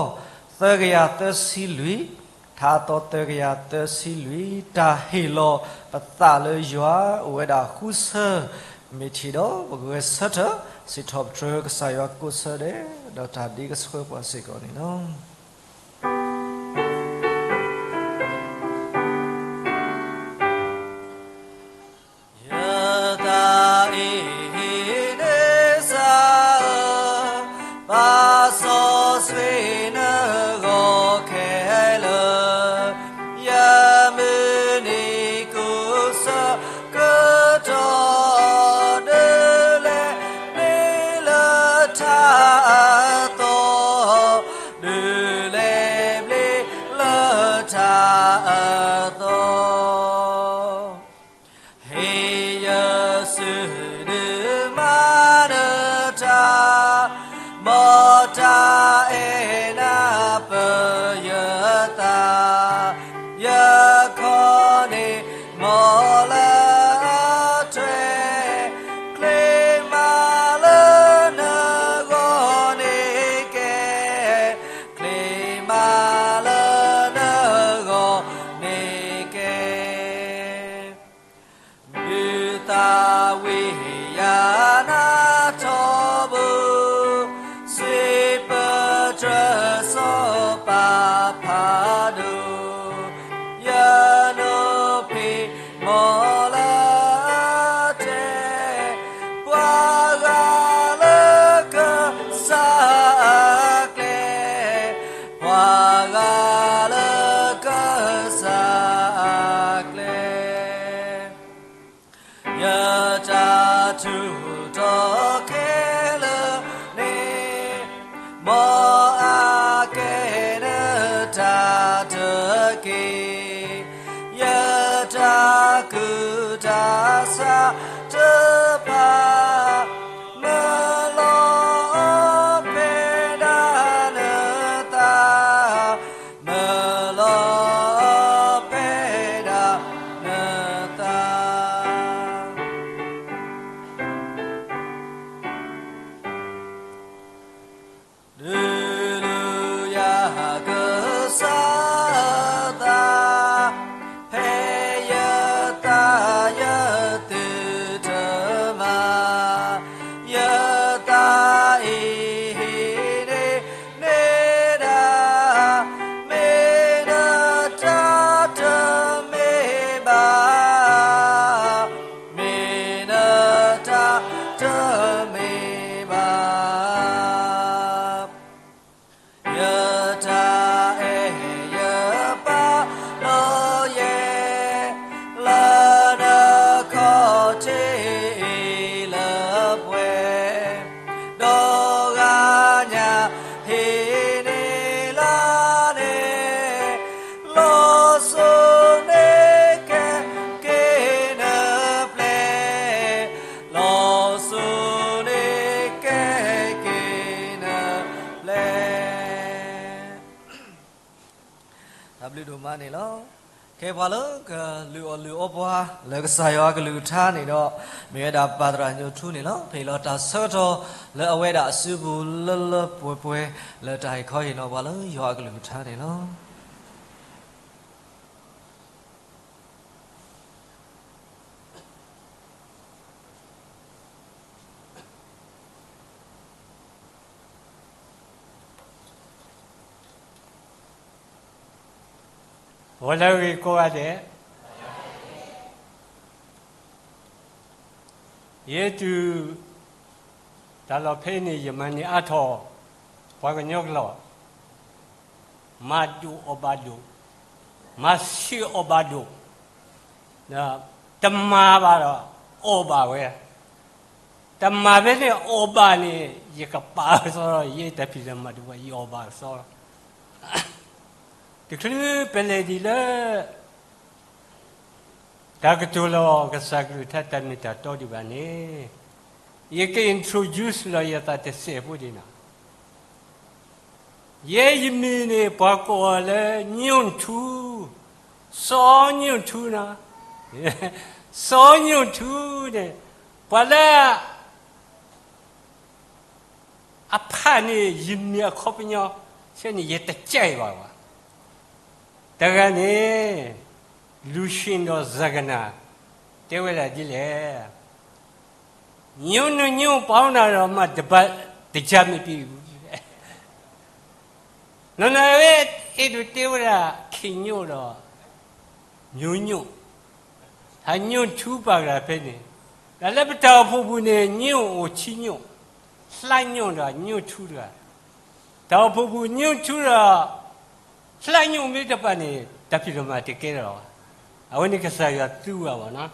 သၢကယၤသၢဆံလွံၢ်, ထါအသီသၢကယၤသၢဆံလွံၢ်, တၢ်ဟ့ၣ်လီၤပသးလၢယွၤအိၣ်ဝဲဒၣ်ဃုဆၢ, မ့ၢ်ထံၣ်ဒီးပကဂဲၤဆၢထၢၣ် စံးထီၣ်ပတြၢၤကစၢ်ယွၤကိးဆၢဒဲး, ဒီးတၢ်ဒ်ကဆှၢပှၤစ့ၢ်ကီးန့ၣ်လီၤ. ယသးအ့ၣ်ဟံးန့ၢ်စၢ်ဧၢ, ပၢ်စီဆှံနဂီၢ်ခဲလၢာ်, ယမုၢ်နံၤကိးဆၢ ကတီၢ်ဒုးလဲၤဘျ့လၢထါအသီ, ဒုးလဲၤဘျ့လၢထါအသီ, ဟ့ၣ်ယစုဒုးမၤနၢၤတၢ်, မ်တၢ်အဲၣ်နၤပၢၢ်ယသး, ယခီန့ၢ် မ်လၢအထွဲ, ချ့မးလၢနဂီၢ်န့ၣ်ကဲ, ချ့မးလၢနဂီၢ်န့ၣ်ကဲ, ဒုးသးဝံၣ်ယၤနၤထီဘိ, စံးပတြၢၤစီၤပၤဖးဒိၣ်, ယနိးဖံး မ်လၢအထွဲ, ပှၤဂၤလၢကစၢ်အကျဲ, ပှၤဂၤလၢကစၢ်အကျဲ, ယတၢ်ထူးထီၣ်ခဲလၢာ်န့ၣ်, မ်အကဲနတၢ်တက့ၢ်, ယတၢ်ကူၣ်တၢ်ဆးတဖၣ်, မၢလီၤဖဲဒၣ်နသး, မၢလီၤဖဲဒၣ်နသး. ဒုးလူၤယၤကစၢ်အသး, ဖဲယသးယသုတမၤ, ယသးအံၤဟံးန့ၢ်န့ၢ်ဒၣ်, မ့ၢ်နတၢ်တမ့ၢ်ဘၣ် မ့ၢ်နတၢ်တမ့ၢ်ဘၣ်. ယတၢ်အဲၣ်ယပာ်လီၤယဲၢ် လၢနခီၣ်ထံးအံၤလၢပှဲၤ, ဒီးဂၤညါ ဟံးန့ၢ်လၢန့ၣ်, လီၤစိၤန့ၣ်ကဲက့ၤနပျဲၢ်, လီၤစိၤန့ၣ်ကဲက့ၤနပျဲၢ်. တၢ်ဘျုးဒိၣ်မးန့ၣ်လီၤ. ခဲအံၤပှၤလၢကလုၢ်အီၣ်လုၢ်အီပှၤ လၢကစၢ်ယွၤအကလုၢ်ကထါန့ၣ်ဒီး မ့ၢ်ဝဲဒၣ်ပၢ်သရၣ်ညိၣ်ထူန့ၣ်လီၤ. ဖဲအံၤလီၤတၢ်ဆၢကတီၢ်လၢအဝဲဒၣ်အစုပူၤလၢလၢပှဲၤပှဲၤ လၢတၢ်ဟ့ၣ်ခီဟ့ၣ်နီၤပှၤလၢယွၤအကလုၢ်ကထါန့ၣ်လီၤ. ဂီၤလၢအဂ့ၤကိးဂၤဒဲး, ယဲတုၤ တၢ်လီၢ်ဖဲအံၤန့ၣ် ယမၤန့ၢ်အါထီၣ် ပှၤကညီကျိာ်, မၤဒိၣ်အီၣ်ဘၣ်ဒိၣ်, မၤဆံးအီၣ်ဘၣ်ဒိၣ်, ဒီးတမၤဘၣ်ဒီး အီၣ်ဘၣ်ဝဲ, တမၤဖဲန့ၣ်အီၣ်ဘၣ်န့ၣ် ယကပာ်ကစီဒီး ယဲတၢ်ဖံးတၢ်မၤတဝဲ ယအီၣ်ဘၣ်ကစီဒီး တချုးပလဲၤဒံးလၢ တၢ်ကတိၤလီၤကစၢ်ကလုၢ်ကထါတၢ်မ့ၢ်တၢ်တီဒံးဘၣ်န့ၣ်, ယက introduce လီၤယသးတစဲးဖိဒံးနီၤ. ယဲယမံၤန့ၣ် ပှၤကိးအီၤလၢ ညိၣ်ထူ, စီၤညိၣ်ထူနီၤ, စီၤညိၣ်ထူန့ၣ် ပှၤလၢ အဖးန့ၣ် ယမံၤအခီပညီ ဆဲန့ၣ် ယတကြိုက်ဘၣ်ဝဲ. တဂၤန့ၣ် လူရှင်တော်ဇာဂနာ် တဲဝဲဒၣ်ဒ်လဲၣ်, ညိၣ်နုညိၣ်ပာ်နၤဒီးမး တဘၣ်တကြၢးမ့ၢ်ပံၤ, နီၢ်နီၢ်ဝဲ အဲၣ်ဒိးတဲဝဲဒၣ် ခ့ၣ်ညိၣ်ဒီး ညိၣ်ညိၣ်, ဟးညိၣ်ထူပာ်ကလၤဖဲန့ၣ်, ဒီးလၢပတၢ်အိၣ်ဖှိၣ်ပူၤန့ၣ် ညိၣ်အိၣ်ဆံညိၣ်, လှညိၣ်ဒီးညိၣ်ထူတဂၤ, တၢ်အိၣ်ဖှိၣ်ပူၤညိၣ်ထူဒီး လှညိၣ်မ့ၢ်တပာ်န့ၣ် တၢ်ဖံးတၢ်မၤတကဲထီၣ်လီၤဘၣ်. အဝဲန့ၣ်ကစၢ်ယွၤသူဝဲဘၣ်နီၤ.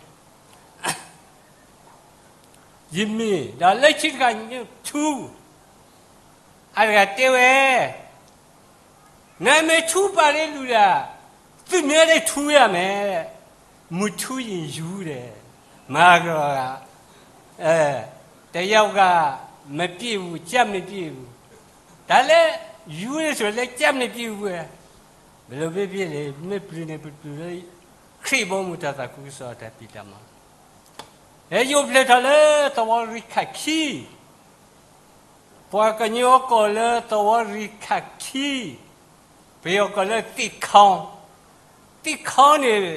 ယမ့ၢ်ဒီးလၢခံတခါညိၣ်ထူ အတဂၤတဲဝဲ, နမ့ၢ်ထူပာ်လၢလူၤဒီး သူများလည်းထူရမယ်, မုၢ်ထူရင်ယူတယ်, မၤကလီၤဂၤ, တယောက်က မပြည့်ဘူး, ကြမ်းမပြည့်ဘူး, တၢ်လၢ ယူတယ်ဆိုလည်း ကြမ်းမပြည့်ဘူး, ဘယ်လိုပဲဖြစ်လေ မ့ၢ်ပျုၤန့ၣ် ပပျုၤလၢ ခရံာ်ဘီမုၢ်တၢ်သးခုကစီၣ်တၢ်ဖံးတၢ်မၤ ဟဲယိးဖျဲၣ်ထီၣ်လၢသဝီရံၣ်ခၣ်ခံ, ပှၤကညီကိးလၢသဝီရံၣ်ခၣ်ခံ, ပယီၤကိးလၢသ့ၣ်ခီ, သ့ၣ်ခီန့ၣ်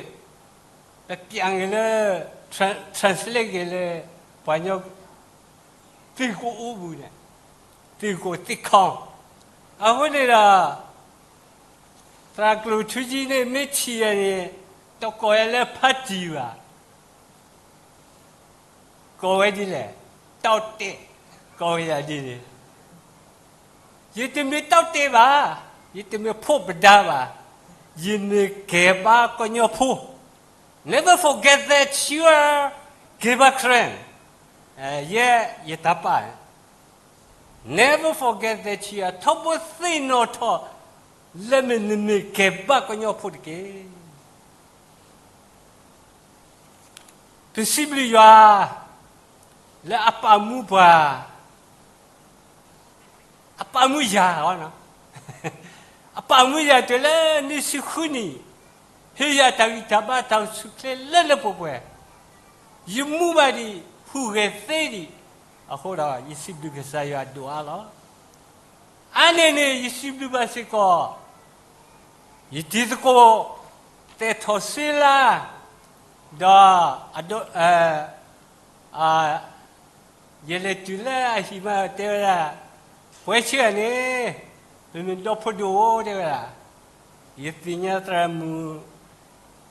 ပပျးက့ၤလၢ translate က့ၤလၢ ပှၤကညီ သ့ၣ်ကိးအိပူၤန့ၣ်, သ့ၣ်ကိးသ့ၣ်ခီ, အဃိန့ၣ်ဒီး သရၣ်ကျိာ်ထူကၠံန့ၣ် မ့ၢ်ထံၣ်ယၤန့ၣ် တကိးယၤလၢဖါတံၢ်ဘၣ်, ကိးဝဲဒ်လဲၣ်, တောင့်တင့်, ကိးဝဲယၤဒ်န့ၣ်, ယတမ့ၢ်တောင့်တင့်ဘၣ်, ယတမ့ၢ်ဖိပဒါဘၣ်, ယမ့ၢ်ကဲဘါကညီဖိ, never forget that you are ကဲဘါ clan, ယဲယတၢ်ပာ် never forget that you are ထီဘိသ့ၣ်နီၣ်ထီၣ် လၢမ့ၢ်နမ့ၢ်ကဲဘါကညီဖိတက့ၢ်. ပစံးဘျုးယွၤ လၢအပာ်မူပှၤ အပာ်မူယၤ, အပာ်မူယၤတုၤလၢနွံဆံဃုနံၣ်, ဟ့ၣ်ယၤတၢ်ဂံၢ်တၢ်ဘါတၢ်အိၣ်ဆူၣ်အိၣ်ချ့လၢလၢပှဲၤပှဲၤ, ယမူဘၣ်ဒံး ဟူးဂဲၤသ့ဒံး, အဃိဒီး ယစံးဘျုးကစၢ်ယွၤဒိၣ်အါလီၤ. အါန့ၢ်န့ၣ် ယစံးဘျုးဘၣ်စ့ၢ်ကီး ယတံၤသကိး သဲးထီၣ်စ့လါ, ဒီး ယလဲၤတုၤလၢအဟံၣ်မးတဲဝဲဒၣ်, ပှဲၤဆံးဂၤန့ၣ် ပမ့ၢ်ဒီဖိဒိၣ်ဧိၤတဲဝဲဒၣ်, ယသ့ၣ်ညါသရၣ်မုၣ်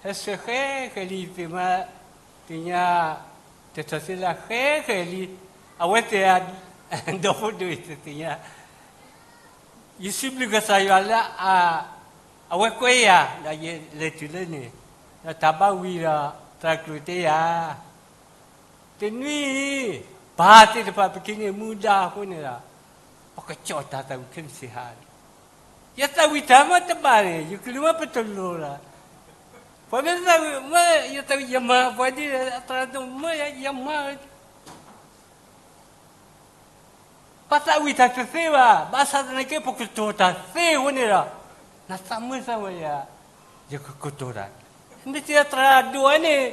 ဟဲဆှၢဃဲဃဲလံ ယသ့ၣ်မး သ့ၣ်ညါ သဲးထီၣ်စ့လါဃဲဃဲလံ, အဝဲသ့ၣ် ဒီဖိဒိၣ်အံၤတသ့ၣ်ညါ ယစံးဘျုးကစၢ်ယွၤလၢ အဝဲကွဲယၤ ဒီးယလဲၤတုၤလၢန့ၣ်, ဒီးတၢ်ဘါဝံၤဒီး သရၣ်ကျိာ်တဲယၤ, တနွံအံၤ ပၢ်သ့ၣ်တဖၣ်ပက့ၤန့ၢ်မူဒါအဃိန့ၣ်ဒီး ပကကၠီၣ်တၢ်သးဝံၣ်ခဲမုၢ်ဆ့ၣ်ဟါ, ယသးဝံၣ်တၢ်မ့ၢ်တဘၣ်န့ၣ် ယကလုၢ်မ့ၢ်ပတလိၤလီၤ, ပှၤမ့ၢ်သးဝံၣ်မ့ၢ်ယသးဝံၣ်ယမၤ ပှၤဒ်လဲၣ် အသရၣ်ဒိၣ်မ့ၢ်ယမၤ ပသးဝံၣ်တၢ်တသ့ဘၣ်, ဘၣ်ဆၣ်သနာ်က့ ပကတိၤတၢ်သ့အဃိန့ၣ်ဒီး နသးမုာ်သးဝဲယၤ, ယကကတိၤတၢ်, မ့ၢ်တဲသရၣ်ဒိၣ်ဝဲန့ၣ်,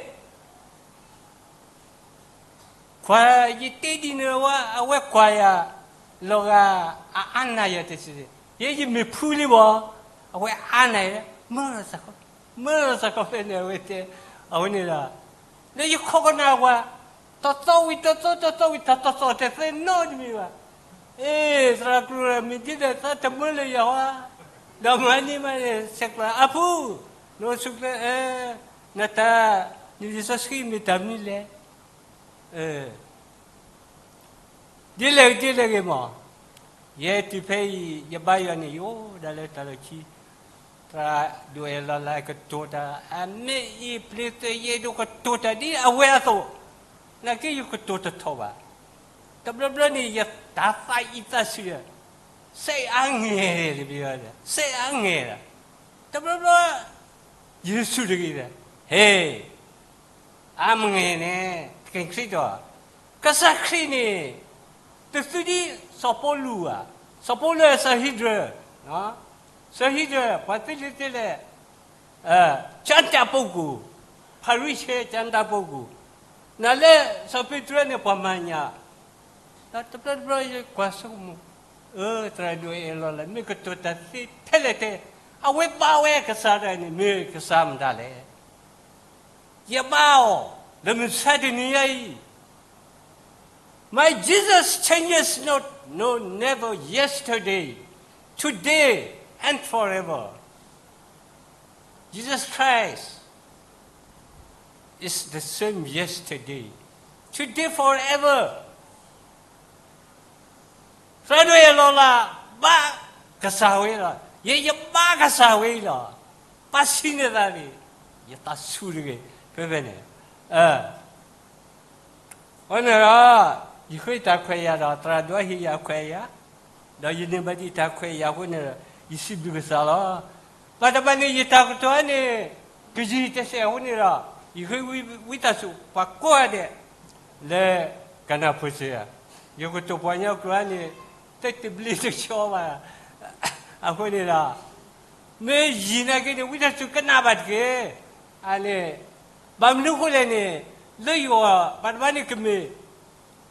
ကွၢ်ယတဲဒ်န့ၣ်ဝဲ အဝဲကွၢ်ယၤ, လီၤဂာ် အအါနၢ်ယၤတစဲး, ယဲယမ့ၢ်ဖုလံဘၣ်, အဝဲအါနၢ်ယၤ, မၢလီၤသးခီ, မၢလီၤသးခီဖဲန့ၣ် အဝဲတဲ, အဝဲန့ၣ်ဒီး လၢယခိးကနၣ်ဝဲ, တသီဝံၤတသီ တသီဝံၤတသီ တသီတသ့နီတမံၤဘၣ်. အ့ သရၣ်ကျိၤ မ့ၢ်ဒ်န့ၣ် သးတမၢလၢယၤဝဲ, ဒီးမၤန့ၢ်မးန့ၣ် ဆဲးကျိးအါဖု, နအိၣ်ဆူၣ်ချ့, နတၢ်, နလံာ်စီဆှံမ့ၢ်တၢ်မနုၤလဲၣ်. ဒ်လဲၣ်ဂ့ၤဒ်လဲၣ်ဂ့ၤမး, ယဲတုၤဖဲအံၤ ယဘါယွၤန့ၣ် ယအိၣ်ဒၣ်လၢတၢ်လီၢ်ခံ, သရၣ်ဒိၣ်အဲၣ်လီၤလးကတိၤတၢ်, အမ့ၢ်အံၤပျ့ၤသုးယဲဒိၣ်ကတိၤတၢ်ဒ်အဝဲအသိး, နာ်က့ယကတိၤတထီၣ်ဘၣ်. တဘျီဘျီန့ၣ် ယတၢ်သးအံၤသးဆံး, စဲးအါငဲၢ်, စဲးအါငဲၢ်, တဘျီဘျီ ယဟ့ၣ်ဆူၣ်တဂ့ၤ, ဟဲ, အါမ့ၢ်ဂ့ၤန့ၣ် သက့ၣ်ခရံာ်တီ, ကစၢ်ခရံာ်န့ၣ် တသုဒ်စီၤပီလူးဧါ, စီၤပီလူးစီၤဟံးဒြဲ, စီၤဟံးဒြဲ ပှၤသ့လံာ်သ့လဲၣ်, ကၠၢတၢ်ပကိၢ်, ဖၤရံၤၡဲကၠၢတၢ်ပကိၢ်, နလၢစီၤပ့းတရူးန့ၣ် ပှၤမၤညၣ်, ဒီးတဘျီတဘျီယကွၢ်ဆိကမိၣ်, အၢ သရၣ်ဒိၣ်အဲၣ်လီၤလး မ့ၢ်ကတိၤတၢ်သ့ထဲလဲၣ်ထဲ, အဝဲဘါဝဲကစၢ်ဒၣ်န့ၣ် မ့ၢ်ကစၢ်မတၤလဲၣ်. ယဘါအီၤ လၢမုၢ်ဆါတနံၤညါအံၤ, My Jesus changes not, no, never, yesterday, today, and forever. Jesus Christ is the same yesterday, today, forever. သရၣ်ဒိၣ်အဲၣ်လီၤလး ဘါကစၢ်ဝဲလီၤ. ယဲယဘါကစၢ်ဝဲအံၤလီၤ. ပၢ်ဆံးန့ၢ်သးန့ၣ်, ယသးဆူၣ်တဂ့ၤ, ဖဲဖဲန့ၣ်, အဃိန့ၣ်ဒီး, ယဃ့တၢ်ခွဲးယာ်ဒီး သရၣ်ဒိၣ်ဟ့ၣ်ယၤခွဲးယာ်, ဒီးယန့ၢ်ဘၣ်ဒံးတၢ်ခွဲးယာ်အဃိန့ၣ်ဒီး ယစံးဘျုးကစၢ်လီၤ. ဘၣ်တဘၣ်န့ၣ် ယတၢ်ကတိၤန့ၣ် ကယံာ်တစဲးအဃိန့ၣ်ဒီး, ယဃ့ဝံသးစူၤ ပှၤကိးဂၤဒဲး လၢကနၢ်ဖိစၢၤ, ယကတိၤပှၤကညီကျိာ်န့ၣ် တတဘျ့တဆှီဘၣ်. အဃိန့ၣ်ဒီး, မ့ၢ်ယံာ်နာ်က့န့ၣ် ဝံသးစူၤကနၣ်ဘၣ်တက့ၢ်. အန့ၣ်, ဘၣ်မနုၤအဃိလဲၣ်န့ၣ်, လၢယဂီၢ် ဘၣ်တဘၣ်န့ၣ်ကမ့ၢ်,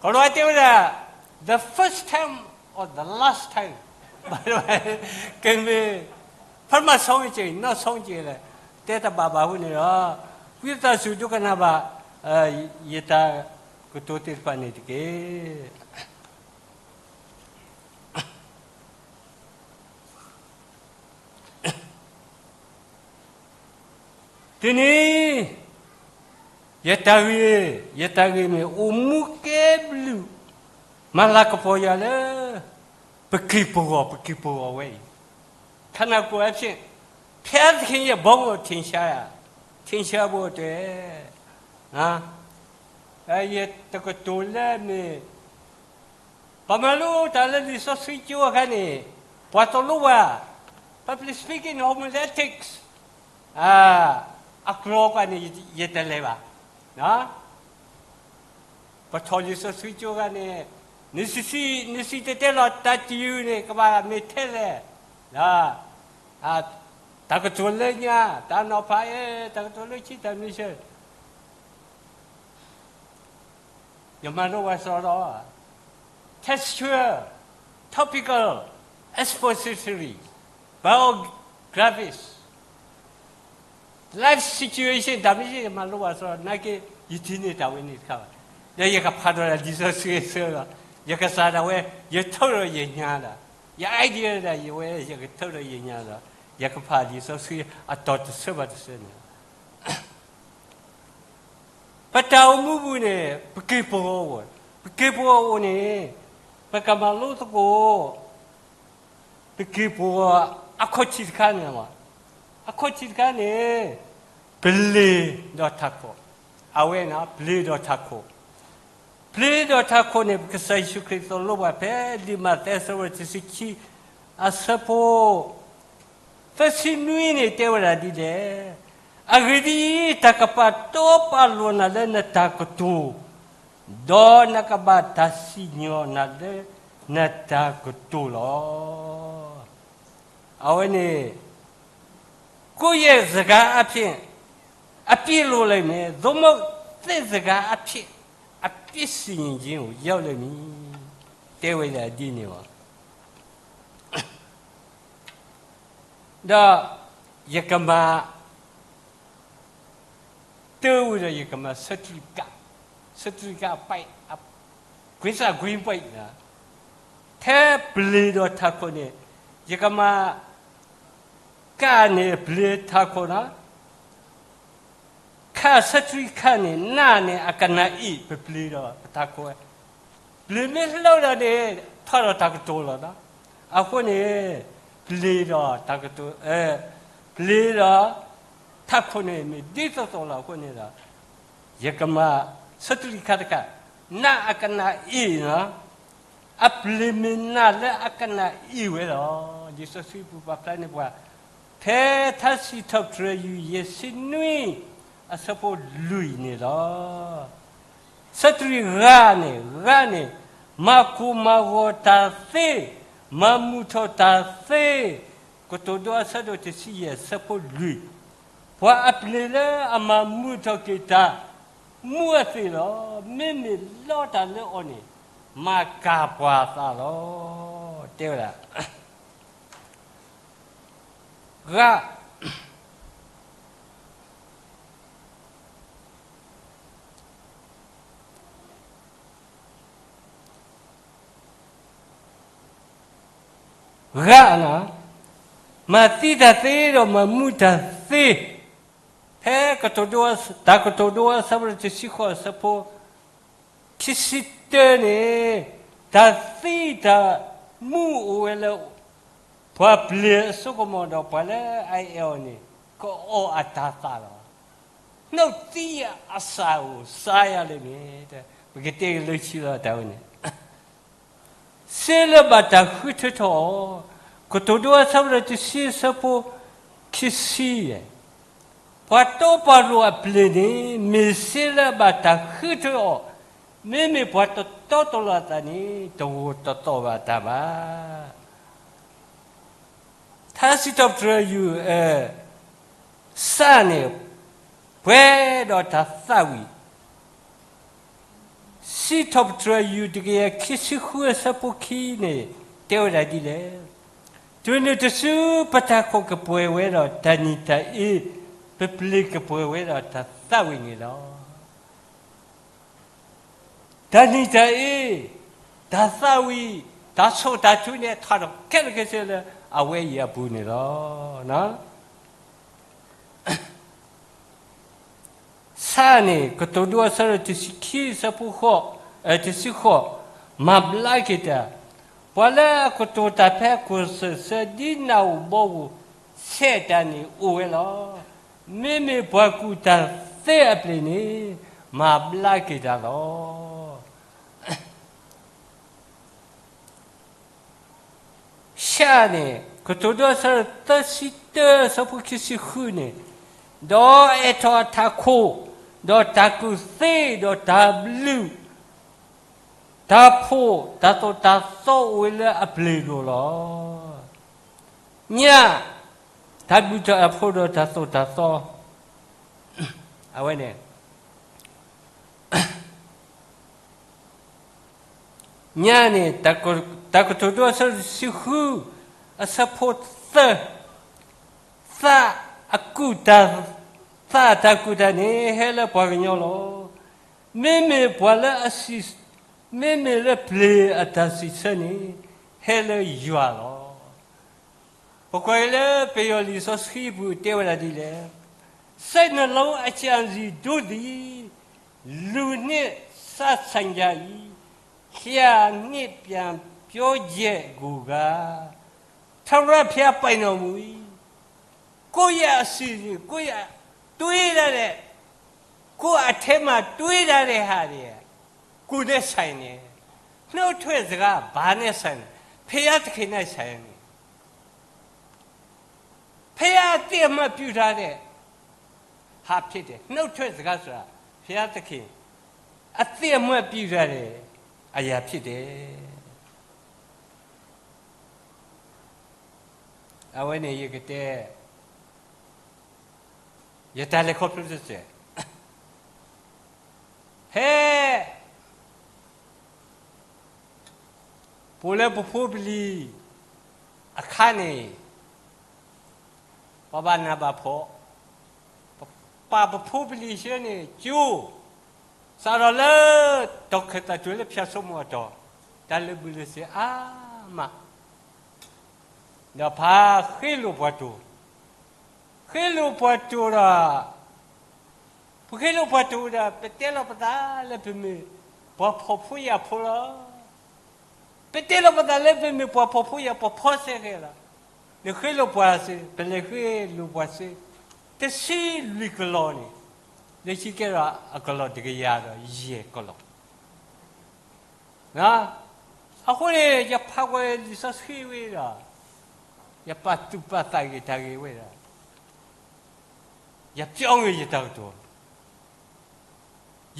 ကီၤလၤဝါတဲဝဲဒၣ်, the first time or the last time, ဘၣ်တဘၣ်, ကမ့ၢ်, ဖဲမၤဆီက့ၤ နီၢ်ဆီက့ၤလဲၣ်, တဲတဘၣ်ဘၣ်အဃိန့ၣ်ဒီး, ဝံသးစူၤဒိကနၣ်ဘၣ် ယတၢ်ကတိၤသ့ၣ်တဖၣ်န့ၣ်တက့ၢ်. တနံၤ, ယတၢ်ဂ့ၢ်, ယတၢ်ဂ့ၢ်မ့ၢ်အိၣ်မူကဲဘျုး, မၤလၤကပီၤယၤလၢ ပက့ၢ်ပဂီၤ, ပက့ၢ်ပဂီၤဝဲအံၤ, ခါနၢ်ကိၣ်အဖျ့ၣ်, ဖဲသခ့ယဘီမီၣ်ထ့ၣ်ဆါ, ထ့ၣ်ဆါဘိတဲ, ယတကတိၤလၢမ့ၢ် ပမၤလိတၢ်လၢလံာ်စီဆှံကၠိအခါန့ၣ်, ပှၤတလိၣ်ဝဲ, public speaking homiletics, အကျိၤကွၢ်န့ၣ် ယတလဲၤဘၣ်. ပထီၣ်လံာ်စီဆှံကၠိအခါန့ၣ်, နစံး, နစံၣ်တဲၤတဲလီၤတၢ်တယုၢ်န့ၣ် ကဘၣ်မ့ၢ်ထဲလဲၣ်, တၢ်ကတိၤလၢညါ, တၢ်နီၤဖး, တၢ်ကတိၤလၢခံတၢ်မံၤဆၢ ယမၤလိဝဲစရီဒီး, textual, topical, expository, biographies, life situation, တၢ်မ့ၢ်ယမၤလိဝဲစရီ, နာ်က့ ယထံၣ်န့ၢ်တၢ်ဝဲန့ၣ်တခါဘၣ်. ဒီးယကဖးဒီးလံာ်စီဆှံအဆၢဒီး, ယကစၢ်ဒၣ်ဝဲ, ယထုးဒီးယညါဒီး, ယ idea ဒၣ်ယဝဲ ယကထုးဒီးယညါဒီး, ယကဖးလံာ်စီဆှံအတီၤတဆၢဘၣ်တဆၢန့ၣ် ပတၢ်အိၣ်မူပူၤန့ၣ် ပက့ၢ်ပဂီၤအိၣ်, ပက့ၢ်ပဂီၤအိၣ်န့ၣ်, ပကမၤလိသကိး, ပက့ၢ်ပဂီၤအခီၣ်ထံးတခါန့ၣ်, အခီၣ်ထံးတခါန့ၣ်, ပျ့ၤဒီးထးခိၣ်, အဝဲန့ၣ် ပျ့ၤဒီးထးခိၣ်, ပျ့ၤဒီးထးခိၣ်န့ၣ် ပကစၢ်ယ့ၣ်ၡူးခရံာ်သိၣ်လိပှၤဖဲလံာ်မးသဲ အဆၢဖိတဆံခံ, အဆၢဖိ သၢဆံနွံန့ၣ်တဲဝဲဒၣ်ဒ်လဲၣ်, အဂ့ၢ်ဒ်အံၤ, တၢ်ကပာ်တီပာ်လိၤနၤလၢနတၢ်ကတိၤ, ဒီးနကဘၣ်တၢ်စံၣ်ညီၣ်နၤလၢနတၢ်ကတိၤလီၤ. အဝဲန့ၣ်, ကိုယ့်ရဲ့စကားအားဖြင့် အပြည့်လို့လိမ့်မယ်, သို့မဟုတ် သင့်စကားအားဖြင့် အပြည့်စင်ကြယ်ကိုရောက်လိမ့်မည်, တဲဝဲဒၣ်ဒ်န့ၣ်လီၤ. ဒီးယကမၤ တၢ်ဝံၤဒီးယကမၤ ဆၢထံကၣ်, ဆၢထံကၣ်အပိုက်, ကွ့စၢ်ကွ့ပံး, ထဲပျ့ၤဒီးထးခိၣ်န့ၣ်, ယကမၤ ကၣ်န့ၣ်ပျ့ၤထးခိၣ်နီၤ, ခါဆၢထံခါန့ၣ် နးန့ၣ် အကနၣ်အ့ၣ် ပပျ့ၤဒီးပထးခိၣ်ဝဲ, ပျ့ၤမ့ၢ်လၢာ်ဒီးန့ၣ် ထီၣ်ဒီးတၢ်ကတိၤလီၤနီၤ. အဃိန့ၣ် ပျ့ၤဒီးတၢ်ကတိၤ, ပျ့ၤဒီးထးခိၣ်န့ၣ် မ့ၢ်ဒ်သိးသိးလီၤ. အဃိန့ၣ်ဒီး ယကမၤဆၢထံခါတခါ, နးအကနၣ်အ့ၣ်နီၤ. အပျ့ၤမ့ၢ်နးလၢအကနၣ်အ့ၣ်ဝဲလီၤ. လံာ်စီဆှံပူၤပာ်ဖျါန့ၢ်ပှၤ ဖဲထါစံးထီၣ်ပတြၢၤ ယူၢ်ယဲၢ်ဆံနွံ အဆၢဖိလွံၢ်န့ၣ်လီၤ. ဆၢထံဂၤန့ၣ် ဂၤန့ၣ် မၤကိၢ်မၤဂီၤတၢ်သ့, မၤမုာ်ထီၣ်တၢ်သ့, ကတိၤဒိအဆၢဒိၣ်တဆံယဲၢ် အဆၢဖိလွံၢ်, ပှၤအပျ့ၤလၢအမၤမုာ်ထီၣ်က့ၤတၢ် မူအသ့ၣ်လီၤ. မ့မ့ၢ်လီတၢ်လၢအီၤန့ၣ် မၤကၢ်ပှၤသးလီၤ. တဲဝဲဒၣ် ဂၤ ဂၤန့ၣ် မၤသံတၢ်သ့ဒီးမၤမုာ်တၢ်သ့, ဖဲကတိၤဒိ တၢ်ကတိၤဒိအဆၢဖိတဆံဃိး အဆၢဖိ ခံဆံတၢန့ၣ် တၢ်သံတၢ်မူအိၣ်ဝဲလၢ ပှၤပျ့ၤအစိကမီၤဒီး ပှၤလၢအအဲၣ်အီၤန့ၣ် ကအီၣ်အတၤသၣ်လီၤ. နှုတ်သီးအစာကို စားရလိမ့်မယ်, ပကတဲကလၢဆံလီၤတၢ်ဝဲန့ၣ် စ့လၢဘၣ်တၢ်ဃုထၢထီၣ်အီၤ, ကတိၤဒိအဆၢဖိတဆံ အဆၢဖိခံဆံယဲၢ်, ပှၤတီပှၤလိၤအပျ့ၤန့ၣ် မ့ၢ်စ့လၢအဘၣ်တၢ်ဃုထၢအီၤ, မ့မ့ၢ်ပှၤတတီတလိၤအသးန့ၣ် တဂိာ်တသီၣ်ဘၣ်တၢ်ဘၣ်. ထါစံးထီၣ်ပတြၢၤ ယူၢ် စးန့ၣ် ပှဲၤဒီးတၢ်သးဝံၣ်, စံးထီၣ်ပတြၢၤ ယူၢ် တကယၤခံဆံဃု အဆၢဖိခံန့ၣ် တဲဝဲဒၣ်ဒ်လဲၣ်, တုၤနုၤတစု ပထးခိၣ်ကပှဲၤဝဲဒီးတၢ်နံၤတၢ်အ့, ပပျ့ၤကပှဲၤဝဲဒီးတၢ်သးဝံၣ်န့ၣ်လီၤ. တၢ်နံၤတၢ်အ့, တၢ်သးဝံၣ်, တၢ်ဆိၣ်တၢ်ထုန့ၣ် ထီၣ်ဒီးခဲလၢာ်ခဲဆ့လၢအဝဲအံၤအပူၤန့ၣ်လီၤ. စးန့ၣ် ကတိၤဒိအဆၢဒိၣ်တဆံခံ အဆၢဖိဃိး, တဆံဃိး, မၤဘျါက့ၤတၢ်, ပှၤလၢအကတိၤတၢ်ဖဲအခိၣ်စၢၢ်ဆၢ ဒ်နၢ်ဧိၤဘီဧိၤ ဆဲးတၢ်န့ၣ်အိၣ်ဝဲလီၤ. မ့မ့ၢ်ပှၤကူၣ်တၢ်သ့အပျ့ၤန့ၣ် မၤဘျါက့ၤတၢ်လီၤ. စးန့ၣ် ကတိၤဒိအဆၢဒိၣ်သၢဆံတၢ အဆၢဖိခံဆံဃုန့ၣ်, ဒီးအဲၣ်ထီၣ်အထးခိၣ်, ဒီးတၢ်ကူၣ်သ့, ဒီးတၢ်ဘျုး, တၢ်ဖှိၣ်, တၢ်သိၣ်တၢ်သီအိၣ်ဝဲလၢအပျ့ၤအလိၤလီၤ. ညါ, တၢ်ဘျုးတၢ်ဖှိၣ်ဒီးတၢ်သိၣ်တၢ်သီ, အဝဲန့ၣ် ညါန့ၣ် တၢ်ကတိၤဒိအဆၢဒိၣ်တဆံဃု အဆၢဖိသၢ, သးအကူၣ်တၢ်, သးအတၢ်ကူၣ်တၢ်န့ၣ် ဟဲလၢပှၤကညီလီၤ. မ့မ့ၢ်ပှၤလၢအစံး, မ့မ့ၢ်လၢပျ့ၤအတၢ်စံးဆၢန့ၣ် ဟဲလၢယွၤလီၤ. ပကွၢ်က့ၤလၢပယီၤလံာ်စီဆှံပူၤတဲဝဲဒၣ်ဒ်လဲၣ်, စိတ်နှလုံးအကြံစည်ဒိသီး, လူနှင့်စပ်ဆိုင်ကြ၏, လျှာနှင့်ပြန်ပြောချက်ကိုက ထာဝရဘုရားပိုင်တော်မူ၏. ကိုယ့်ရဲ့အစီအစဉ်, ကိုယ့်ရဲ့တွေးထားတဲ့, ကိုယ့်အထဲမှာတွေးထားတဲ့ဟာတွေ, ကိုယ်နဲ့ဆိုင်တယ်. နှုတ်ထွက်စကားဘာနဲ့ဆိုင်လဲ? ဘုရားသခင်နဲ့ဆိုင်တယ်. ဘုရားအသိအမှတ်ပြုထားတဲ့ဟာဖြစ်တယ်. နှုတ်ထွက်စကားဆိုတာ ဘုရားသခင်အသိအမှတ်ပြုထားတဲ့အရာဖြစ်တယ်. အဝဲန့ၣ်ယကတဲ ယတၢ်လဲၤခီဖျိတစဲး, ဖဲ ပအိၣ်လၢပဖိပလံၤအခါန့ၣ် ပှၤဘၣ်နးဘၣ်ဖှီၣ်, ပပာ်ပဖိပလံၤဆှၢန့ၣ် ကၠိ, စးထီၣ်လၢ တီၢ်ခၢၣ်သးတုၤလၢဖၠၣ်စိမိၤအတီၢ်, တၢ်လုၢ်ဘုလုၢ်စ့အါမး, ဒီးဖးဃ့လိာ်ပှၤတိၢ်, ဃ့လိာ်ပှၤတိၢ်ဒီး ပ ပဃ့လိာ်ပှၤတအိၣ်ဒီး ပတဲလီၤပသးလၢပမ့ၢ်ပှၤဖှီၣ်ဖိယာ်ဖိလီၤ. ပတဲလီၤပသးလၢပမ့ၢ်ပှၤဖှီၣ်ဖိယာ်ဖိ ပဖီစဲဃဲၤလီၤ. နဃ့လိာ်ပှၤစ့ၢ်, ပလဲၤဃ့လိာ်ပှၤစ့ၢ်, တဆံလွံၢ်ကလီၤန့ၣ်, လၢခံကဲထီၣ်အကလီၢ်တကယၤဒီးယဲၢ်ကလီၢ် အဃိန့ၣ် ယဖးကွၢ်လံာ်စီဆှံဝဲဒီး ယပာ်သူၣ်ပာ်သးဂ့ၤတၢ်ဂ့ၤဝဲဒီး ယပျီအီၤယတၢ်ကတိၤ,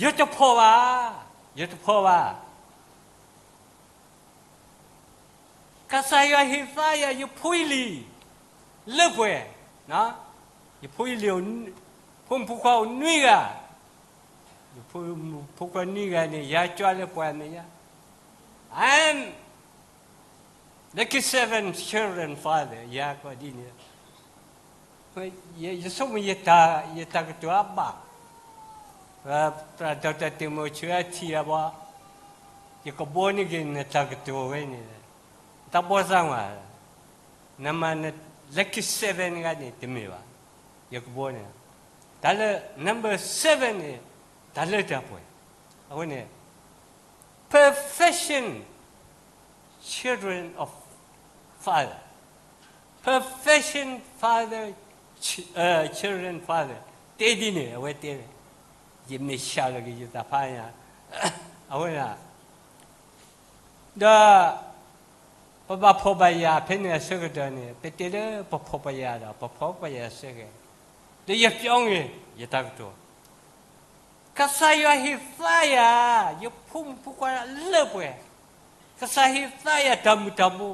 ယတဖှီၣ်ဘၣ်, ယတဖှီၣ်ဘၣ်. ကစၢ်ယွၤဟ့ၣ်သါယၤ ယဖိယလံၤ လၢပှဲၤ, ယဖိယလံၤ, ဖိမုၣ်ဖိခွါအိၣ်နွံဂၤ, ယဖိမုၣ်ဖိခွါနွံဂၤန့ၣ် ယၤကွၢ်လၢပှၤမဲာ်ညါ, I'm lucky seven children father, ယၤကွၢ်ဒ်န့ၣ် ယဆိကမိၣ် ယတၢ်ကတိၤအါဘၣ်, ပှၤဒီးတၢ်တ့ၢ်မိၣ်ဆၢအထံၣ်အဘၣ်, ယကဘီန့ၢ်က့ၤနတၢ်ကတိၤဝဲန့ၣ်, တၢ်ဘီစၢ်ဝဲ, နမၤ lucky seven ဂၤန့ၣ် တမ့ၢ်ဘၣ်, ယကဘီန့ၣ်, တၢ်လၢ number seven န့ၣ် တၢ်လၢတၢ်ပှဲၤ, အဃိန့ၣ် perfection children of father, perfection father, ch- အ children father, တဲဒ်န့ၣ် အဝဲတဲ, ယမ့ၢ်ဆှၢလီၤက့ၤယသးဖးညါ, အဝဲဒၣ် ဒီး ပဘၣ်ဖှီၣ်ဘၣ်ယာ်ဖဲန့ၣ်အဆၢကတီၢ်န့ၣ် ပတဲလၢပဖှီၣ်ပယာ်ဒီး ပဖှီၣ်ပယာ်စဲဃဲၤ, ဒီးယပျီအီၤယတၢ်ကတိၤ ကစၢ်ယွၤဟ့ၣ်သါယၤ ယဖိမုၣ်ဖိခွါလၢပှဲၤ, ကစၢ်ဟ့ၣ်သါယၤတၢ်မုၢ်တၢ်ဘိ,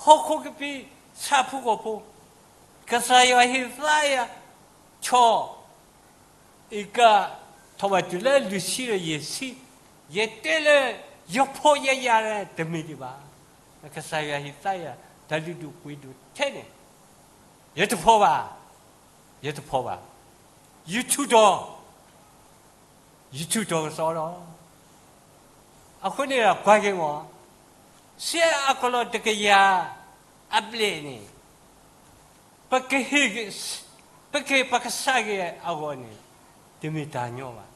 ဟီၣ်ခိၣ်ကပံာ်ဆၣ်ဖိကီၢ်ဖိ, ကစၢ်ယွၤဟ့ၣ်သါယၤ ဆီၣ် အံၤက ထီၣ်ဘၣ်တုၤလၢလွံၢ်ဆံဒီးယဲၢ်ဆံ, ယတဲလၢ ယဖှီၣ်ယယာ်တမ့ၢ်ဒံးဘၣ်. ကစၢ်ယွၤဟ့ၣ်သါယၤ တၢ်လုၢ်ဒိၣ်ပှ့ၤဒိၣ်ထဲန့ၣ်, ယတဖှီၣ်ဘၣ်, ယတဖှီၣ်ဘၣ်, ယထုးထီၣ်, ယထုးထီၣ်ကစီဒီး, အဃိန့ၣ်ဒီး ကွၢ်က့ၤမး, စ့အကလီၢ်တကယၤအဘျဲၣ်န့ၣ် ပကဟ့ၣ်, ပကဟ့ၣ်ပကစၢ်က့ၤအဂီၢ်န့ၣ် တမ့ၢ်တၢ်ညီဘၣ်.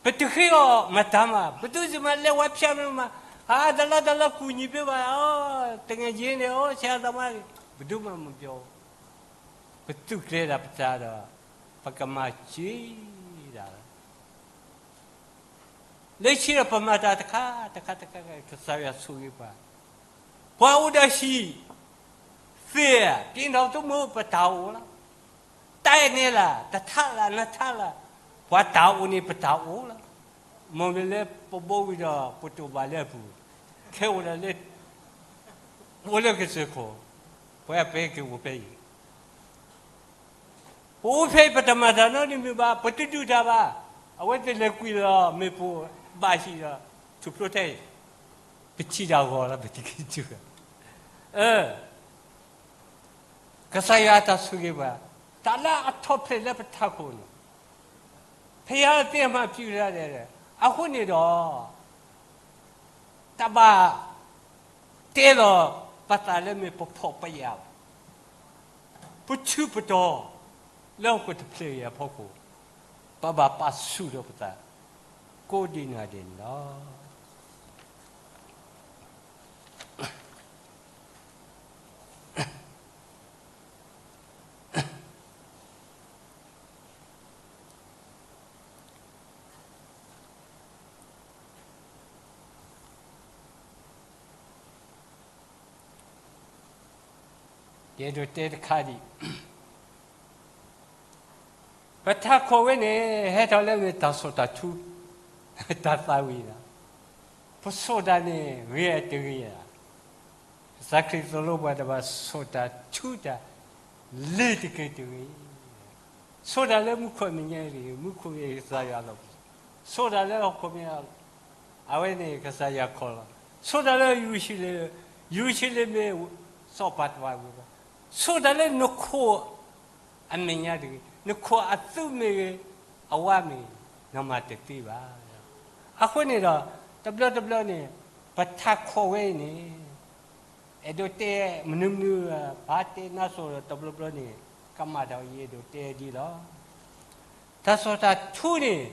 ပတဃ့အီၤမတၤမး, ဘယ်သူ့ဆီမှာလဲဝါဖျားမး, ဟာ, တလီတလီကူညီပေးပါ, တကယ်ချင်းန့ၣ်, ဆရာသမား, ဘယ်သူမှမပြောဘူး. ပသူၣ်ကျဲၤတၢ်ပသးဒီး ပကမၤစၢၤတၢ်လီၤ. လၢခံဒီးပမၤတၢ်တခါတခါတခါ ကစၢ်ယွၤဆိၣ်ဂ့ၤပှၤ, ပှၤအိၣ်ဒီးဟံၣ်သ့ၣ်ဧါ, ပျံၤနီၣ်သးမုာ် ပတၢ်အိၣ်လီၤ. တၢ်အဲၣ်န့ၣ်လၢ တထါလၢနထါလၢ, ပှၤတၢ်အိၣ်န့ၣ် ပတၢ်အိၣ်လီၤ. မ်မ့ၢ်လၢပဘီဝံၤဒီး ပတိၢ်ဘၣ်လၢအပူၤ, ခဲအိၣ်ဒီးလၢ အိၣ်လၢကစၢၢ်ခိၣ်, ပှၤပဲက့ၤအိၣ်ဖဲအံၤ ပအိၣ်ဖဲအံၤ ပတမၤတၢ်နီတမံၤဘၣ်, ပတဒုးတၢ်ဘၣ်. အဝဲသ့ၣ်လဲၤကွံာ်လီၤမ့ၣ်ပိၢ်ဘၣ်ဟံၣ်ဒီး ထူၣ်ဖျိထဲအံၤ, ပထံၣ်တၢ်ဂီၤလီၤ ပတက့ၤတုၤ, အၢ ကစၢ်ယွၤတၢ်ဆိၣ်ဂ့ၤပှၤ, တၢ်လၢအထီၣ်ဖျဲးလၢပထးခိၣ်န့ၣ်, ဖဲယၤသ့ၣ်မၤပျံၤတၢ်ဒဲး, အဃိန့ၣ်ဒီး တဘၣ်တဲလီၤပသးလၢမ့ၢ်ပဖှီၣ်ပယာ်ဘၣ်. ပထူးပတီၤလၢဟီၣ်ခိၣ်တဖျၢၣ်အံၤအဖီခိၣ်, ပဘၣ်ပာ်ဆူၣ်ဒီးပသး ကိးဒံးနီၢ်ဒဲးန့ၣ်လီၤ. ယအဲၣ်ဒိးတဲတခါဒံး, ပထးခိၣ်ဝဲန့ၣ် ဟဲထီၣ်လၢမ့ၢ်တၢ်စီၣ်တၢ်ထူ, တၢ်သးဝံၣ်လီၤ. ပစီၣ်တၢ်န့ၣ်ဂ့ၤတဂ့ၤဧါ. ကစၢ်ခရံာ်သိၣ်လိပှၤတဘၣ် စီၣ်တၢ်ထူတၢ် လ့ၤတက့ၤတဂ့ၤ. စီၣ်တၢ်လၢမူခိၣ်မဲာ်ညါတဂ့ၤ, မူခိၣ်မဲာ်ကစၢ်ယွၤလီၤ. စီၣ်တၢ်လၢဟီၣ်ခိၣ်မဲာ်ညါ, အဝဲန့ၣ်ကစၢ်ယွၤခီလီၤ. စီၣ်တၢ်လၢယရူၤၡလ့ၣ်, ယရူၤၡလ့ၣ်မ့ၢ် စီၤပၤတဘၣ်ဝဲဘၣ်. စီၣ်တၢ်လၢနခိၣ်အမဲာ်ညါတဂ့ၤ, နခိၣ်အသုးမ့ၢ်ဂ့ၤ, အဝါမ့ၢ်ဂ့ၤ, နမၤတသ့ဘၣ်. အဃိန့ၣ်ဒီး တဘျီတဘျီန့ၣ် ပထးခိၣ်ဝဲအံၤန့ၣ် အဲၣ်ဒိးတဲမနုၤမနုၤ ဘၣ်တဲနါစိၤဒီး တဘျီဘျီန့ၣ် ကမၣ်တၢ်အံၤ အဲၣ်ဒိးတဲဒ်လီၤ. တၢ်ဆီၣ်တၢ်ထူန့ၣ်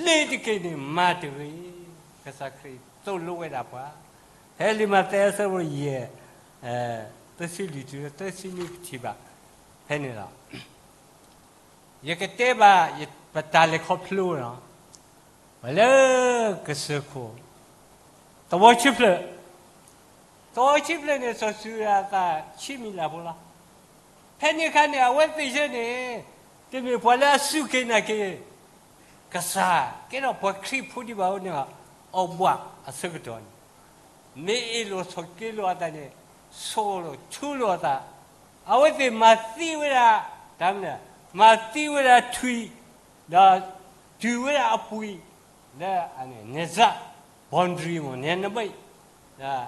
လ့ၤတက့ၢ်န့ၣ် မၤတဂ့ၤ, ကစၢ်ခရံာ်သိၣ်လိဝဲဒၣ်ပှၤ, ဖဲလံာ်မးသဲအဆၢဒိၣ်ယဲၢ်, သၢဆံလွံၢ်တုၤလၢသၢဆံနွံပထံၣ်ဘၣ်, ဖဲန့ၣ်လီၤ. ယကတဲဘၣ်ပတၢ်လဲၤခီဖျိလီၤ. ပှၤလၢကစၢၢ်ခိၣ်, သဝီဆံဖျၢၣ်, သဝီဆံဖျၢၣ်န့ၣ် စီၤစူၤရၤသးဆံမံၤလၢ်ဖိလီၤ. ဖဲန့ၣ်အခါန့ၣ် အဝဲသ့ၣ်ယဲန့ၣ် တမ့ၢ်ပှၤလၢအစူၢ်က့ၤနာ်က့ၤ ကစၢ် ကဲထီၣ်ပှၤခရံာ်ဖိဒံးဘၣ်အဃိန့ၣ် အီၣ်ဘှးအဆၢကတီၢ်န့ၣ် မ့ၢ်အ့ၣ်လိာ်ဆိးက့လိာ်အသးန့ၣ် ဆိၣ်လိာ်ထူလိာ်အသး, အဝဲသ့ၣ်မၤသံဝဲဒၣ်, တၢ်မနုၤ, မၤသံဝဲဒၣ်ထွံၣ်, ဒီးတုၤဝဲဒၣ်အပှံာ်, လၢအန့ၣ် နဇၢၣ်ဘီၣ်ဒရံမ့ၢ် နဲနဘံၣ်, ဒီး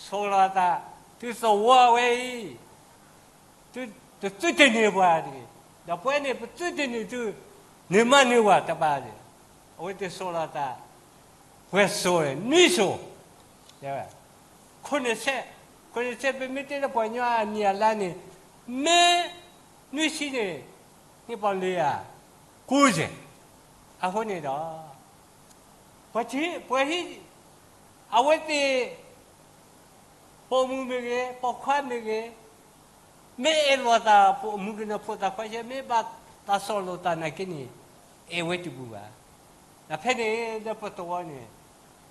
ဆိၣ်လိာ်အသး, သုသဝီအဝဲအံၤ တသုတန့ၢ်ပှၤတဂ့ၤ, ဒီးပဝဲန့ၣ် ပသုတန့ၢ်သု, န့ၢ်မးန့ၢ်ဝဲတဘၣ်န့ၣ်, အဝဲသ့ၣ်ဆိၣ်လိာ်အသး, ပှဲၤစိၤနွံစိၤ, တဲဝဲ, ခိၣ်နၢ်ဆဲး, ခိၣ်နၢ်ဆဲး ပမ့ၢ်တဲလၢပှၤကညီအနံၣ်အလါန့ၣ်, မ့ၢ်နွံဆံန့ၣ် ဟံၣ်ပီၣ်လဲၣ်ဧါ, ကူစဲး, အဃိန့ၣ်ဒီး ပှၤဟံၣ်, အဝဲသ့ၣ် ပိာ်မုၣ်မ့ၢ်ဂ့ၤ, ပိာ်ခွါမ့ၢ်ဂ့ၤ, မ့ၢ်အဲၣ်လိာ်သး ပိာ်မုၣ်ကနီၤဖိသၣ်ခွါဆဲး မ့ၢ်ဘၣ်သးဆီၣ်လိာ်သးနာ်က့န့ၣ် အဲၣ်ဝဲတပူၤဘၣ်. ဒီးဖဲန့ၣ်လၢပသဝီန့ၣ်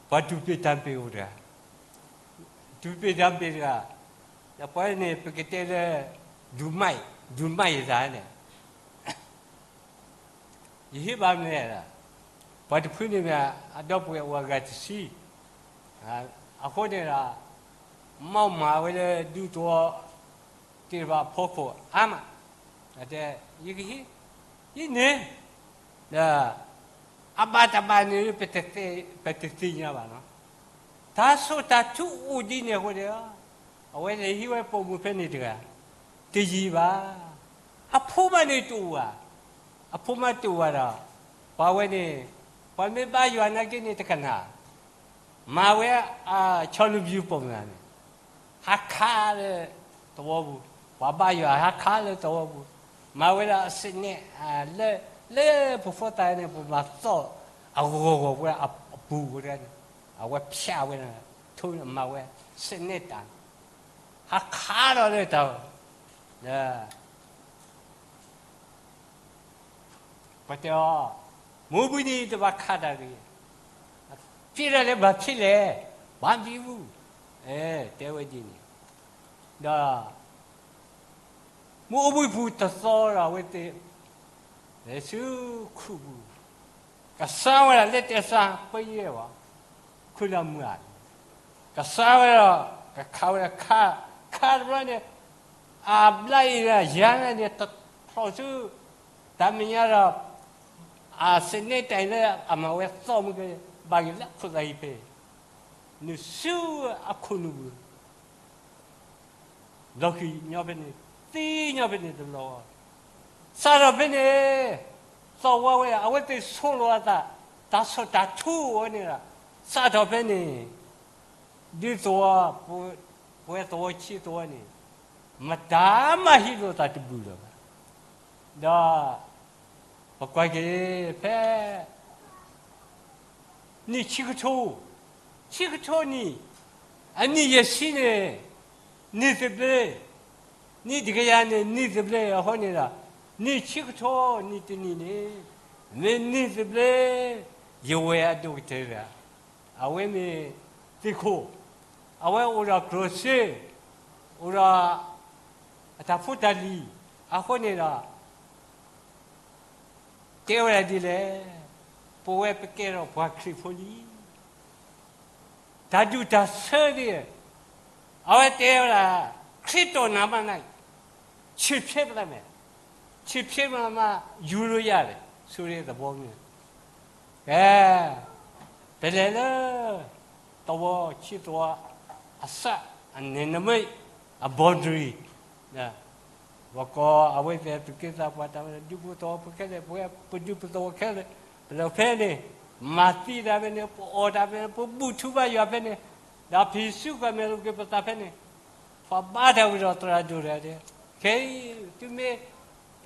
ပှၤဒူးပ့ၢ်တၢ်ပ့ၢ်အိၣ်တဂၤ, ဒူးပ့ၢ်တၢ်ပ့ၢ်တဂၤ, ဒီးပဝဲန့ၣ် ပကတဲလၢ ဒူးမး, ဒူးမးယသးန့ၣ် ယဟ့ၣ်ဘၣ်မနုၤလဲၣ်, ပှၤတဖုန့ၣ်မ့ၢ် အဒီပုၢ်ဝဲၢ်အိၣ်အဂၤတဆံ, အဃိန့ၣ်ဒီး မီၢ်မၤဝဲလၢဒူသဝီ တ့ၢ်တဖၣ်အဖီခိၣ်အါမး, တဲ, ယကဟ့ၣ်, ဟ့ၣ်န့ၣ်, ဒီး အဘၣ်တဘၣ်န့ၣ် ပတသ့ၣ်ညါဘၣ်နီၤ, တၢ်ဆီၣ်တၢ်ထူအိၣ်ဒ်န့ၣ်အဃိန့ၣ်, အဝဲလဲၤဟံးဝဲပိာ်မုၣ်ဖဲန့ၣ်တဂၤ, တယံာ်ဘၣ်, အဖိမးန့ၣ်တအိၣ်ဧါ, အဖိမးတအိၣ်ဘၣ်ဒီး ပှၤဝဲန့ၣ် ပှၤမ့ၢ်ဘါယွၤနာ်က့န့ၣ်တကနၣ်, မၤဝဲအဆီလူၤဘျူးပိာ်မုၣ်န့ၣ် ဟးခးလၢသဝီပူၤ, ပှၤဘါယွၤဟးခးလၢသဝီပူၤ, မၤဝဲဒၣ်အစနဲး, လၢပဖိသၣ်န့ၣ် ပမၤသီၣ်အဂီၢ်ဂီၢ်ဝဲအပူၤဝဲတဂၤန့ၣ်, အဝဲဖျါဝဲ, ထိမၤဝဲစနဲးတၢ်, ဟးခးဒီးလၢတၢ်, ဒီး ပှၤတဲအီၤ, မိၢ်ဘုန့ၣ်တဘၣ်ခးတၢ်တဂ့ၤ, ဖံးဒၣ်လဲာ်ဘၣ်ဖံးလဲၣ်, ဘၣ်မံၤဘူး, တဲဝဲဒ်န့ၣ်, ဒီး မ့ၢ်အိၣ်ဘှံးပူၤတသီဒီးအဝဲသ့ၣ် လဲၤဆူခူၣ်ပူၤ, ကဆါဝဲဒၣ်လၢတဲစါပယဲၢ်ဝဲ, ခူၣ်လၢမုၢ်ဧါ, ကဆါဝဲဒီး ကခးဝဲဒၣ်ခါ, ခါတဘျီန့ၣ် အဘျါအံၤဒီးယၤန့ၣ် တဖျိးဆူ တၢ်မဲာ်ညါဒီး အစနဲးတၢ်အံၤလၢအမၤဝဲသီၣ်မုၢ်က ဘၣ်ဂ့ၤလၢခိၣ်သးဟံၣ်ဖဲ နုာ်ဆူအခိၣ်နူာ်ပူၤ လီၤဃံၤညီဖဲန့ၣ်, သံညီဖဲန့ၣ်တဘျီဃီ, စးထီၣ်ဖဲန့ၣ် သီၣ်ဝါဝဲ အဝဲသ့ၣ်ဆိၣ်လီၤအသး, တၢ်ဆီၣ်တၢ်ထူဝဲန့ၣ်ဒီး စးထီၣ်ဖဲန့ၣ် ဒ်သိး ပဝဲသဝီဆံးသဝီန့ၣ် မတၤမၤဟံးလိာ်သးတဘူၣ်လၢၤဘၣ်. ဒီး ပကွၢ်က့ၤဖဲ နံၣ်ဆံကထိ, ဆံကထိနံၣ်, အနံၣ်ယဲၢ်ဆံန့ၣ် နံၣ်သဘျ့, နံၣ်တကယၤန့ၣ် နံၣ်သဘျ့အဃိန့ၣ်ဒီး နံၣ်ဆံကထိနံၣ်တနံၣ်န့ၣ် မ့ၢ်နံၣ်သဘျ့ ယဝဲၢ်အဒိၣ်ကတၢၢ်တဂၤ, အဝဲမ့ၢ်သ့ၣ်ခိၣ်, အဝဲအိၣ်ဒီးကျိၣ်စ့, အိၣ်ဒီး အတၢ်ဖိတၢ်လံၤ, အဃိန့ၣ်ဒီး တဲဝဲဒၣ်ဒ်လဲၣ်, ပဝဲပကဲထီၣ်ပှၤခရံာ်ဖိလံ. တၢ်ဒူၣ်တၢ်ဆၢဒ်, အဝဲတဲဝဲဒၣ်, ခရံာ်တိုနာ်မးနၤ, ခြေဖြေပသးမဲာ်, ခြေဖြေပသးမဲာ်, ယူလို့ရတယ်, ဆိုတဲ့သဘောမျိုး. ကဲ, ပလဲၤလၢ သဝီဆံးသဝီ အစၢ်, အန့ၣ်နမ့ၢ် အboundary ပကိးအဝဲသ့ၣ်သူၣ်က့သးပှၢ်တၢ်ဝဲ ဒူပသဝီဖိခဲလၢာ်, ပဝဲပဒူပသဝီခဲလၢာ်, ပလဲၤဖဲန့ၣ်, မၤသံတၢ်ဖဲန့ၣ်, ပအီၣ်တၢ်ဖဲန့ၣ်, ပဘူၣ်ထူဘါယွၤဖဲန့ၣ်, ဒီးဖံးစုကမဲာ်လိာ်က့ၤပသးဖဲန့ၣ်, ပှၤဘါတၢ်ဝံၤဒီးသရၣ်ဒိၣ်တဂၤတဲ, ခဲအံၤ သုမ့ၢ်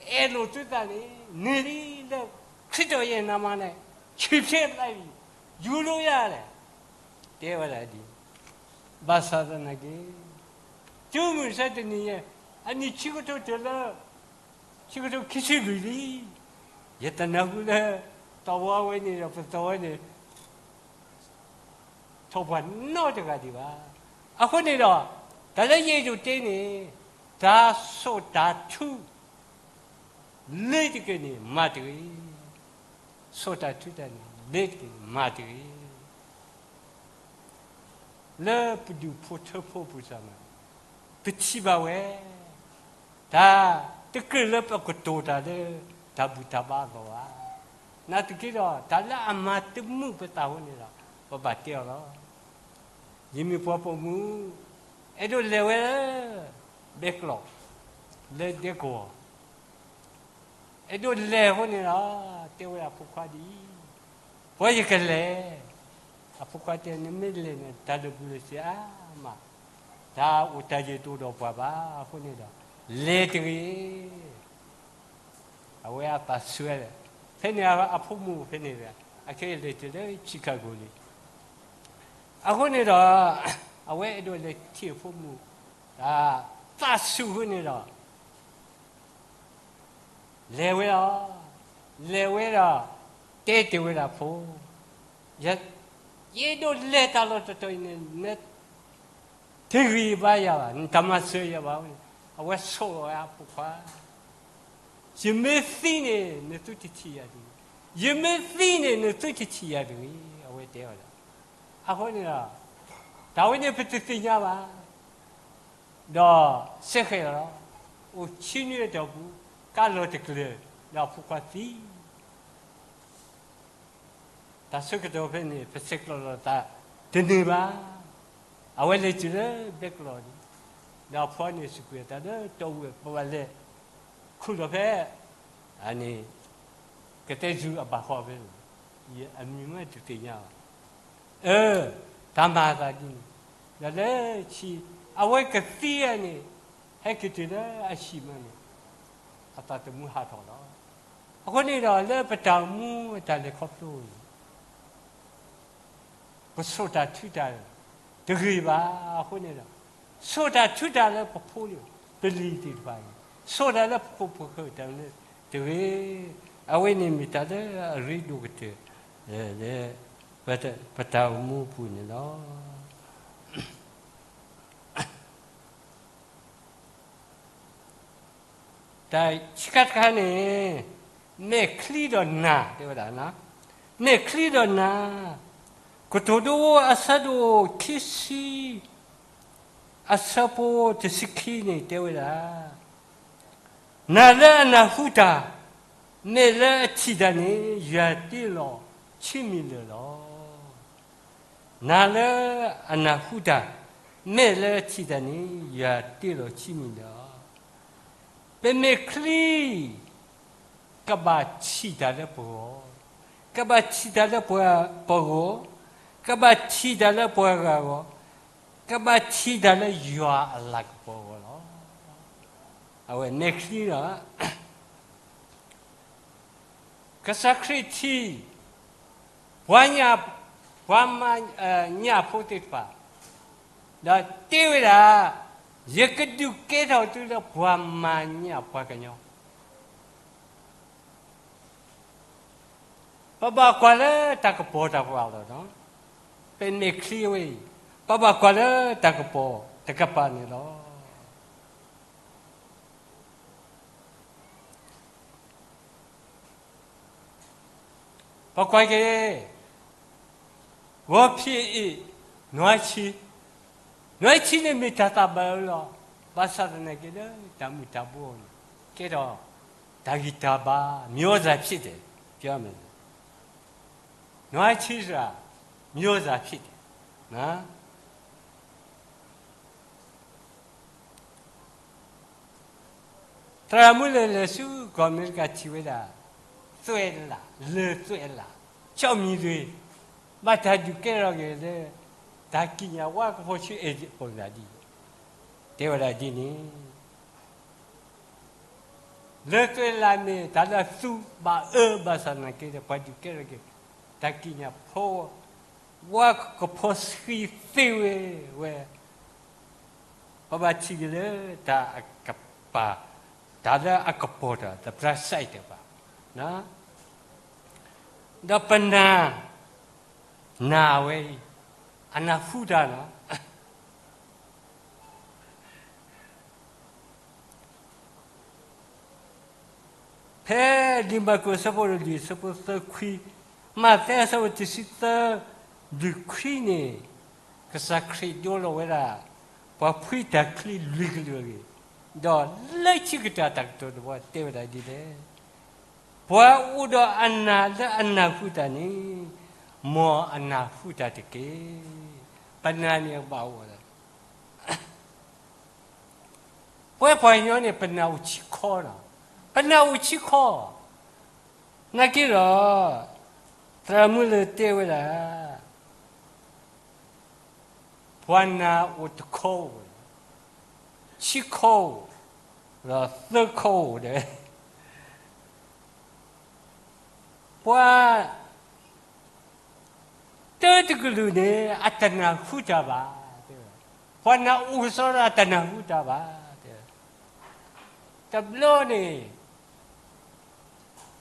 အဲၣ်လိာ်သုသးန့ၣ် န့ၢ်လံလၢခရံာ်တီယဲၢ်နၤမၤန့ၣ် ဆံးဖျဲးသးအံၤ ယူၤလိယၤလဲၣ်, တဲဝဲဒၣ်ဒ်န့ၣ်, ဘၣ်ဆၣ်သနာ်က့ တုၤမုၢ်ဆါတနံၤညါ အနံၣ်ဆံကထိတုၤလၢ ဆံကထိခံဆံလွံၢ်လံ, ယတနၢ်ဟူလၢ သဝီဝဲန့ၣ်ဒီး ပသဝီန့ၣ် ထီၣ်ပှၢ်နီတဂၤဒံးဘၣ်. အဃိန့ၣ်ဒီး တၢ်လၢယအဲၣ်ဒိးတဲန့ၣ် တၢ်စိာ်တၢ်ထူ လ့ၤတက့ၢ်န့ၣ် မၤတဂ့ၤ, စိာ်တၢ်ထူတၢ်န့ၣ် လ့ၤတက့ၢ်န့ၣ် မၤတဂ့ၤ. လၢပဒူၣ်ဖိထၢဖိပူၤစ့ၢ်မး ပထံၣ်ဘၣ်ဝဲ တၢ်တကြၢးလၢပကတိၤတၢ်လၢ တၢ်ဘူၣ်တၢ်ဘါအသိးဘၣ်. နာ်သက့ဒီး တၢ်လၢအမၤတမုာ်ပသးအဃိန့ၣ်ဒီး ပဘၣ်တဲအီၤလီၤ. ယမ့ၢ်ပှၤပိာ်မုၣ် အဲၣ်ဒိးလဲၤဝဲလၢ ဘဲကျိး လၢဒဲကဝီၤ အဲၣ်ဒိးလဲၤအဃိန့ၣ်ဒီး တဲဝဲဒၣ်အဖိခွါဒ်အံၤ, ပှၤယကလဲၤ, အဖိခွါတဲ နမ့ၢ်လဲၤန့ၣ် တၢ်လၢာ်ဘူၣ်လၢာ်စ့အါမး, တၢ်အိၣ်တၢ်ယၢၤတအိၣ်ဒီးပှၤဘၣ်အဃိန့ၣ်ဒီး လဲၤတဂ့ၤ. အဝဲအသးဆၢလဲၣ်, ဖဲန့ၣ်အဖိမုၣ်ဖဲန့ၣ် အခဲအံၤလဲၤတုၤလၢ Chicago လံ. အဃိန့ၣ်ဒီး အဝဲအဲၣ်ဒိးလဲၤထံၣ်အဖိမုၣ်, သးဆူၣ်အဃိန့ၣ်ဒီး လဲၤဝဲလီၤ. လဲၤဝဲဒီး တဲတဲဝဲဒၣ်အဖိ, ယအဲၣ်ဒိးလဲၤတၢ်လီၢ်တတီၤအံၤန့ၣ် နတဂံၢ်ဘါယၤဘၣ်, နတမၤစၢၤယၤဘၣ်န့ၣ်, အဝဲဆိၣ်လီၤဝဲအဖိခွါ, ယမ့ၢ်သံန့ၣ် နသုတထံၣ်ယၤတဂ့ၤ, ယမ့ၢ်သံန့ၣ် နသုတထံၣ်ယၤတဂ့ၤ, အဝဲတဲဝဲဒၣ်. အဃိန့ၣ်ဒီး တၢ်ဝဲန့ၣ်ပတသ့ၣ်ညါဘၣ်. ဒီးစဲဃဲၤလီၤ, အိၣ်ဆံနွံအတီၢ်ပူၤ ကါလီၤတကျၢၤ ဒီးအဖိခွါသံ. တၢ်ဆၢကတီၢ်ဖဲန့ၣ် ပဆဲးကျိးလိာ်သးတန့ၢ်ဘၣ်. အဝဲလဲၤတုၤလၢဘဲကျိးန့ၣ်, ဒီးအဖိန့ၣ်စံးကွံာ်အသးလၢတီၢ်ဝဲ ပဘၣ်လဲၤခူၣ်လီၤဖဲ အန့ၣ် ကတဲစူၤအဘၣ်ဃီဖဲန့ၣ်, အမံၤမ့ၢ်တသ့ၣ်ညါဘၣ်. အၢ, တၢ်မၤအသးဒ်န့ၣ်, ဒီးလၢဆံး အဝဲကသံအန့ၣ် ဟဲက့ၤတုၤလၢအဟံၣ်မးန့ၣ် အသးသမူဟးထီၣ်လီၤ. အဃိန့ၣ်ဒီး လၢပတၢ်အိၣ်မူအတၢ်လဲၤခီဖျိအံၤ ပဆိၣ်တၢ်ထုတၢ်တဂ့ၤဘၣ်. အဃိန့ၣ်ဒီး ဆိၣ်တၢ်ထုတၢ်လၢပဖိလံၤ ပလံၤသ့ၣ်တဖၣ်အံၤ, ဆိၣ်တၢ်လၢပခိၣ်ပဃၢၤတၢ်န့ၣ်တဂ့ၤ. အဝဲန့ၣ်မ့ၢ်တၢ်လၢအရ့ဒိၣ်ကတၢၢ် လၢ ပတၢ်အိၣ်မူအပူၤန့ၣ်လီၤ. တၢ်ဆံးခါတခါန့ၣ် မဲာ်ချံဒီးနၢ် တဲဝဲဒၣ်, မဲာ်ချံဒီးနၢ်, ကတိၤဒိအဆၢဒိၣ်ခံဆံ အဆၢဖိတဆံခံန့ၣ် တဲဝဲဒၣ်, နၢ်လၢအနၢ်ဟူတၢ် မဲာ်လၢအထံၣ်တၢ်န့ၣ် ယွၤတ့လီၤဆံးမံၤလၢာ်လီၤ. နၢ်လၢအနၢ်ဟူတၢ် မဲာ်လၢအထံၣ်တၢ်န့ၣ် ယွၤတ့လီၤဆံးမံၤလၢာ်လီၤ. ပမဲာ်ချံ ကဘၣ်ထံၣ်တၢ်လၢပဂီၢ်, ကဘၣ်ထံၣ်တၢ်လၢပှၤပဂီၢ်, ကဘၣ်ထံၣ်တၢ်လၢပှၤဂၤဂီၢ်, ကဘၣ်ထံၣ်တၢ်လၢယွၤအလၤကပီၤအဂီၢ်လီၤ. အဝဲမဲာ်ချံဒီး ကစၢ်ခရံာ်ထံၣ် ပှၤညၣ်, ပှၤမၤညၣ်ဖိသ့ၣ်တဖၣ်, ဒီးတဲဝဲဒၣ်, ယကဒုးကဲထီၣ်သုလၢပှၤမၤညၣ်ပှၤကညီ. ပဘၣ်ကွၢ်လၢတၢ်ကပီၤတၢ်ပှၤလီၤ. ပမဲာ်ချံဝဲအံၤ ပဘၣ်ကွၢ်လၢတၢ်ကပီၤတကပၤန့ၣ်လီၤ. ပကွၢ်က့ၤ ဂီၤဖံးအ့ၣ် နွံဆံ, နွံဆံန့ၣ်မ့ၢ်တၢ်သးဘၣ်အၢလီၤ. ဘၣ်ဆၣ်သနာ်က့လၢတၢ်မုၢ်တၢ်ဘိအံၤ ကဲထီၣ် တၢ်ဂံၢ်တၢ်ဘါ မျိုးစားဖြစ်တယ် ပြောမယ်. နွံဆံဆိုတာ မျိုးစားဖြစ်တယ်. သရၣ်မုၣ်လဲၤလဲၤဆူကီၢ်အမဲရကၤထံၣ်ဝဲဒၣ် သွဲၣ်လး လၢၢ်သွဲၣ်လး ကျောက်မီးသွေး ဘၣ်တၢ်ဒုးကဲထီၣ်က့ၤလၢ တၢ်ကံးညာ်ဝါကဖိဆံးအဲၣ်ဒိးပှၤဂၤဒ်အံၤ တဲဝဲဒၣ်ဒ်န့ၣ် လၢကျဲလၢ်န့ၣ် တၢ်လၢအသူဘၣ်အၢဘၣ်ဆၣ်သနာ်က့ဒီး ပှၤဒုးကဲထီၣ်က့ၤ တၢ်ကံးညာ်ဖိ, ဝါကဖီဆှံသ့ဝဲ, ဝဲ ပဘၣ်ထံၣ်က့ၤလၢတၢ်အကပၤ, တၢ်လၢအကပီၤတၢ် the bright side တဖၣ်, ဒီးပနၢ်, နၢ်ဝဲအံၤ, အနၢ်ဟူတၢ်လီၤ. ဖဲလံာ်မၢ်ကူးအဆၢဖိလွံၢ် အဆၢဖိသၢခွံ, မးသဲအဆၢဖိတဆံသၢ လွံၢ်ခွံန့ၣ်, ကစၢ်ခရံာ်ဒိလီၤဝဲဒၣ် ပှၤဖှံတၢ်ချံလွံၢ်ကလုာ်အဂ့ၢ်, ဒီးလၢခံကတၢၢ်တၢ်ကတိၤတဘီတဲဝဲဒၣ်ဒ်လဲၣ်, ပှၤအိၣ်ဒီးအနၢ်လၢအနၢ်ဟူတၢ်န့ၣ်, မ်အနၢ်ဟူတၢ်တက့ၢ်. ပနၢ်န့ၣ်အဘၣ်အိၣ်ဒီး ပဝဲပှၤကညီန့ၣ် ပနၢ်အိၣ်ဆံခီလီၤ. ပနၢ်အိၣ်ဆံခီ, နာ်က့ဒီး, သရၣ်မုၣ်လၢတဲဝဲဒၣ်, ပှၤနၢ်အိၣ်တခီအိၣ်, ဆံခီအိၣ်, ဒီးသၢခီအိၣ်ဒီး ပှၤ တၢတကလုာ်န့ၣ် အတနၢ်ဟူတၢ်ဘၣ်, ပှၤနၢ်အိၣ်ကစီဒီးအတနၢ်ဟူတၢ်ဘၣ်, တဘျီန့ၣ်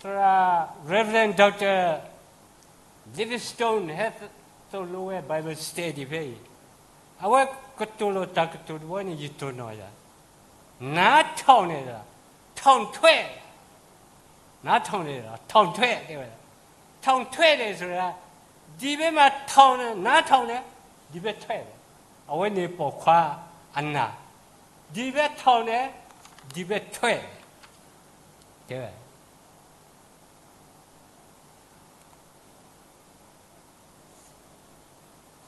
သရၣ် Reverend Doctor Livingstone ဟဲသိၣ်လိဝဲ Bible study ဖဲအံၤ, အဝဲကတိၤလီၤတၢ်ကတိၤတဘီန့ၣ် ယတိၢ်နီၣ်ယၤ, နားထောင်န့ၣ်ဒီး ထောင်ထွက်, နားထောင်န့ၣ်ဒီး ထောင်ထွက် တဲဝဲဒၣ်, ထောင်ထွက် တယ်ဆိုတာ ဒီဘက်မှာ ထောင်တယ်, နားထောင်တယ်, ဒီဘက်ထွက်တယ်, အဝဲန့ၣ်ပိာ်ခွါအနၢ်, ဒီဘက် ထောင်တယ်, ဒီဘက် ထွက်တယ်, တဲဝဲ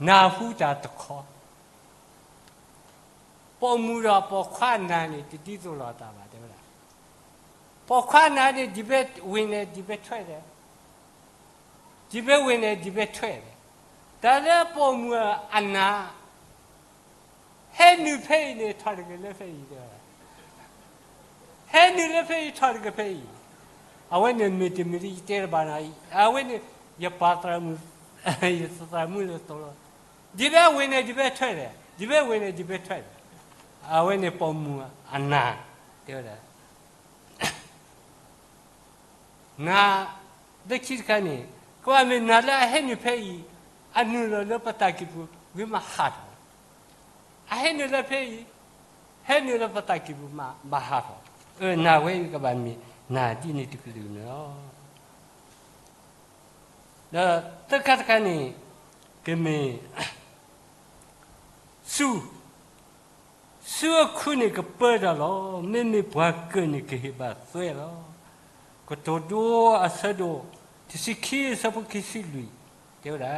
နၢ်ဟူတၢ်တခီ, ပိာ်မုၣ်ဒီးပိာ်ခွါအနၢ်န့ၣ် တဒ်သိးလိာ်သးဘၣ် တဲဝဲဒၣ်, ပိာ်ခွါအနၢ်န့ၣ် ဒီဘက်ဝင်တယ်, ဒီဘက်ထွက်တယ်, ဒီဘက်ဝင်တယ်, ဒီဘက်ထွက်တယ်, တၢ်လၢပိာ်မုၣ်အနၢ် ဟဲနုာ်ဖဲအံၤန့ၣ် ထီၣ်တက့ၤလၢဖဲအံၤ, ဟဲနုာ်လၢဖဲအံၤ ထီၣ်တက့ၤဖဲအံၤ, အဝဲန့ၣ်မ့ၢ်တမ့ၢ်ဒ်ယတဲတဘၣ်နီၤ, အဝဲန့ၣ် ယပာ်သရၣ်မုၣ်, ယသရၣ်မုၣ်လၢသိးလီၤ, ဒီဘက်ဝင်တယ်, ဒီဘက်ထွက်တယ်, ဒီဘက်ဝင်တယ်, ဒီဘက်ထွက်တယ်, အဝဲန့ၣ်ပိာ်မုၣ်အနၢ်, တဲဝဲဒၣ် နၢ်, လၢခံတခါန့ၣ် ကဘၣ်မ့ၢ်နၢ်လၢအဟဲနုာ်ဖဲအံၤ, အနုာ်လီၤလၢပသးကံၢ်ပူၤ ဂ့ၤမးဟးထီၣ်, အဟဲနုာ်လၢဖဲအံၤ, ဟဲနုာ်လၢပသးကံၢ်ပူၤမး ဘၣ်ဟးထီၣ်, အနၢ်ဝဲအံၤကဘၣ်မ့ၢ်နၢ်ဒ်န့ၣ်တကလုာ်န့ၣ်လီၤ. ဒီးသၢခါတခါန့ၣ် ကမ့ၢ် ဆူ ဆူအခုန့ၣ်ကပၢတၢ်လီၤ, မ့မ့ၢ်ပှၤကၢၢ်န့ၣ်ကဟ့ၣ်ဘၣ်သွဲလီၤ. ကတိၤဒိအဆၢဒိၣ် တဆံခံ အဆၢဖိခံဆံလွံၢ် တဲဝဲဒၣ်